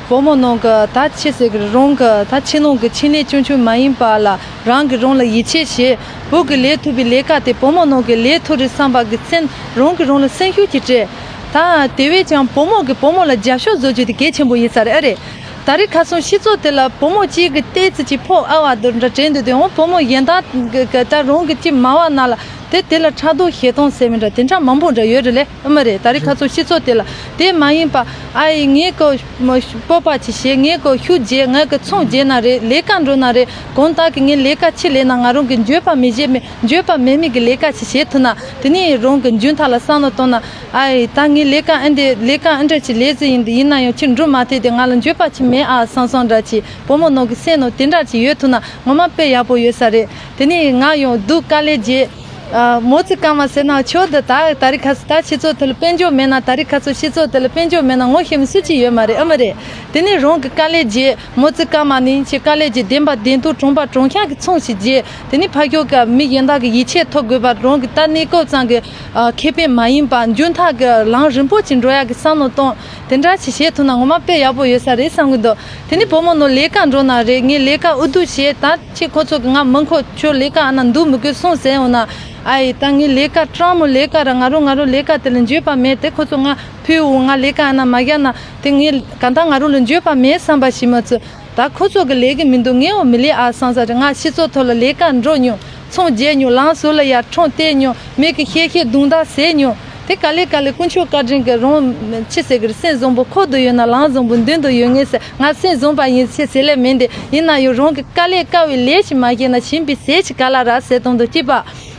བུ་མོ་ནང་གི་ད་ཅི་ཟེར་གི་རང་གི་ད་ཕྱི་ནང་གི་ཕྱི་ནས་ཆུང་ཆུང་མ་ཡིན་པ་ལ་རང་གི་རང་ལ་ཡིད་ཆེས་བྱེད། བོད་ཀྱི་ལས་ཐུབ་པའི་ལས་ཀ་དེ་བུ་མོ་ནང་གི་ལས་ཐུབ་རེད་བསམ་པ་གི་སེམས་རང་གི་རང་ལ་སེམས་ཤུགས་ཀྱིས་སྤྲད། ད་དེ་བས་ཀྱང་བུ་མོ་གི་བུ་མོ་ལ་རྒྱབ་སྐྱོར་བཟོ་རྒྱུ་དེ་གལ་ཆེན་པོ་ཡིན་ས་རེད། ཨ་རེད། ད་རེས་ཁ་སང་སྤྱི་ཚོགས་དེ་ལ་བུ་མོ་གཅིག་གི་ལྟས་ཚུལ་གཅིག་ཕོག་ཨ་བ་དུ་འདྲ་དྲན་འདུག་དེ་འོང་བུ་མོ་གཞན་དག་གི་གི་ད་རང་གི་གཅིག་མ་བ་ན་ལ་དེ་དེ་ལ་ཕྲག་དོག་ཞེ་སྡང་ཟེར་མི་འདྲ་དེ་འདྲ་མང་པོ་འདྲ་ཡོད་རེད་ལེ། ཨ་མ་རེད། ད་རེས་ཁ་སང་སྤྱི་ཚོགས་དེ་ལ་དེ་མ་ཡིན་པ་ཨ་ཡི་ངས་ཀོ་མ་སྤོབས་པ་ཅིག་བྱེད། ངས་ཀོ་ཤུགས་རྒྱས། ངས་ཀོ་ཚོང་རྒྱས་ན་རེད། ལས་ཀ་འགྲོ་ན་རེད། གང་ལྟར་གི་ངས་ལས་ཀ་ཅིག་ལས་ན་ང་རང་གི་འགྱོད་པ་མི་བྱེད་མི་འགྱོད་པ་མེད་མི་གི་ལས་ཀ་ཅིག་བྱེད་ཐུབ་ན་དེ་ནས་རང་གི་མཇུག་མཐའ་ལ་བསམ་བློ་གཏོང་ན། ཨ་ཡི་ད་ངས་ལས་ཀ་ཨེ་འདི་ལས་ཀ་ཨེ་འདྲ་ཅིག་ལས་ཟིན་ཡིན་འདི་ཡིན་ན་ཡང་ཅི་འགྲུབ་མ་ཐེ་དེ་ང་ལ་འགྱོད་པ་ཅིག་མེད་ཨ་བསམ་བསམ་འདྲ་ཅིག་བུ་མོ་ནང་གི་སེམས་ནང་དེ་འདྲ་ཅིག་ཡོད་ཐུབ་ན་ངོ་མ་དཔེ་ཡག་པོ་ཡོད་ས་རེད། དེ་ནས་ང་ཡང་སྡུག་དཀའ་ལས་རྒྱས། ཨ་མོ་ཙི་ཀ་མ་ཟེར་ན་ཆོག་འདི་ད་ད་རེས་ཁ་སང་ད་སྤྱི་ཚོགས་དེ་ལ་དཔལ་འབྱོར་མེད་ན་ད་རེས་ཁ་སང་སྤྱི་ཚོགས་དེ་ལ་དཔལ་འབྱོར་མེད་ན་ངོ་ཤེས་མི་སུ་གཅིག་ཡོད་མ་རེད། ཨ་མ་རེད། དེ་ནས་རང་གི་དཀའ་ལས་རྒྱས། མོ་ཙི་ཀ་མ་ནི་ཁྱེད་དཀའ་ལས་ཀྱི་བདེན་པ་བདེན་དོན་གྲོང་པ་གྲོང་ཤང་གི་ཚོང་ཞིག་བརྗེ། དེ་ནི་ཕ་ཁྱོ་ག་མི་གཞན་དག་གི་ཡིད་ཆེས་ཐོབ་དགོས་པ་རང་གི་ད་གནས་སྐབས་ཙང་གི་ཨ་ཁེ་ཕན་མ་ཡིན་པ་མཇུག་མཐའ་གི་ལམ་རིང་པོ་ཅིག་འགྲོ་ཡག་གི་བསམ་བློ་གཏོང་དེ་འདྲ་ཞིག་བྱེད་ཐུབ་ན་ངོ་མ་དཔེ་ཡག་པོ་ཡོད་ས་རེད་བསམ་གི་འདུག་དེ་ནི་བུ་མོ་ནོ་ལས་ཀ་འགྲོ་ན་རེད། ངས་ལས་ཀ་ཨུ་ཐུག་བྱེད་ད་ཁྱེད་ཁོ་ཚོ་གི་ང་མི་མཁོ་ཁྱོད་ལས་ཀ་ཨ་ན་འདུག་མི་དགོས་སོང་ཟེར་འོང་ན་ཨ་ཡི་ད་ངས་ལས་ཀ་སྤྲང་མོ་ལས་ཀ་ར་ང་རོ་ང་རོ་ལས་ཀ་དེ་ལ་འཇོད་པ་མེད་དེ་ཁོ་ཚོ་ང་ཕུལ་འོང་ང་ལས་ཀ་ཨ་ན་མ་རྒྱག་ན་དེ་ངས་ག་ད་ང་རོ་ལ་འཇོད་པ་མེད་བསམ་པ་ཞིག་མ་ཚོད། ད་ཁོ་ཚོ་གི་ལས་ཀྱི་མི་འདུག་ངས་འོ་མི་ལས་ཨ་བསམ་ས་རེད། ང་སྤྱི་ཚོགས་ཐོག་ལ་ལས་ཀ་འགྲོ་མྱོང་། ཚོང་རྒྱག་མྱོང་། ལམ་ཟུར་ལ་ཡར་ཁྲོམ་བལྟས་མྱོང་། མི་གི་ཤེད་ཤེད་རྡུང་རྡེག་བཟས་མྱོང་ དེ་ག་ལེ་ག་ལེ་དཀོན་མཆོག་བཀའ་དྲིན་གྱིས་རང་ཆི་ཟེར་གི་རེད། སེམས་བཟང་པོ་ཁོག་ཏུ་ཡོད་ན་ལམ་བཟང་པོ་མདུན་དུ་ཡོད་ངེས་ཟེར། ང་སེམས་བཟང་པ་ཡིན་ཟེར་ཟེར་ལེ་མིན་ཏེ། ཡིན་ན་ཡང་རང་གི་དཀའ་ལས་དཀའ་བའི་ལས་ཤིག་མ་བྱས་ན་བྱིན་པའི་ཟས་ཅིག་ག་ལ་རག་ཟེར་དང་དུ་སྐྱིད་པ།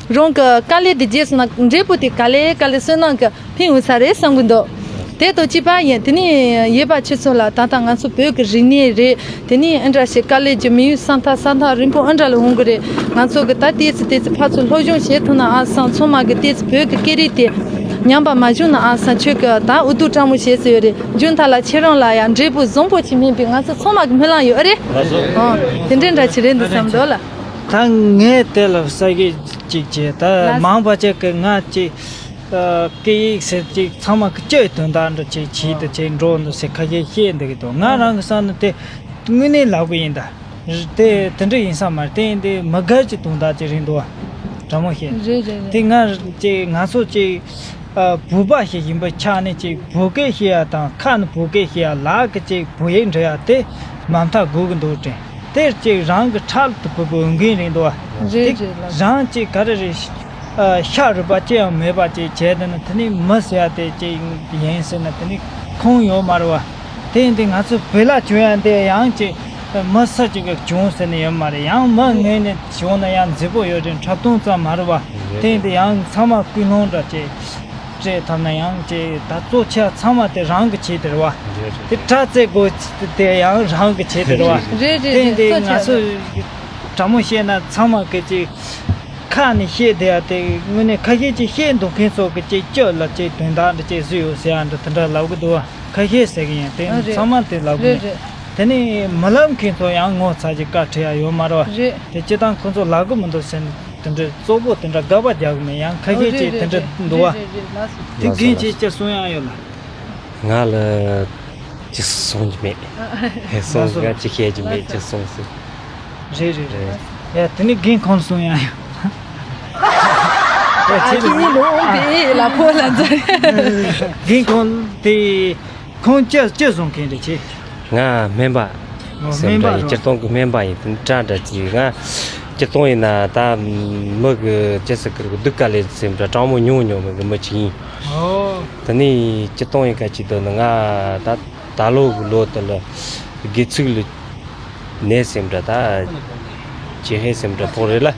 རང་གི་དཀའ་ལས་དེ་རྗེས་སུ་ན་འབྲས་བུ་དེ་ག་ལེ་ག་ལེ་བསོད་ནམས་ཀྱི་ཕན་ཡོན་ས་རེད་བསམ་གི་འདུག་དེ་དང་གཅིག་པ་ཡིན། དེ་ནས་ཡོད་པ་ཁྱེད་ཚོ་ལ་ད་ལྟ་ང་ཚོ་བོད་ཀྱི་རིག་གནས་རེད། དེ་ནས་ཨ་འདྲ་ཞིག་དཀའ་ལས་ཀྱི་མི་ཡུལ་ས་མཐའ་ས་མཐའ་རིང་པོ་ཨ་འདྲ་ལ་འོང་གི་རེད། ང་ཚོ་གི་ད་ཏོག་ཙམ་ཏོག་ཙམ་ཕར་ཚུར་སློབ་སྦྱོང་བྱེད་ཐུབ་ན་ཨ་སང་ཚང་མ་གི་ཏོག་ཙམ་བོད་ཀྱི་སྐད་རིགས་དེ་ཉམས་པ་མ་བྱུང་ན་ཨ་སང་ཁྱོད་ཀྱི་ད་འུ་ཐུག་སྤྲང་མོ་བྱེད་སྲིད་ཡོད་རེད། རྒྱུན་མཐའ་ལ་ཁྱེད་རང་ལ་ཡང་འབྲས་བུ་བཟང་པོ་ཅིག་སྨིན་པའི་ང་ཚོ་ཚང་མ་གི་སྨོན་ལམ་ཡོད་ཨ་རེད། ཨ་དེ་འདྲའི་འདྲ་ཅིག་རེད་འདུག་བསམ་འདུག་ལ། ད་ངས་དེ་ལ་ས་གི་ཅིག་བྱས་ད་ལགས། མང་པ་ཅིག་གི་ང་ཅིག་ཨ་སྐད་ཡིག་ཟེར་ཅིག་ཚང་མ་གི་སྤྱོད་དོན་དག་འདྲ་ཅིག་བྱས་ཏེ་ཅིག་འགྲོ་འདུག་ཟེར་ཁ་ཤས་བཤད་འདུག་གི་འདུག་ང་རང་གི་བསམ་ན་དེ་དངོས་གནས་ལབ་གི་ཡིན་ད། དེ་དེ་འདྲ་ཡིན་ས་མ་རེད། དེ་ཡིན་དེ་མི་སྒེར་གྱི་དོན་དག་ཅིག་རེད་འདུག་བ། དྲང་མོ་བཤད། རེད་རེད་རེད། དེ་ང་ཅིག་ང་ཚོ་ཅིག་ཨ་བོད་པ་ཞིག་ཡིན་པའི་ཆ་ནས་ཅིག་བོད་སྐད་བཤད་ཡ་དང་ཁ་ནས་བོད་སྐད་བཤད་ཡ་ལག་གི་ཅིག་བོད་ཡིག་འབྲི་ཡ་དེ་མ་མཐའ་དགོས་གི་འདུག་དྲན། དེར་ཅིག་རང་གི་ཁྲག་ཏུ་བབས་པའི་འོས་འགན་རེད་འདུག་བ། རེད་དེ་རེད་ལགས། རང་ཅིག་ག་རེ་རེད། ཨ་ཤ་རུས་པ་ཅི་ཡང་མེད་པ་ཅིག་བྱས་དེ་ནི་དེ་ནི་མི་ཟེར་ཡ་དེ་ཅིག་ཡིན་ཟེར་ན་དེ་ནི་ཁུངས་ཡོད་མ་རེད་བ། དེ་ཡིན་དུས་ང་ཚོ་བོད་ལྭ་གྱོན་ཡ་དེ་ཡང་ཅིག་མི་སུ་གཅིག་གིས་གྱོན་ཟེར་ནི་ཡོད་མ་རེད། ཡང་མི་ངོས་ནས་གྱོན་ན་ཡང་མཛེས་པོ་ཡོད་རེད། འཁྲབ་སྟོན་ཙམ་མ་རེད་བ། དེ་ཡིན་དུས་ཡང་ཚང་མ་ཀུན་སློང་འདྲ་ཅིག་སྤྲད་ཐུབ་ན་ཡང་ཅིག་ད་གཙོ་ཆེ་ཚང་མ་དེ་རང་གི་ཆེད་དེ་རེད་བ། དེ་དྲ་རྩེ་དགོས་དེ་ཡང་རང་གི་ཆེད་དེ་རེད་བ། རེད་རེད་དེ་ཡིན་དུས་རེད། ང་ཚོ་དྲང་མོ་བཤད་ན་ཚང་མ་གི་ཅིག་ཁ་ནས་བཤད་བསྡད་ཡ་དེ་དངོས་གནས་ཁ་ཤས་ཅིག་བཤད་འདུག་མཁན་ཚོ་གི་ཅིག་སྤྱོད་ལ་ཅིག་དོན་དག་འདྲ་ཅིག་བཟོས་ཡོད་ཟེར་ཡ་འདྲ་དེ་འདྲ་ལབ་གི་འདུག་བ། ཁ་ཤས་ཟེར་གི་ཡིན་དེ་ཨ་རེད། ཚང་མ་དེ་ལབ་གི་རེད་མེད། རེད། དེ་ནས་མི་ལབ་མཁན་ཚོ་ཡང་ངོ་ཚ་ཅིག་བཀའ་ཁྲིད་ཡ་ཡོད་མ་རེད་བ། རེད། དེ་སྤྱི་བཏང་ཁོ་ཚོ་ལབ་གི་མི་འདུག་ཟེར་ནས་དེ་འདྲ་གཙོ་བོ་དེ་འདྲ་དགག་པ་རྒྱག་གི་མེད། ཡང་ཁ་ཨ་ཤས་རེད་ཅིག་རེད་དེ་འདྲ་རེད། འདུག་བ། རེད་རེད་རེད་ལགས་སོ། དེ་ལགས་སོ་རྒན་ལགས་ཅིག་སོ། ཅི་གསུང་ཡ་ཡོད་ལ། ང་ལ་ཅི་གསུང་གི་མེད། ཨ་ཨ་ཧེ་གསུང་ལགས་སོ། ང་ཅི་བཤད་ཀྱི་མེད། ཅི་གསུང་ཟེར། རེད་རེད་རེད། ཡ་དེ་ནི་རྒན་ཁོང་གསུང་ཡ་ཡོད། ཡ་ཨ་ཁྱེད་ཁྱེད་ནི་ལོ་འོང་པའི་ལ་ཕོ་ལ་འཛོལ། རྒན་ཁོང་དེ་ཁོང་ཅི་ཅི་གསུང་མཁན་རེད་ཁྱེད། ང་སྨན་པ། ཨོ་སེམས་སྨན་པ་འདྲ་ཡིན། རོ། སྤྱིར་བཏང་གི་སྨན་པ་ཡིན། དེ་ནི་དྲ་འདྲ་ཅིག་ང་སྤྱིར་བཏང་ཡིན་ན་ད་མི་གི་ཅི་ཟེར་གི་རེད། སྡུག་དཀའ་ལས་སེམས་འདྲ་དྲང་མོ་མྱོང་མྱོང་མི་གི་མི་ཅིག་ཡིན། ཨོ། དེ་ནི་སྤྱིར་བཏང་ཡིན་ཁ་ཅིག་དོན་ནི་ང་ད་ད་ལོ་གི་ལོ་དེ་ལ་དགེ་ཚུལ་ལ་ནད་སེམས་འདྲ་ད་ཅི་ཧེ་སེམས་འདྲ་ཕོག་རེད་ལ།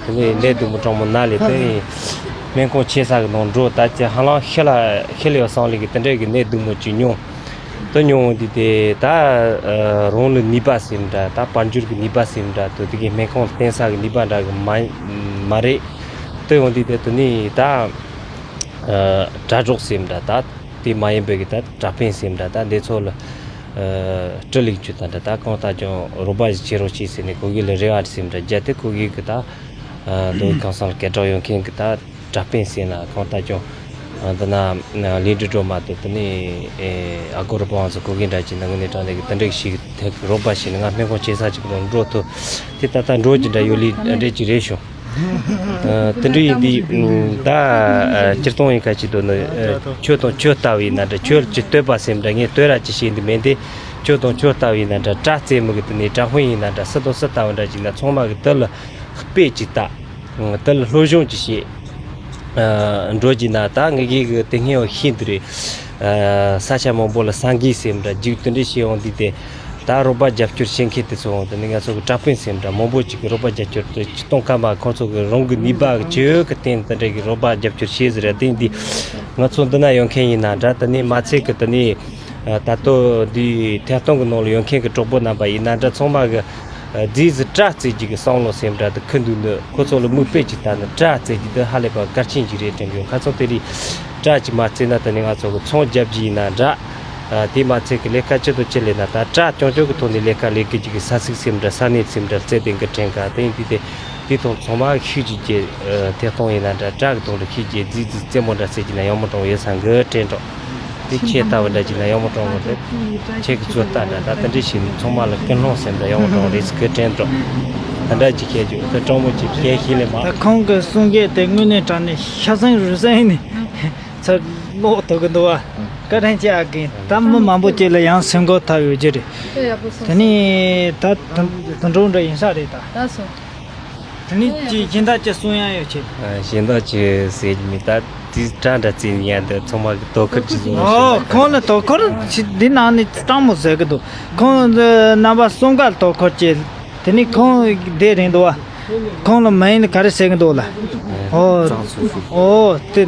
དེ་ནི་ནད་སྡུག་མོ་དྲང་མོ་ན་ལས་དེ་ནི་སྨན་ཁང་ཆེ་ས་གི་ནང་འགྲོ་ད་ཅི་ཧ་ལམ་ཤི་ལ་ཤི་ལ་ཡོད་སང་ལས་གི་དེ་འདྲ་གི་ནད་སྡུག་མོ་ཅིག་མྱོང་། དུ་མྱོང་འོང་དུས་དེ་ད་རང་ལ་ནུས་པ་ཟེར་འདྲ་ད་དཔལ་འབྱོར་གྱི་ནུས་པ་ཟེར་འདྲ་དུ་དེ་གའི་སྨན་ཁང་བསྟེན་ས་གི་ནུས་པ་འདྲ་གི་མ་མ་རེད། དུ་ཡོང་དུས་དེ་དུ་ནི་ད་དྲ་གྲོགས་ཟེར་འདྲ་ད་དེ་མ་ཡིན་པའི་གི་ད་དྲ་དཔོན་ཟེར་འདྲ་ད་འདི་ཚོ་ལ་སྤྲུལ་ལེགས་ཅུ་ད་འདྲ་ད་གང་ལྟར་ཀྱང་རོགས་པ་ཞིག་བྱེད་རོགས་བྱེད་ཟེར་ནས་ཁོ་གི་ལ་རེ་བ་ཟེར་འདྲ་རྒྱ་དེ་ཁོ་གི་གི་ད་མདོ་དབུས་ཁམས་གསུམ་ལ་སྐད་གྲགས་ཡོད་མཁན་གི་ད། དྲ་དཔོན་ཟེར་ན་གང་ལྟར་ཀྱང་། འདི་ན་ལས་འབྲས་སྒྲོལ་མ་དེ་དེ་ནས་ཨ་སྒོ་རུ་པང་ཚོ་གོ་གི་འདྲ་ཅིག་ན་ངོས་ནས་དྲང་གནས་ཀྱི་དེ་འདྲ་ཞིག་ཐད་ཀྱི་རོགས་པ་ཞིག་ནི་ང་སྨན་ཁང་ཆེ་ས་ཅིག་ལ་འགྲོ་ཐུབ། དེ་ད་ལྟ་འགྲོ་གི་འདྲ་ཡོད་ལི་འདྲ་ཅིག་རེད་ཤོག་དེ་འདྲ་ཡིན་དུས་ད་སྤྱིར་བཏང་ཡིན་ཁ་ཅིག་དོ་ནི་ཁྱོད་དང་ཁྱོད་ལྟ་བུ་ཡིན་ན་འདྲ་ཁྱོད་ཀྱི་བསྟོད་པ་ཟེར་འདྲ་ངས་བསྟོད་ར་ཅིག་བྱེད་འདི་མེད་དེ། ཁྱོད་དང་ཁྱོད་ལྟ་བུ་ཡིན་ན་འདྲ་དྲ་རྩེད་མོ་གི་དེ་ནས་དྲ་དཔོན་ཡིན་ན་འདྲ་སུ་དང་སུ་ལྟ་བུ་འདྲ་ཅིག་ན་ཚང་མ་གི་དེ་ལ་དཔེ་ཅིག་ལྟ། དེ་ལ་སློབ་སྦྱོང་ཅིག་བྱེད། ཨ་འགྲོ་གྱི་ན་ད་ངེད་ཀྱི་གི་དེ་སྔའི་ཤེས་འདི་རེད། ཨ་ས་ཆ་མང་པོ་ལ་སངས་རྒྱས་ཟེར་འདྲ་རྒྱུག་དེ་འདྲ་བྱེད་འོང་དུས་དེ་ད་རོགས་པ་རྒྱབ་སྐྱོར་བྱེད་མཁན་དེ་ཚོ་འོང་དེ་ནི་ང་ཚོ་གི་དྲ་དཔོན་ཟེར་འདྲ་མང་པོ་ཅིག་གི་རོགས་པ་རྒྱབ་སྐྱོར་དེ་ཅི་གཏོང་ཁ་མ་ཁོང་ཚོ་གི་རང་གི་ནུས་པ་གི་ཇི་ཡོད་གི་སྟེང་དེ་འདྲ་གི་རོགས་པ་རྒྱབ་སྐྱོར་བྱེད་ཟེར་ར་དེ་འདི་ང་ཚོ་འདི་ན་ཡོད་མཁན་ཡིན་ན་འདྲ་དེ་ནི་མ་ཚད་གི་དེ་ནི་ད་ལྟོ་འདི་ཐད་གཏོང་གི་ནང་ལ་ཡོད་མཁན་གི་གྲོགས་པོ་རྣམ་པ་ཡིན་ན་འདྲ་ཚང་མ་གི་རྫས་སུ་དྲ་རྩེད་རྒྱུ་གི་བསམ་བློ་སེམས་འདྲ་དུ་ཁུ་འདུག་ནི་ཁོ་ཚོ་ལ་མིག་དཔེ་ཅིག་ལྟ་ནི་དྲ་རྩེད་རྒྱུ་དུ་ཧ་ལས་པ་གལ་ཆེན་ཅིག་རེད་དྲན་གི་ཡོད། ཁ་ཚོ་དེ་རིགས་དྲ་ཅིག་མ་རྩེད་ན་ད་ནི་ང་ཚོ་གི་ཚོང་རྒྱབ་རྒྱུ་ཡིན་ན་འདྲ། དེ་མ་ཚད་གི་ལས་ཀ་ཅི་དང་ཅི་ལས་ན་ད་དྲ་རྐྱང་རྐྱང་གི་ཐོག་ནས་ལས་ཀ་ལས་གི་ཅིག་གི་ས་ཚིགས་སེམས་འདྲ་ས་གནས་སེམས་འདྲ་རྩེད་དེང་གི་དྲན་ག་དེ་ཡིན་དུས་དེ་དེ་ཐོག་ཚང་མ་ཤུགས་ཅིག་རྒྱས་ཐད་གཏོང་ཡིན་ན་འདྲ་དྲ་གི་ཐོག་ལ་ཤུགས་རྒྱས་རྫས་རྫས་རྩེད་མོ་འདྲ་རྩེད་རྒྱུ་ན་ཡག་མོ་འགྲོ་ཡོད་ས་གི་དྲན་གྲོགས། དེ་ཁྱེད་ལྟ་བུ་འདྲ་ཅིག་ན་ཡག་མོ་གཏོང་དགོས་ཏེ། ཁྱེད་ཀྱི་བཟོ་ལྟ་འདྲ་ད་དེ་འདྲ་ཞིག་ནི་ཚང་མ་ལ་ཀུན་སློང་སེམས་འདྲ་ཡག་མོ་གཏོང་རེས་སུ་ཁོས་དྲན་འགྲོ། ད་འདྲ་ཅིག་ཁྱེད་ཀྱི་ཁོས་སྤྲང་མོ་ཅིག་ཁྱེད་ཤེས་ལེ་མ། ད་ཁོང་གི་གསུང་སྐད་དེ་དངོས་གནས་དྲང་གནས་ཤ་ཟན་རུས་ཟན་ནི་ཚ་ལོག་ཐུག་གི་འདུག་བ། བཀའ་དྲིན་ཆེ་ཨ་རྒན་ད་མི་མང་པོ་ཅིག་ལ་ཡང་སེམས་ཁོག་ཐབས་ཡོད་རྒྱུ་རེད། དེ་ནི་ད་དུ་འགྲོ་འདྲ་ཡིན་ས་རེད་ད། ད་སོ། དེ་ནས་ཅི་གཞན་དག་ཅི་གསུང་ཡ་ཡོད་ཆེ། ཨ། གཞན་དག་ཅི་ཟེར་གྱི་མེད། ད་དེ་དྲ་འདྲ་བཙལ་ཡ་འདི་ཚང་མ་གི་དོ་ཁུར་ཅིག་བཟུང་ཨོ། ཤོག་ཁོང་ལ་དོ་ཁུར་ཅིག་འདི་ནང་ནས་སྤྲང་མོ་ཟེར་གི་འདུག་ཁོང་རྣམ་པ་གསུམ་ཀ་ལ་དོ་ཁུར་བྱེད། དེ་ནས་ཁོང་དེ་རེད་འདུག་བ། ཁོང་ལ་མིང་ལ་ག་རེ་ཟེར་གི་འདུག་ལ། ཨོ། ཨོ། དེ་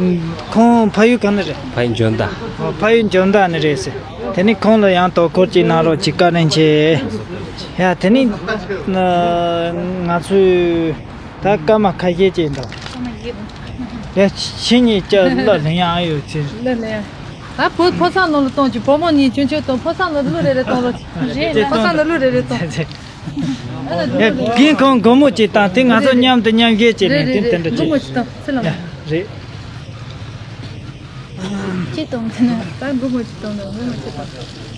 ཁོང་ཕ་ཡུལ་ག་ནས་རེད། ཕ་ཡུལ་འཇོ་མདའ། ཨོ། ཕ་ཡུལ་འཇོ་མདའ་ནས་རེད་ཟེར། དེ་ནས་ཁོང་ལ་ཡང་དོ་ཁུར་ཅིག་གནང་རོགས་ཅིག་བཀའ་དྲིན་ཆེ། ཡ། དེ་ནས་ང་ཚོས་ད་སྐར་མ་ཁ་ཤས་ཅིག་འདུག་ཡ། ཁྱེད་གཉིས་ཀྱི་གླུ་ལེན་ཡག་ཡོད་ཚེ། གླུ་ལེན་ཡག་ད་བུ་ཕོ་གསར་ནང་ལ་གཏོང་གི། བུ་མོ་གཉིས་ཆུང་ཆུང་གཏོང་། ཕོ་གསར་ནང་གླུ་རེ་རེ་གཏོང་རོགས། རེད། ཕོ་གསར་ནང་གླུ་རེ་རེ་གཏོང་། ཡ། རྒན་ཁོང་སྒོར་མོ་ཅིག་བཏང་། དེ་ང་ཚོ་མཉམ་དུ་མཉམ་བཞེས་བྱས་ནས། རེད། དེ་རེད། དེ་འདྲ་སྒོར་མོ་ཅིག་བཏང་། ཚེ་ལ། ཡ། རེད། ཅི་གཏོང་གི་ན། ད་སྒོར་མོ་ཅིག་གཏོང་ན། སྒོར་མོ་ཅིག་གཏོང་།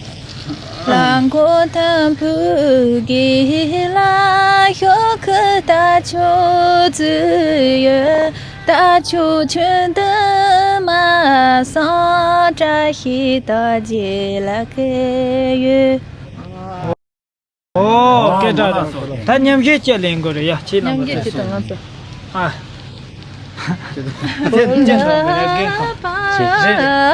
ཨོ། སྐད་གྲགས་རེད། ད་མཉམ་བཞེས་ཅིག་ལེན་དགོས་རེད་ཡ། ཁྱེད་རྣམ་པ་མཉམ་བཞེས་ཅིག་དང་ང་ཚོ། ཨ། ཁྱེད་ཁྱེད་རྣམ་པ་རེད། རྒན་ཁོང་། རེད་རེད།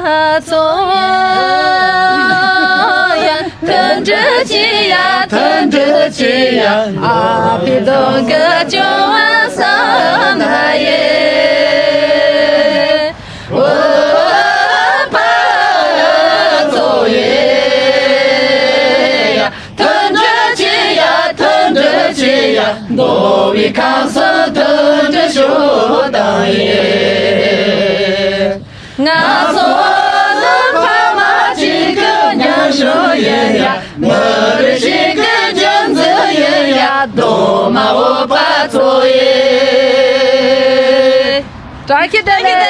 བཀྲ་ཤིས་བདེ་ལེགས།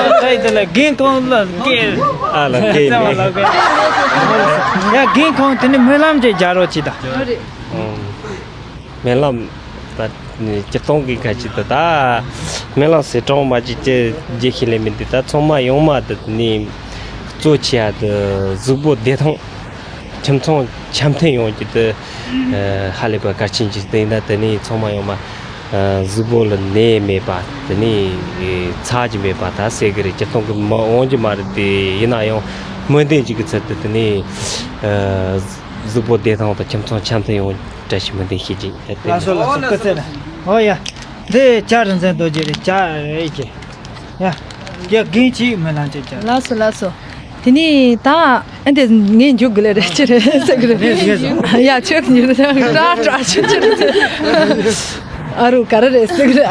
བཀྲ་ཤིས་བདེ་ལེགས། རྒན་ཁོང་ལ་སྐད། ཨ་ལ་སྐད་མེད། ཡ། རྒན་ཁོང་དེ་ནས་སྨོན་ལམ་ཅིག་རྒྱག་རོགས་གྱིས་ད། ཨོ་རེད། ཨང་། སྨོན་ལམ། ད་སྤྱིར་བཏང་གི་ཁ་ཅིག་ཏུ་ད་སྨོན་ལམ་ཟེར་གྲངས་མ་ཅིག་ཅི་རྒྱས་ཤིག་ལས་མི་འདུག་ད་ཚང་མ་ཡོང་མ་དེ་ནས་གཙོ་ཆེ་ཡ་དེ་གཟུགས་པོ་བདེ་ཐང་། ཁྱིམ་ཚང་འཆམ་མཐུན་ཡོང་རྒྱུ་དེ་ཧ་ལས་པ་གལ་ཆེན་ཅིག་སྟེ། ཡིན་ན་དེ་ནས་ཚང་མ་ཡོང་མ་གཟུགས་པོ་ལ་ནད་མེད་པ། དེ་ནས་ཚ་རྒྱུ་མེད་པ་ད་ཟེར་གི་རེད། སྤྱིར་བཏང་གི་མི་འོང་རྒྱུ་མ་རེད་དེ། ཡིན་ན་ཡང་སྨོན་འདུན་ཅིག་གི་ཚུལ་དུ་དེ་ནས་གཟུགས་པོ་བདེ་ཐང་དང་ཁྱིམ་ཚང་འཆམ་མཐུན་ཡོང་བཀྲ་ཤིས་སྨོན་འདུན་ཞུ་རྒྱུ་ཡིན། ལགས་སོ་ལགས་སོ། སྐུ་ཚེ་ལ། ཨོ་ཡ། འདི་བྱ་རིན་ཆེན་རྡོ་རྗེ་རེད། བྱ་རེད་ཀྱི། ཡ། ཡ། རྒན་གྱིས་སྨོན་ལམ་ཅིག་བྱ། ལགས་སོ་ལགས་སོ། དེ་ནས་ད་ཨ་འདི་ངས་འཇུག་དགོས་ལེ་རེད། ཅི་རེད་ཟེར་གི་རེད། ཡ། ཁྱོད་ཀྱིས་འཇུག་དང་། ཏྲ་ཏྲ་ཆུ་ཆུ་རེད། ཨ་རོ་ག་རེ་རེད་ཟེར་གི་རེད།